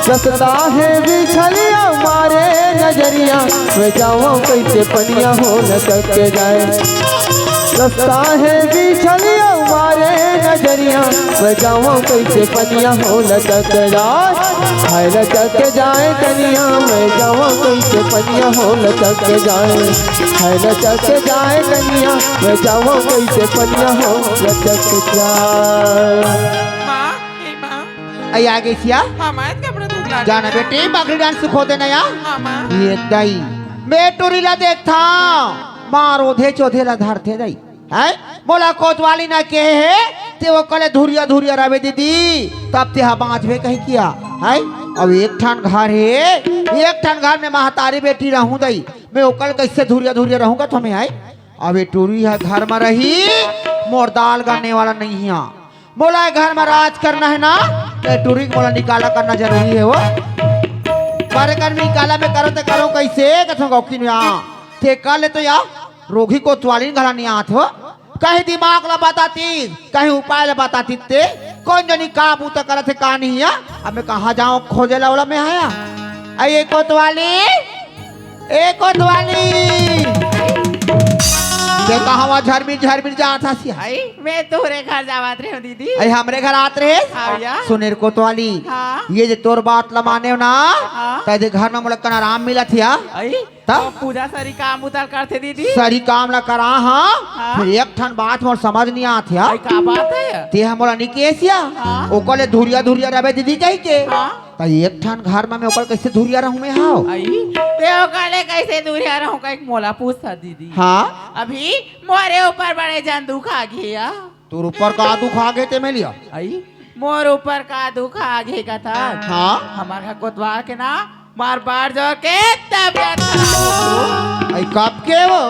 रसता हे बिछलिया मारे नजरिया, मैं जावँव कइसे पनिया हो लचक के जाए। रसता हे बिछलिया मारे नजरिया, मैं जावँव कइसे पनिया हो लचक के जाए। हाय लचक के जाए कनिया, मैं जावं कइसे पनिया हो लचक जाए, है लचक जाए कनिया, मैं जावं कइसे पनिया हो लचक जाए। माँ, ए माँ, आई आ गई सिया। हाँ माँ, कपड़ा धुला जाना बेटी, बकरी डांस सुखो देना या। हाँ माँ। ये दई, मैं टुरी ला देखता, मार ओधे चोधे ला धरथे दई। हैं? मोला कोतवाली ना कहे हे, ते ओकर ले धुरिया धुरिया रवे दीदी, तब ते हा बाँचबे कही किया। हैं? अब एक ठन घर हे, एक ठन घर में महतारी बेटी रहूं दई, मैं ओकर ले कइसे धुरिया धुरिया रहूं का थमे, हैं? अब ये टुरी ह घर में रही, मोर दाल गलने वाला नहीं है। मोला ये घर में राज करना है ना, तो ये टुरी के मोला निकाला करना जरूरी है वो। पर कर निकाला मैं करो तो करो कइसे, कथों गौकिन या, ते कर ले तो या, रोगही कोतवाली घला नहीं आत हो। कहीं दिमाग ला बताती, कहीं उपाय ला बताती ते, कौन जनी का बूता करत हे, का नहीं है। अब मैं कहाँ जाऊँ खोजे ला, ओला मैं आया। अये कोतवाली, ए कोतवाली, ते कहाँ झरमिर झरमिर जात हस या? आई, मैं तोहरे घर जावत रहे दीदी। आई, हमरे घर आत रहे? हाँ भैया। सुने रे कोतवाली, हाँ। ये जे तोर बात ला माने ना, हाँ। त ये घर में मोला कन आराम मिलत या। आई, तब? तो पूजा सरी काम उतर करथे दीदी। सरी काम ला करा, हाँ। हाँ। फिर एक ठन बात मोर समझ नहीं आत हे। भाई, का बात है? ते ह मोला निकेसिया। हाँ। ओकर ले धुरिया धुरिया रवे दीदी कही के। हाँ। त एक ठन घर में मैं ओकर कइसे धुरिया रहूं मैं हाव? आई, ते ओकर ले कइसे धुरिया रहूं कही के मोला पूछता दीदी। हाँ। अभी मोरे ऊपर बड़े जन दुख आ गया। तोर ऊपर का दुख आ गे ते में लिया? आई, मोर ऊपर का दुख आ गे कथा। हाँ। हमार घर कोतवाल के ना, मार बार जोर के तबियत खराब हो। आई, कब के वो?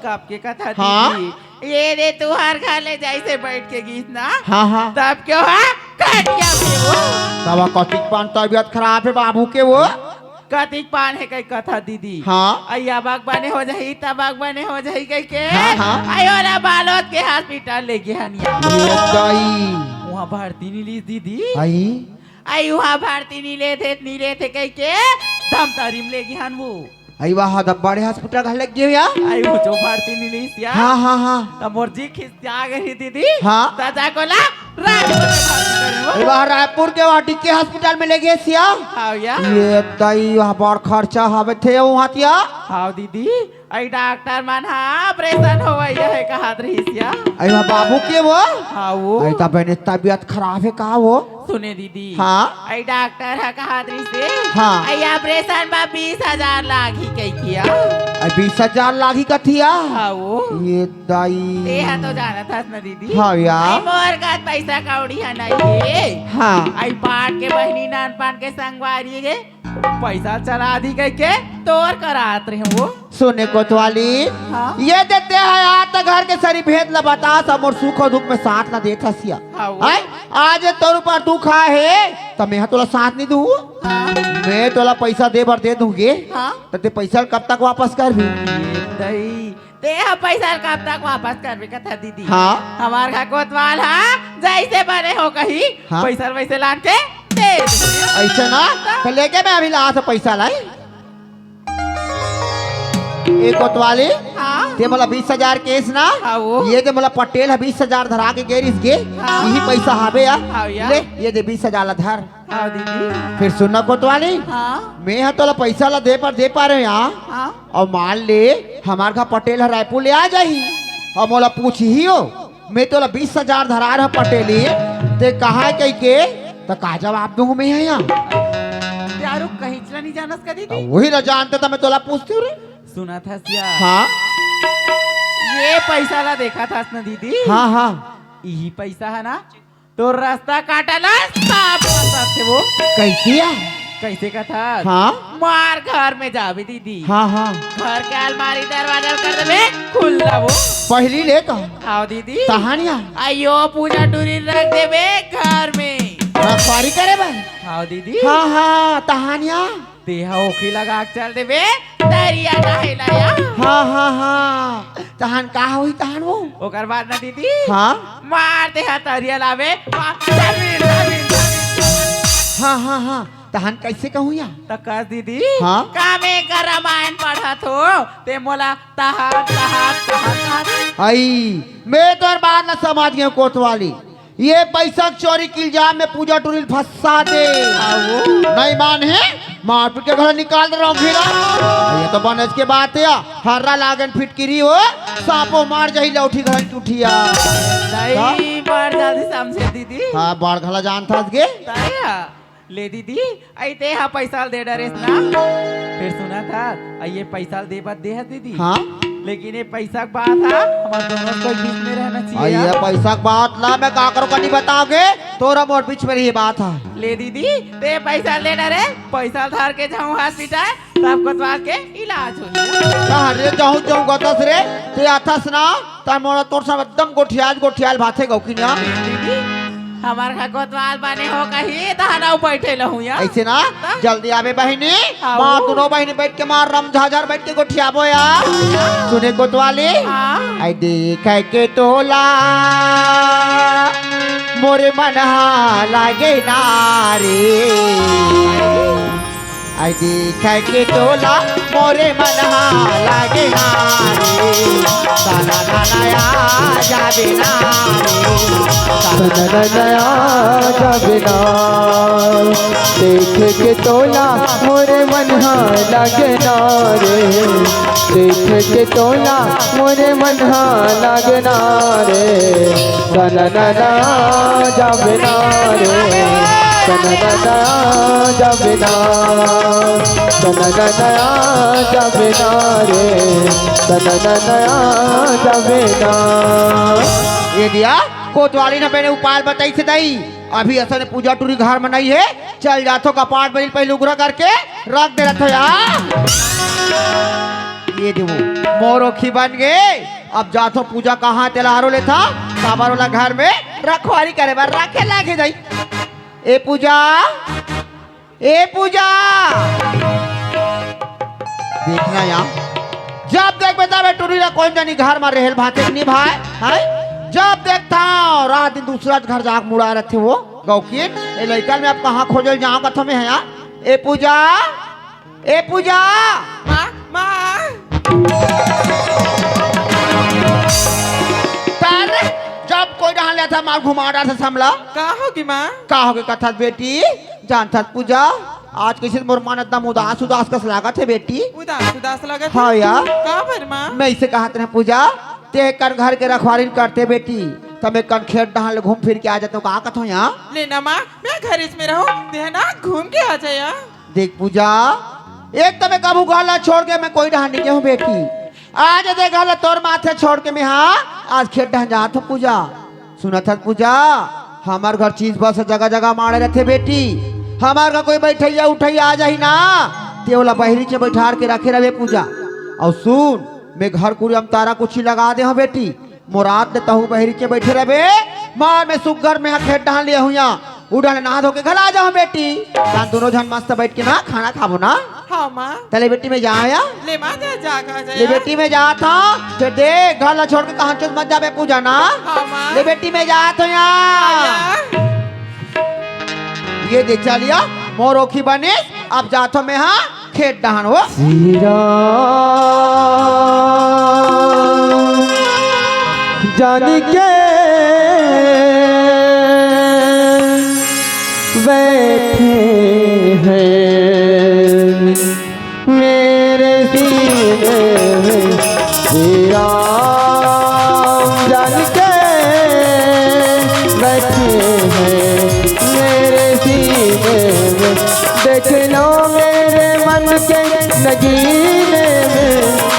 कब के कथा हाँ? दीदी? ये दे तुहार घर ले जैसे बैठ के गीस ना। हाँ, हाँ। तब क्यों है? कटिया भी हो। तब कतिक पान तबियत खराब है बाबू के वो? कतिक पान हे कही कथा दीदी। हाँ। अइया बक बने हो जाही, तब बक बने हो जाही कही के। हाँ, हाँ। अयो ला बालोद के हॉस्पिटल ले गे हन या। ये दाई। वहाँ भर्ती नी लीस दीदी। आई। आई वहाँ भर्ती नी लेथे, नी लेथे कही के धमतरी में ले गे हन वो। आई वहाँ दब बड़े हॉस्पिटल घर लग गए या। आई वो जो भर्ती नी लीस या। हाँ, हाँ, हाँ। तब मोर जी खिस जा गई दीदी। हाँ। दादा को ला रायपुर में भर्ती करे वो। ए, वहाँ रायपुर के वहाँ डीके हॉस्पिटल में ले गए सिया। हाँ या। ये दाई वहाँ बड़ खर्चा हवे थे वहाँ तिया। हाँ दीदी, आई डॉक्टर मन हा ऑपरेशन होवैया है कहत रहिस या। आई वहाँ बाबू के वो। हाँ वो। आई तब बने तबियत खराब है का वो? सुने दीदी। हाँ। आई डॉक्टर हा कहत रहिस हे। हाँ। आई ऑपरेशन में बीस हजार लागी कही किया। आई बीस हजार लागी कथिया। हाँ वो। ये दाई। ते हा तो जानत हस ना दीदी। हाँ या। आई मोर कत पैसा कौड़ी है नहीं है। हाँ। आई पाट के बहनी नान पान के संगवारी के पैसा चला दी कही के तोर करात रहे वो। सुने कोतवाली, हाँ? ये देते हैं यार तो घर के सरी भेद ला बता, सब मोर सुख और दुख में साथ ला देत हसिया। हाँ वो। हैं? आज तोर ऊपर दुख आए है, तो मैं तोला साथ नहीं दूँ। हाँ। मैं तोला पैसा दे बर दे दूँगी। हाँ। तो ते पैसा कब तक वापस कर भी? दई। ते ह पैसा कब तक वापस करबे कथा दीदी? हाँ। हमार घर कोतवाल हा जैसे बने हो कही, हाँ। पैसा वैसे लान के दे दे। ऐसे ना, तो लेके मैं अभी ला से पैसा लाई। ए कोतवाली, हाँ। ते मोला बीस हजार केस ना, हाँ, वो। ये ते मोला पटेल ह बीस हजार धरा के गेरिस गे, हाँ। यही पैसा हावे या। हाँ, या। ले, ये दे बीस हजार ला धर। हाँ, दीदी। फिर सुन ना कोतवाली, हाँ। मैं ह तोला पैसा ला दे पर दे पा रहे हो यहाँ। हाँ। और मान ले, हमार घर पटेल ह रायपुर ले आ जाही, और मोला पूछही हो, मैं तोला बीस हजार धरा रहा पटेली, ते कहाँ है कही के, तो का जवाब दूँ मैं ह यहाँ? यारू कहीं चला नहीं जानस का दीदी? वही ना जानते तो मैं तोला पूछती हूँ रे। सुना था सिया। हाँ। ये पैसा ला देखा था ना दीदी? हाँ, हाँ। यही पैसा है ना? तो रास्ता काटा ला, साफ कर सकते वो। कैसे या? कैसे कथा? हाँ। मार घर में जावे दीदी। हाँ, हाँ। घर के अलमारी दरवाजा कर देवे, खुल्ला वो। पहली ले का? आओ दीदी। तहानिया। अयो पूजा टूरी रख देवे घर में। रखवारी करे बा? आओ दीदी। हाँ, हाँ, तहानिया। तेहा ओखी लगा के चल देबे, तरिया नहाए ला या। हाँ, हाँ, हाँ। तहन का होई तहन वो? ओकर बाद ना दीदी, हाँ? मार तेहा तरिया लावे, मार, तरिन, तरिन, तरिन। हाँ, हाँ, हाँ। तहन कैसे कहूँ या? त कस दीदी, हाँ? का मैं एकर रामायण पढ़त हो, ते मोला तहन, तहन, तहन, तहन। आई, मैं तोर बात न समझ गया कोतवाली। ये पैसा के चोरी के इल्जाम में पूजा टूरी ल फंसा दे। आओ। नहीं मान है? मारपीट के घला निकाल दे रौंखी ला। ये तो बनेच के बात हे, हर्रा लागेन फिटकिरी हो, सांपो मार जाही लौठी घला टूठिया। नहीं, मार जाती समझे दीदी। हाँ, बड़ घला जानथस गे। तय ले दीदी, अई ते हा पैसा ल दे डरेस ना। फिर सुनत हस, अई ये पैसा ल दे बर दे हस दीदी। हाँ? लेकिन ये पैसा के बात हा, हमर दोनों के बीच में रहना चाहिए अई ये यार। पैसा के बात ला मैं काकरो का नहीं बताओगे, तोर मोर बीच में रही बात हा। ले दीदी, ते पैसा ल दे डरे, पैसा ल धर के जाऊँ हॉस्पिटल, तब कोतवाल के इलाज हो जाए। अरे जाऊँ जाऊँ गतस रे, ते आथस ना, त मोला तोर सब एकदम गोठियाल गोठियाल भाथे गौकिनिया। दीदी, हमार घर कोतवाल बने हो कही, तहना बैठे लहूँ या। ऐसे ना, तब? जल्दी आवे बहिनी, हाँ। माँ दोनों बहिनी बैठ के मार रम झाझर बैठ के गोठियाबो या। सुने कोतवाली, हाँ। आई देखे के तोला, मोरे मन हा लागे ना रे। आई देखे के तोला, मोरे मन हा लागे ना रे। साला नाना आ जावे ना रे। साला नाना आ जावे ना। देखे के तोला, मोरे मन हा लागे ना रे। देखे के तोला, मोरे मन हा लागे ना रे। तननना जाबे ना रे, तननना जाबे ना, तननना जाबे ना रे, तननना जाबे ना। ये दिया, कोतवाली न मैंने उपाय बताई से दई। अभी असन पूजा टूरी घर में नहीं है, चल जाथो कपाट बहिल पहले उघरा करके रख दे रथो यार। ये देवो, मोर ओखी बन गे। अब जाथो पूजा कहाँ तेला आरो लेथा, काबर ओला घर में रखवारी करे बर रखे लागे जाई। ए पूजा, ए पूजा, देखना या, जब देख बेटा बे टूरी ला कोन जनी घर में रहेल भाते कि नहीं भाई, है? जब देखता रात दिन दूसरा घर जाके मुड़ा रहते वो गौकिन, ए लइका में अब कहाँ खोजल जाऊँ कथो में है यार? ए पूजा, ए पूजा। माँ, माँ। तार, जब कोई डहान लेता मार घुमा डारथे समला। का होगे माँ? का होगे कथस बेटी? जानथस पूजा, आज कइसे मोर मन एकदम उदास उदास कस लागत हे बेटी। उदास उदास लागत हे? हाँ यार। काबर माँ? मैं इसे कहत रहें पूजा, ते कन घर के रखवारी करते बेटी, त मैं कन खेत डहान ले घूम फिर के आ जाथों, का कथों यार? ले ना माँ, मैं घर इसमें रहूँ, ते ना घूम के आ जाया। देख पूजा, एक त मैं कभू घर ला छोड़ के मैं कोई डहान नहीं गेहूँ बेटी। आज दे घर ला तोर माथे छोड़ के मैं हाँ, आज खेत डहान जात हूँ पूजा। सुनत हस पूजा, हमर घर चीज बस जगह जगह माड़े रहथे बेटी। हमर घर कोई बैठइया उठइया आ जाही ना, ते ओला बहिरी च बैठार के रखे रहे पूजा। अउ सुन, मैं घर कुरिया म तारा कुछी लगा दे हूँ बेटी। मोरात ले तहूँ बहिरी के बैठे रहबे, मार में सुग्घर में हा खेत डहान ले हुइया, उड़ान नहा धो के घला जाहूँ बेटी। तान दोनों झन मस्त बैठ के ना खाना खाबो ना। हाँ माँ। तले बेटी मैं जाहूँ या? ले माँ जा, जा, कहाँ जाया? ले बेटी मैं जात हूँ, फिर देख घर ला छोड़ के कहाँ चोस मत जाबे पूजा ना। हाँ माँ। ले बेटी मैं जात हूँ या। हाँ या। ये दे चलिया, मोर ओखी बनिस, अब जात हूँ मैं हाँ। खेत डहान हो। श्री राम जान के बैठे हैं मेरे सीने में, श्री राम जान के बैठे हैं मेरे सीने में। देख लो मेरे मन के नगीने में,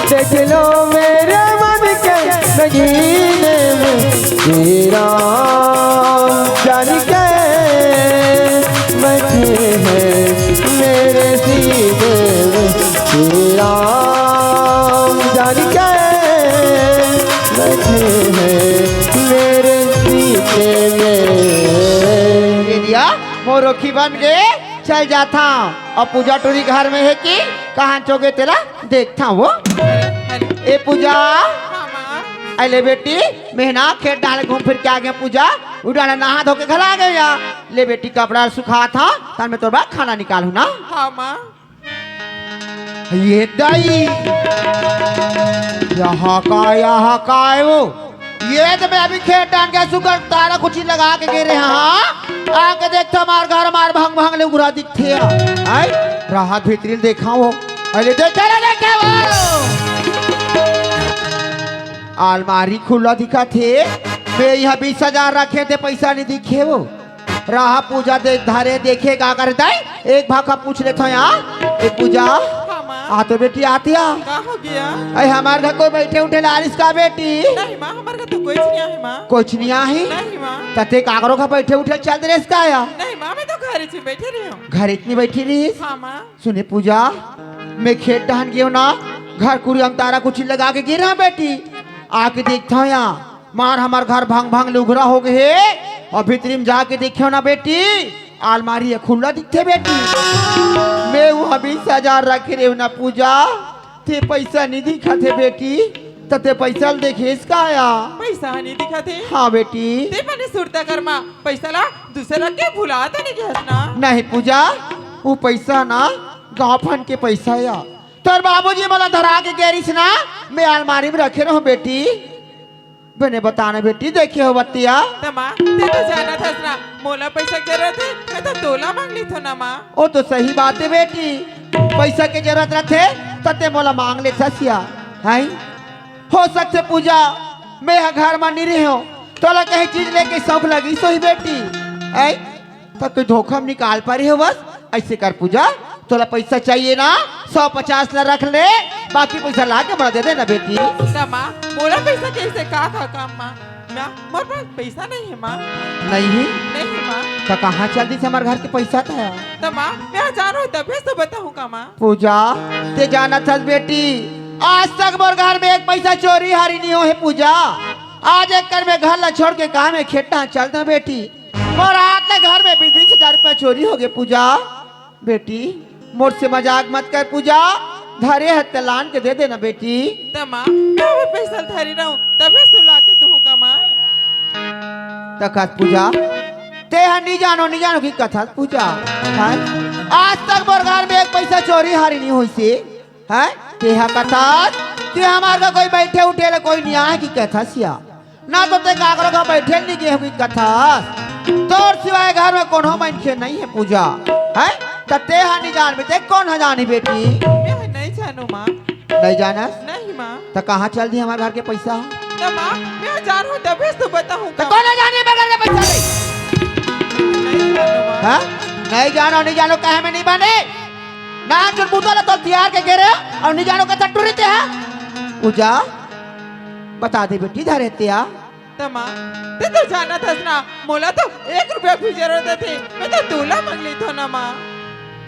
देख लो मेरे मन के नगीने में, श्री राम जान के बैठे हैं मेरे सीने में, श्री राम जान के बैठे हैं मेरे सीने में। ये दिया, मोर ओखी बन गे। चल जाथंव। अउ पूजा टूरी घर में हे कि कहाँ चोगे तेला देखथंव वो। अरे, अरे। ए पूजा। हाँ, माँ। अरे ले बेटी, मैं ना खेत डहान घूम फिर के आ गेंव पूजा। उठ ना, नहा धो के घला आ गेंव या। ले बेटी, कपड़ा सुखात हंव, तब मैं तोर बर खाना निकालहूँ ना। हाँ, माँ। ये दाई, यहाँ का, यहाँ का हे वो? ये तो मैं अभी खेत डहान के सुग्घर तारा कुछी लगा के गे रहेंव, हाँ? आके देखथंव, मार घर मार भंग भंग ले उघरा दिखथे, हाँ? आय? राहत भीतरी ल देखा हो। अरे देखे ना, देखे हो। अलमारी खुला दिखत हे। मैं इहाँ बीस हजार रखे ते पैसा नहीं दिखे हो। राहत पूजा देख धरे देखे का कर दाई। एक भाखा पूछ लेथों यार। ए पूजा। हाँ माँ। आ तो बेटी आतिया। का हो गया? अरे हमार घर कोई बैठे उठे ला रिस का बेटी? नहीं माँ, हमार घर तो कोई नहीं आहे माँ। कुछ नहीं आहे? नहीं माँ। तते काकरो घर बैठे उठे चल दे रिस का या? नहीं माँ, मैं तो घर ही बैठे रही हूँ। घर इतनी बैठी रहीस? हाँ माँ। सुने पूजा, मैं खेत डहन गेंव ना, घर कुरी अमतारा कुछ लगा के गे रहा बेटी, आके देखता हूँ यहाँ मार हमार घर भंग भंग लुघरा हो गए हे। और भीतरी में जाके देखेंव ना बेटी, अलमारी ह खुल्ला दिखथे बेटी। मैं वो बीस हजार रखे रहे ना पूजा, ते पैसा नहीं दिखत हे बेटी, त ते पैसा ल देखेस का या? पैसा ह नहीं दिखत हे? हाँ बेटी। ते मने सुरता कर माँ, पैसा ला दूसरा के भुला तो नहीं गयस ना? नहीं पूजा, वो पैसा ना गाँव फंड के पैसा या। तोर बाबूजी मोला धरा के गे रिस ना, मैं अलमारी में रखे रहूं बेटी। बने बता ना बेटी, देखे हो बतिया? त माँ, ते तो जानत हस ना, मोला पैसा के जरूरत हे, मैं तो तोला मांग लेथों ना माँ। ओ तो सही बात हे बेटी, पैसा के जरूरत रथे त ते मोला मांग लेथस या, हैं? हो सकथे पूजा, मैं ह घर म नी रहेंव, तोला कहीं चीज लेके शौक लगिस होही बेटी, हैं? त कोई धोखा म निकाल पारे हो बस। ऐसे कर पूजा, तोला पैसा चाहिए ना, सौ पचास ला रख ले, बाकी पैसा ला के मोला दे देना बेटी। त माँ, मोला पैसा कैसे का का काम माँ? माँ, मोर पास पैसा नहीं है माँ। नहीं है? नहीं है माँ। त कहाँ चल दिस हमार घर के पैसा था? त माँ, मैं जानो तभी तो बताऊँ का माँ। पूजा, ते जानत हस बेटी, आज तक मोर घर में एक पैसा चोरी हारी नहीं हो है पूजा। आज एक कर मैं घर ला छोड़ के काम है खेत डहन चल दे बेटी। मोर आज ले घर में बीस बीस हजार रुपया चोरी हो गए पूजा। बेटी, मोर से मजाक मत कर पूजा, धरे हस त लान के दे देना बेटी। त माँ, मैं अभी पैसा धरी रहूं, तभी सुला के दूंगा माँ। त कस पूजा, ते ह नी जानो, नी जानो की कथस पूजा, हैं? आज तक मोर घर में एक पैसा चोरी हारी नहीं होइसे, हैं? ते ह कथस कि हमार घर कोई बैठे उठे ले कोई नहीं आए की कथस या? ना तो ते काकरो घर बैठे नहीं गए होगी कथस। तोर सिवाय घर में कोनो मनखे नहीं है पूजा, हैं? त ते ह नहीं जानबे, ते कोन ह जानी बेटी? मैं नहीं जानू माँ। नहीं जानस? नहीं माँ। त कहाँ चल दी हमार घर के पैसा? त माँ, मैं जानू तभी तो बताऊँ त का? कोन ह जानी हमार घर के पैसा नहीं? नहीं जानू माँ। हाँ? नहीं जानो, नहीं जानो, कहे में नहीं बने। ना चुनबूतो ला तो तियार के गे रहे हो, और नहीं जानो का चट्टू रहते हैं। पूजा, बता दे बेटी, धरे ते आ। त माँ, ते तो जानत हस ना, मोला तो एक रुपया भी जरूरत हे, मैं तो तोला मांग लेथों ना माँ।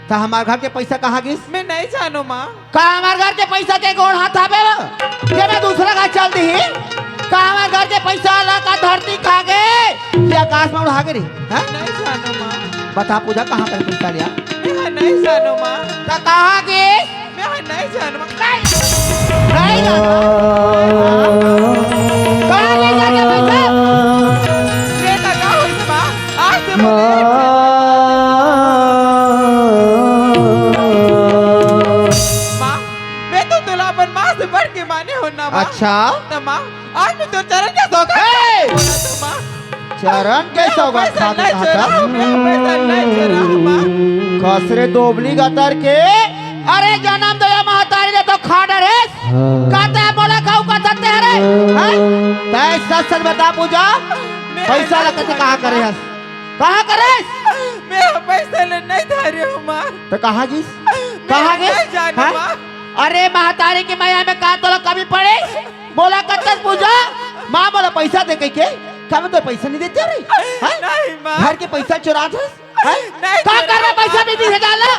त हमार घर के पैसा कहाँ गिस? मैं नहीं जानू माँ। का हमार घर के पैसा के गोड़ हाथ आवे वो? जे मैं दूसरा का चल दी? का हमार घर के पैसा ला का धरती खा गे? ये आकाश में उड़ा गे रे? हैं? नहीं जानू माँ। बता पूजा, कहाँ कर पैसा लिया? मैं नहीं जानू माँ। त कहाँ गिस? मैं नहीं जानू माँ। नहीं। नहीं जानो। कहाँ ले जाके पैसा? बेटा, का होइस माँ? आज से बोले। माँ, मैं तो तोला अपन माँ से बढ़ के माने हो ना माँ। अच्छा। त माँ, आज मैं तो चरण के सौगंध हे! बोला तो माँ। चरण के सौगंध पैसा खा के नहीं कहा चोरा था। हूँ, मैं पैसा नहीं चोरा हूँ माँ। खसरे दोबली गतर के। अरे जनम दया महतारी ने तो खा डरेस। हाँ। कहता है बोला खाऊ का सत्य है रे। हैं? तय सच सच बता पूजा। मैं पैसा नहीं ला कैसे कहाँ करे हस? कहाँ करेस? मैं पैसा ले नहीं धरे हूँ माँ। त कहाँ गिस? मैं कहाँ गिस? नहीं जानू हैं? माँ। अरे महतारी की मया में का तोला कमी पड़े? बोला कतस पूजा, माँ बोला पैसा दे कह के, का मैं तो पैसा नहीं देते रे? हैं? नहीं माँ। घर के पैसा चुरा थे? हैं? नहीं का चुरा कर रहा पैसा माँ। बीस हजार ला?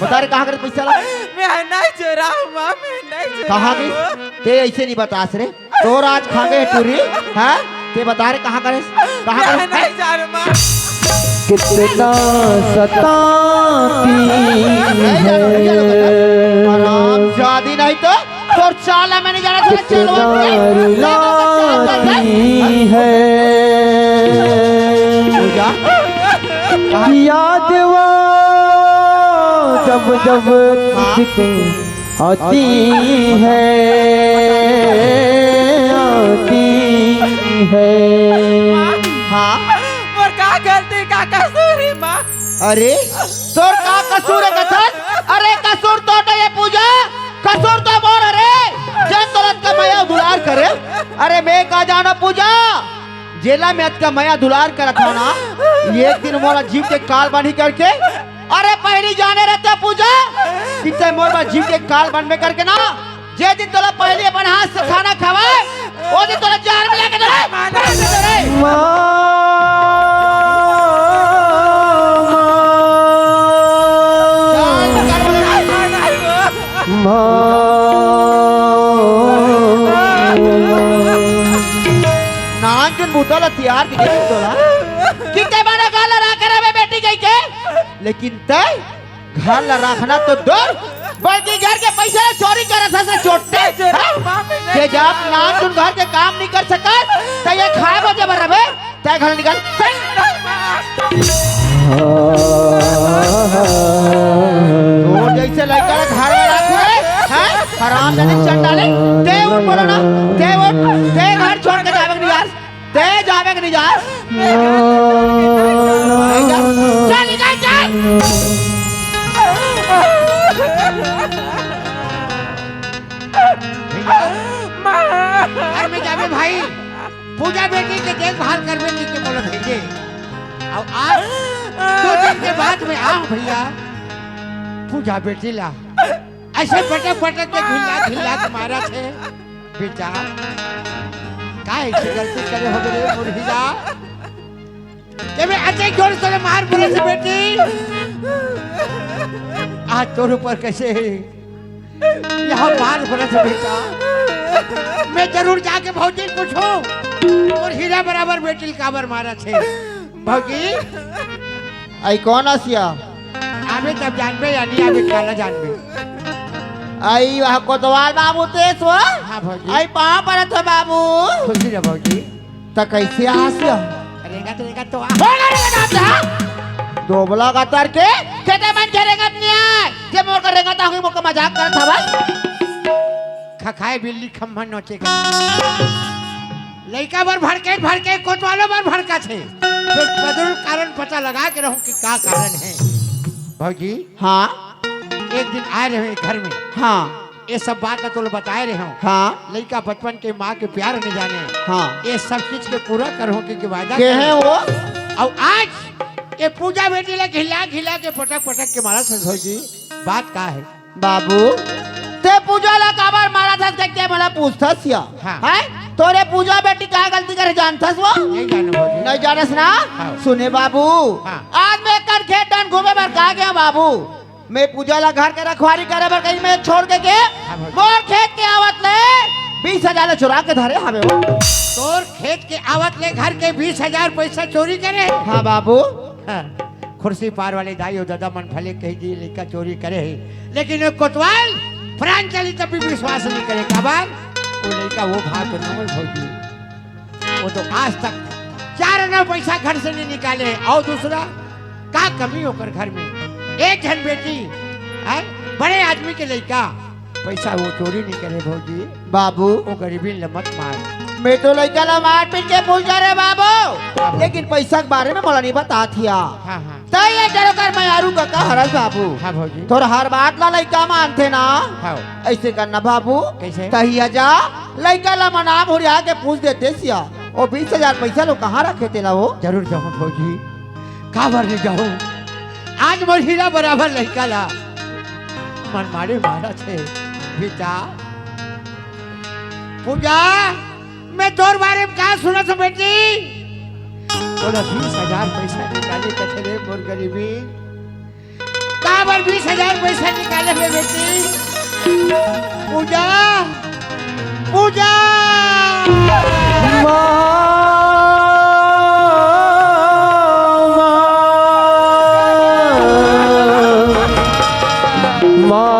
बता रे कहाँ करे पैसा ला? मैं नहीं चुरा हूँ माँ, मैं नहीं चुरा कहाँ हूँ। गिस? ते ऐसे नहीं बतास रे। तोर आज खा गए टूरी, हैं? ते बता रे कहाँ करे? कहाँ मैं करे? नहीं जानू माँ। कितना सताती नहीं जानो, नहीं जानो, है। हराम जादी नहीं तो तोर चाल है, मैं नहीं जाना, साला चाल कितना वाला। रुलाती है। पूजा। याद वो जब जब हाँ। तुझको आती है, आती है। हाँ। मोर का गलती, का कसूर है माँ? अरे, तोर का कसूर हे कथन? अरे, कसूर तो नहीं हे पूजा, कसूर तो मोर हरे, जेन तोला अतका मया दुलार करे। अरे, मैं का जानो पूजा, जेला मैं अतका मया दुलार करत हंव ना, एक दिन मोला जीव के काल बांधही करके। अरे, पहिली जाने रहते पूजा, कि तैं मोर बर जीव के काल बांधबे करके ना, जे दिन तोला पहिली अपन हाथ से खाना खवाए, ओ दिन तोला जान में लेके चले। माँ, माँ, माँ। नानचुन बूता ला तियार के गेलिस तोला। कितने बड़ा गाल ला राखे रहे बेटी कहिके, लेकिन तैं घर ला राखना तो दूर, बल्कि घर के पैसा ला चोरी करत हस, चोट्टे। हाँ? ये जब नानचुन घर के काम नहीं कर सकत, त ये खाए बजे बर रबे, तैं घर निकल। तोर जैसे लइका ला घर में राखू रे, हैं? हराम जाने चंडाले, तैं उठ बोलो ना, तैं उठ, तैं घर छोड़ के जावे के नहीं यार। तैं जावे के नहीं जा। नहीं जा। चल, निकल, चल। घर में जावे भाई, पूजा बेटी के देखभाल करबे कहिके मोला भेजे। अउ आज दो दिन के बाद में आव भैया, पूजा बेटी ला अइसे पटक पटक के घिल्ला घिल्ला के मारत हे। बेटा, का अइसे गलती करे होबे रे मोर हीरा? के मैं अतेक जोर से मार पड़े से बेटी, आज तोर ऊपर कइसे यहाँ मार पड़े से बेटा? मैं जरूर जाके भौजी ल पूछूं, मोर हीरा बराबर बेटी ल काबर मारत हे? भौजी, आई कोन असिया? आबे तब जानबे या नहीं आबे, काला जानबे। आई वह कोतवाल बाबू तेस वो? हाँ भौजी। आई पाँव परत हो बाबू। खुशी रह भौजी। त कइसे आसिया? रेंगत रेंगत तो आ। होगा रेंगत आप जहाँ। दोबला गतर के, खेते मन के रेंगत नहीं आए। जे मोर का रेंगत आ होगी, मोर का मजाक करत हवस। खखाए बिल्ली खम्भा नोचे के। लइका बर भड़के, भड़के, कोतवालो बर भड़कत हे। फिर जरूर कारण पता लगा के रहूं कि का कारण हे। भौजी, हाँ? एक दिन आए रहे घर में। हाँ। ये सब बात ला तोला बताए रहे हूँ। हाँ। लइका बचपन के माँ के प्यार नहीं जाने। हाँ। ये सब चीज के पूरा करहूँ के, के वादा के करे। हैं वो? अउ आज ये पूजा बेटी ला घिला घिला के पटक पटक के मारत हे भौजी। बात का हे? बाबू, तैं पूजा ला काबर मारत हस कहिके मोला पूछथस या? हाँ। हैं? तोर पूजा बेटी का गलती करे जानथस वो? नहीं जाने भौजी। नहीं जानस ना? हाँ। सुने बाबू, हाँ। आज मैं कन खेत डहन घूमे बर का गेंव बाबू? मैं पूजा ला घर के रखवारी करे बर कहिके मैं छोड़ के गेंव। हाँ भौजी। मोर खेत के आवत ले बीस हजार ला चुरा के धरे हवे वो। तोर खेत के आवत ले घर के बीस हजार पैसा चोरी करे? हाँ बाबू। हाँ। खुर्सी पार वाले दाई अउ ददा मन भले कहि दिही लइका चोरी करे हे, लेकिन वो कोतवाल प्राण चली तब भी विश्वास नहीं करे। काबर? वो लइका वो भाव तो नहीं भौजी, वो तो आज तक चार आना पैसा घर से नहीं निकाले हे। अउ दूसरा का कमी ओकर घर में? एक झन बेटी हे, बड़े आदमी के लइका, पैसा वो चोरी नहीं करे भौजी। बाबू। वो गरीबी ल मत मार। मैं तो लइका ला मार पीट के भूल जा रहे बाबू, हाँ। लेकिन पैसा के बारे में मोला नहीं बतात हिया। हाँ, हाँ। तैं ये जरो कर मैं आरू का, का हरस बाबू। हाँ भौजी। तोर हर बात ला लइका मानथे ना। हाँ। अइसे करना बाबू। कइसे? तहिया जा, लइका ला मना मुरिया के पूछ देतेस या, वो बीस हजार पैसा ला कहाँ रखे तेला वो? जरूर जाहूँ भौजी, काबर नहीं जाहूँ? आज मोर हीरा बराबर लइका ला मन मारे मारत हे। बेटा, पूजा, मैं तोर बारे में का सुनत हूँ बेटी? तोला बीस हजार पैसा निकाले कथे रे मोर गरीबी। काबर बीस हजार पैसा निकाले हे बेटी? पूजा, पूजा। माँ, माँ, माँ।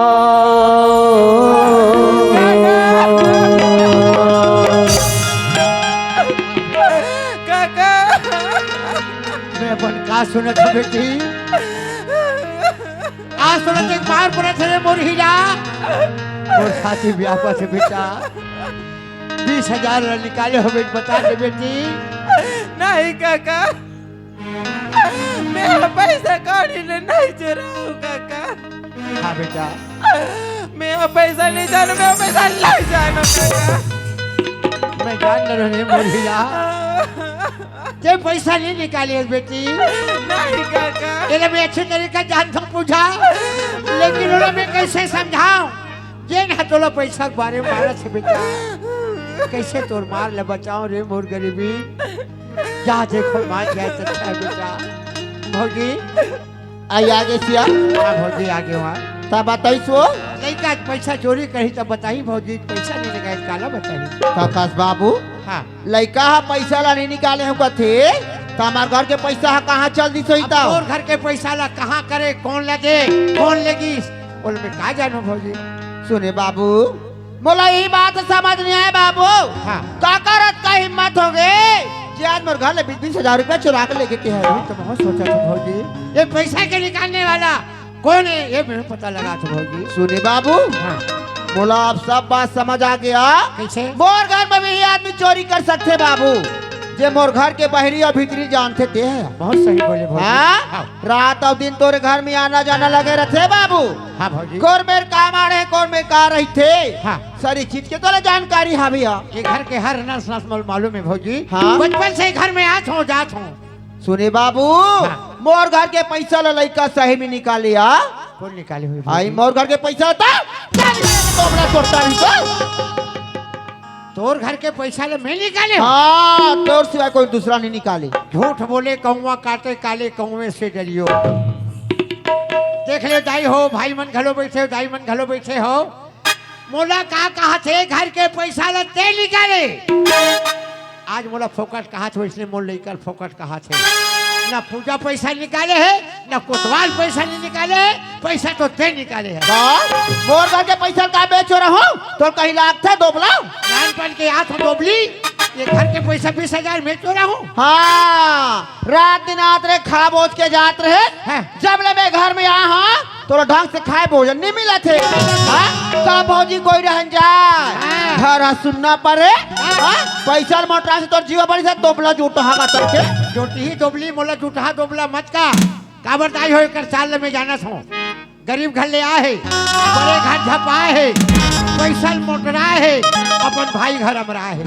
काका। मैं अपन का सुनत हूँ बेटी? आज सुनत एक मार पड़त हे रे मोर हीरा। मोर छाती व्यापत हे बेटा। बीस हजार ला निकाले होबे, बता दे बेटी। नहीं काका, मैं पैसा कौड़ी ले नहीं चुराऊं काका। हाँ बेटा। मैं पैसा नहीं जानू, मैं पैसा नहीं जानू काका। मैं जान रहे मोर भैया। ते पैसा नहीं निकाले बेटी। नहीं काका। तेरे मैं अच्छे तरीका जान था पूछा, लेकिन उन्हें मैं कैसे समझाऊं? ये ना तोला पैसा के बारे में मारा छे बेटा। कैसे तोर मार ले बचाऊं रे मोर गरीबी। जा देखो मार जाए तो अच्छा है बेटा। भौजी। आई आगे सिया। हाँ भौजी आगे वहाँ। तब बताई सो। लइका के पैसा चोरी करी तब बताई भौजी, पैसा नहीं लगाए काला बताई। काकास बाबू। हाँ। लइका हा पैसा ला नहीं निकाले हो कथे, त हमार घर के पैसा हा कहाँ चल दिस होही अब तब? तोर घर के पैसा ला कहाँ करे, कौन ला दे, कौन लेगिस, बोले मैं का जानू भौजी। सुने बाबू, मोला यही बात समझ नहीं आए बाबू। हाँ। काकर अतका हिम्मत हो गे जे आज मोर घर ले बीस बीस हजार रुपया चुरा के लेके के है? यही तो बहुत सोचा था भौजी, ये पैसा के निकालने वाला कौन है, ये मैं पता लगा था भौजी। सुने बाबू, हाँ। मोला अब सब बात समझ आ गया। कैसे? मोर घर में भी ये आदमी चोरी कर सकथे बाबू, जे मोर घर के बहरी और भीतरी जानथे ते है। बहुत सही बोले भौजी। हाँ? हाँ। रात और दिन तोरे घर में आना जाना लगे रहथे बाबू। हाँ भौजी। कोन मेर का माड़े, कोन मेर का रहिथे। हाँ। सारी चीज के तोला जानकारी हावे या। ये घर के हर नस नस मोला मालूम है भौजी। हाँ। बचपन से घर में आत हूँ जात हूँ। सुने बाबू, हाँ। मोर घर के पैसा ला लइका सही में निकाले आ। कौन निकाले हुई आई भौजी? मोर घर के पैसा था, तोमला करता नहीं तो। तोर घर के पैसा ले मैं निकाले हूँ? हाँ, तोर सिवाय कोई दूसरा नहीं निकाले। झूठ बोले कौवा काटे काले कौवे से डरियो। देख ले दाई हो, भाई मन घलो बैठे हो, दाई मन घलो बैठे हो, मोला का कहा थे घर के पैसा ला ते निकाले। आज मोला फोकट कहा थे, इसलिए मोर लइका फोकट कहा थे। ना पूजा पैसा निकाले है, ना कोतवाल पैसा नहीं निकाले है, पैसा तो ते निकाले है। का? मोर घर के पैसा का बेच रहा हूँ? तो कहीं लागथे दोबला? नानपन के याद हो दोबली, ये घर के पैसा बीस हजार मैं चोरा हूँ। हाँ, रात दिन आत रहे, खा बोझ के जात रहे। हाँ। जब ले मैं घर में आया हूँ, तोला ढंग से खाए भोजन नहीं मिला थे। हाँ? का भौजी कोई रहन जा? हाँ। घर हा सुनना पड़े। हाँ। हाँ? पैसा मोटरा से तोर जीवा बड़ी से दोबला जूठा का तरके। जोटी ही दोबली, मोला जूठा दोबला मत का। काबर दाई हो एकर चाल ले मैं जानत हूँ। गरीब घर ले आए हे, बड़े घर झपाए हे, पैसा मोटराए हे, अपन भाई घर अमराए हे।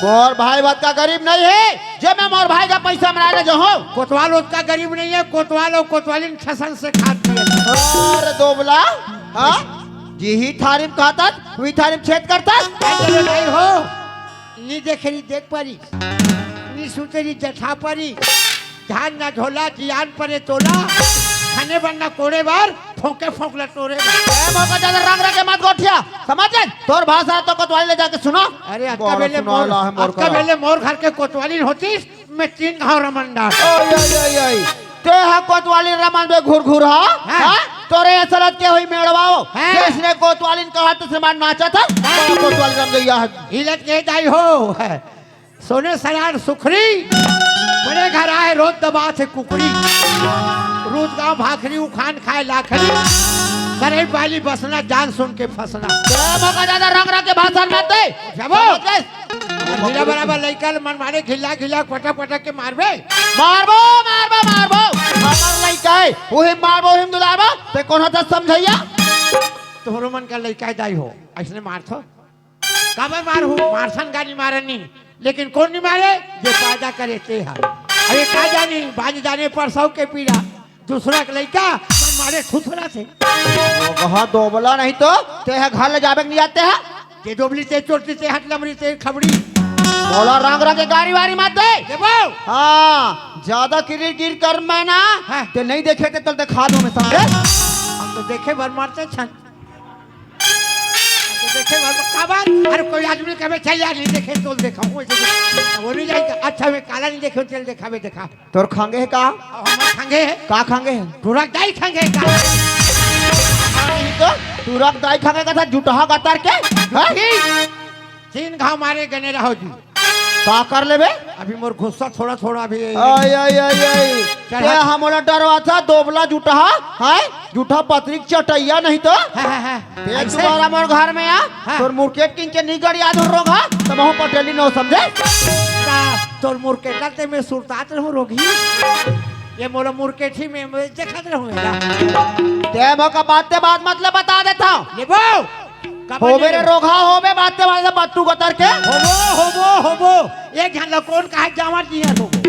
मोर भाई बतका गरीब नहीं है, जे मैं मोर भाई का पैसा अमराए ले जहो। कोतवाल ओतका गरीब नहीं है, कोतवाल और कोतवालिन छसन से खात दिए। अरे दोबला, हाँ? जी ही थारी में खातस, वही थारी में छेद करतस। अरे नहीं हो, नी देखे नी देख पारी, नी सुते नी जठा पारी। धान ना झोला, जियान परे तोला, खाने बर ना कोड़े बर, फोंके फोंक ला टोरे बर। ए, मोका ज्यादा रंग रंग के मत गोठिया, समझ ले? तोर भाषा तो कोतवाली ले जाके सुनो। अरे, अतका बड़ा बेले सुनो, मोर, आला है मोर अतका करा। बेले मोर घर के कोतवाली होतीस, मैं तीन घाव रमन डार। ओय, ओय, ओय, ओय। ते हा कोतवाली रमन बे घुर घुर हा? हाँ। हाँ? तोरे असलत के होई मेड़वाओ। हाँ। जैसने कोतवालिन कहा तो से मार नाचा था, हाँ। बड़ा कोतवाली रम गई है। हिलत के दाई हो। सोने सरार सुखरी, बड़े घर आए रोज दबात हे कुकरी। रोज गाँव भाखरी उखान खाए लाखरी। करे पाली बसना जान सुन के फसना। तेरा मौका ज्यादा रंग रंग के भाषण मत दे। जबो। समझ गए? हीरा बराबर लइका ल मन मारे घिल्ला घिल्ला पटक पटक के मारबे। मारबो, मारबो, मारबो। हमर लइका है, उही मारबो, उही दुलारबो। ते कौन होता समझैया? तोहरो मन का लइका दाई हो, ऐसने मारथो। काबर मारहूँ? मारथन गाली मारन नी, लेकिन कोन नी मारे? जे पैदा करे ते हा। अरे का जानी, बाज जाने परसव के पीड़ा, दूसरा के लइका मन मारे थुथरा से। वो कहा दोबला नहीं तो, ते हा घर ले जाबे के नहीं आते हा? ते दोबली, ते चोटी, ते हट लमरी, ते खबड़ी। बोला रंग रंग के गारी वारी मत दे। देबो। हाँ, ज्यादा किरी किर कर मैं ना, हाँ। ते नहीं देखे ते तल दिखा दूँ मैं समझे। हम तो देखे भर मारते छन। तो देखे बाबा, का बात? अरे कोई आदमी कहे, "चल यार, नहीं देखे, चल देखा हूँ।" ऐसे देखे। वो नहीं जाएगा। अच्छा, मैं काला नहीं देखे, चल देखा, मैं देखा। तोर खंगे है का? अब हमार खंगे है। का खंगे है? टुरक दाई खंगे का? नहीं तो, टुरक दाई खंगे का था, जुटहा गतर के? हाँ? ठीक। तीन घाव मारे गने रहो जी। का कर लेबे? अभी मोर गुस्सा थोड़ा थोड़ा अभी। आई, आई, आई, आई। चढ़ा ते हमला डरवा था, दोबला जुटहा, हाय? जुटहा पत्रिक चटैया नहीं तो। हाँ, हाँ, हाँ। ते ऐसे? दोबारा मोर घर में आ, हाँ। तोर मुरकेट किन के निगड़ याद हो रोग हा, तब हूँ पटेली नो समझे। का तोर मुरकेट ते मैं सुरतात रहूं रोगी। ये मोला मुरकेठी में, में देखत रहूं एला। ते मोका बात ते बात मतलब बता देता हूँ। लेबो। कब होबे रे लेबो? रोगहा होबे, बात ते बात बत्तू गतर के। होबो, होबो, होबो। एक झन ला कोन कहा जावत नहीं है होबो।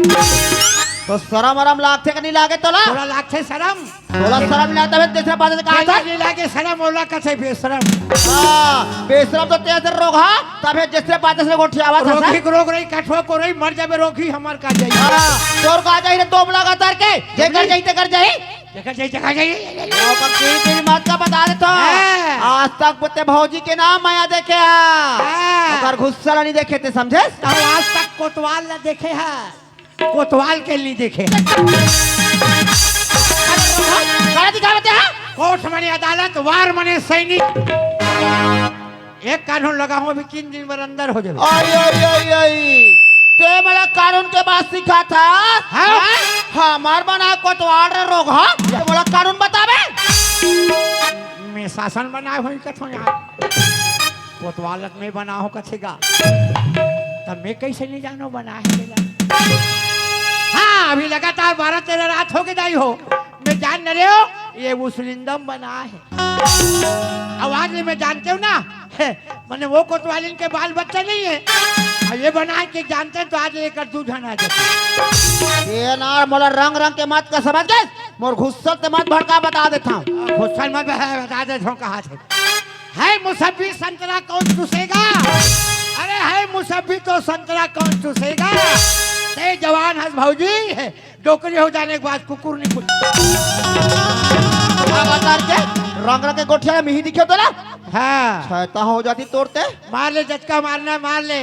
तो शरम अरम लागथे कि नहीं लागे तोला? तोला लागथे शरम? तोला शरम नहीं आता, जैसे बात से कहा था? नहीं लागे शरम, ओला कथे बेशरम। हाँ, बेशरम तो तेरे रोगहा, तबे जैसे बात से गोठियावा था, रोगी सर। रोग रही, कठवा को रही, मर जाबे रोगी, हमार का जाई। हाँ, तोर का जाई रे, तोबला गतर के, जेकर जाई, तेकर जाई। जेकर जाई, जेकर जाई। ओकर तेरी, तेरी मात का बता देता हूँ। हाँ। आज तक ते भौजी के नाम माया देखे हा। हाँ। ओकर गुस्सा ला नहीं देखे ते, समझे? तो आज तक कोतवाल ला देखे हा। कोतवाल के नहीं देखे। काला दिखावत है? कोर्ट मने अदालत, वार मने सैनिक। एक कानून लगाहूं, अभी तीन दिन बर अंदर हो जाबे। आई, आई, आई, आई। ते मोला कानून के बात सिखाथा? हाँ। हमार बना कोतवाल रे रोगहा, ते मोला कानून बताबे? मैं शासन बनाए होई कथो यार। कोतवाल ल मैं बना हो कथे गा। तब मैं कैसे नहीं जानो बना है तेला? हाँ, अभी लगातार बारह तेरह रात हो गए दाई हो। मैं जान न रहे हो, ये मुस्लिंदम बना है। आवाज में जानते हो ना? है, मैंने वो कोतवालिन के बाल बच्चा नहीं है। और ये बना के जानते हैं तो आज एक दू झन आ जाते। ये ना मोला रंग रंग के मत का समझ गए, मोर गुस्सा ते मत भड़का, बता देता हूँ। गुस्सा मत बता, बता देता हूँ कहाँ से। है मुसब्बी संतरा कौन चूसेगा? अरे है मुसब्बी तो संतरा कौन चूसेगा? ते जवान हस भौजी, डोकरी हो जाने के बाद कुकुर नहीं कुछ। का बता के रंग रंग के गोठिया मिही दिखे तोला? हाँ। छैता हो जाती तोरते। मार ले, जतका मारना है, मार ले।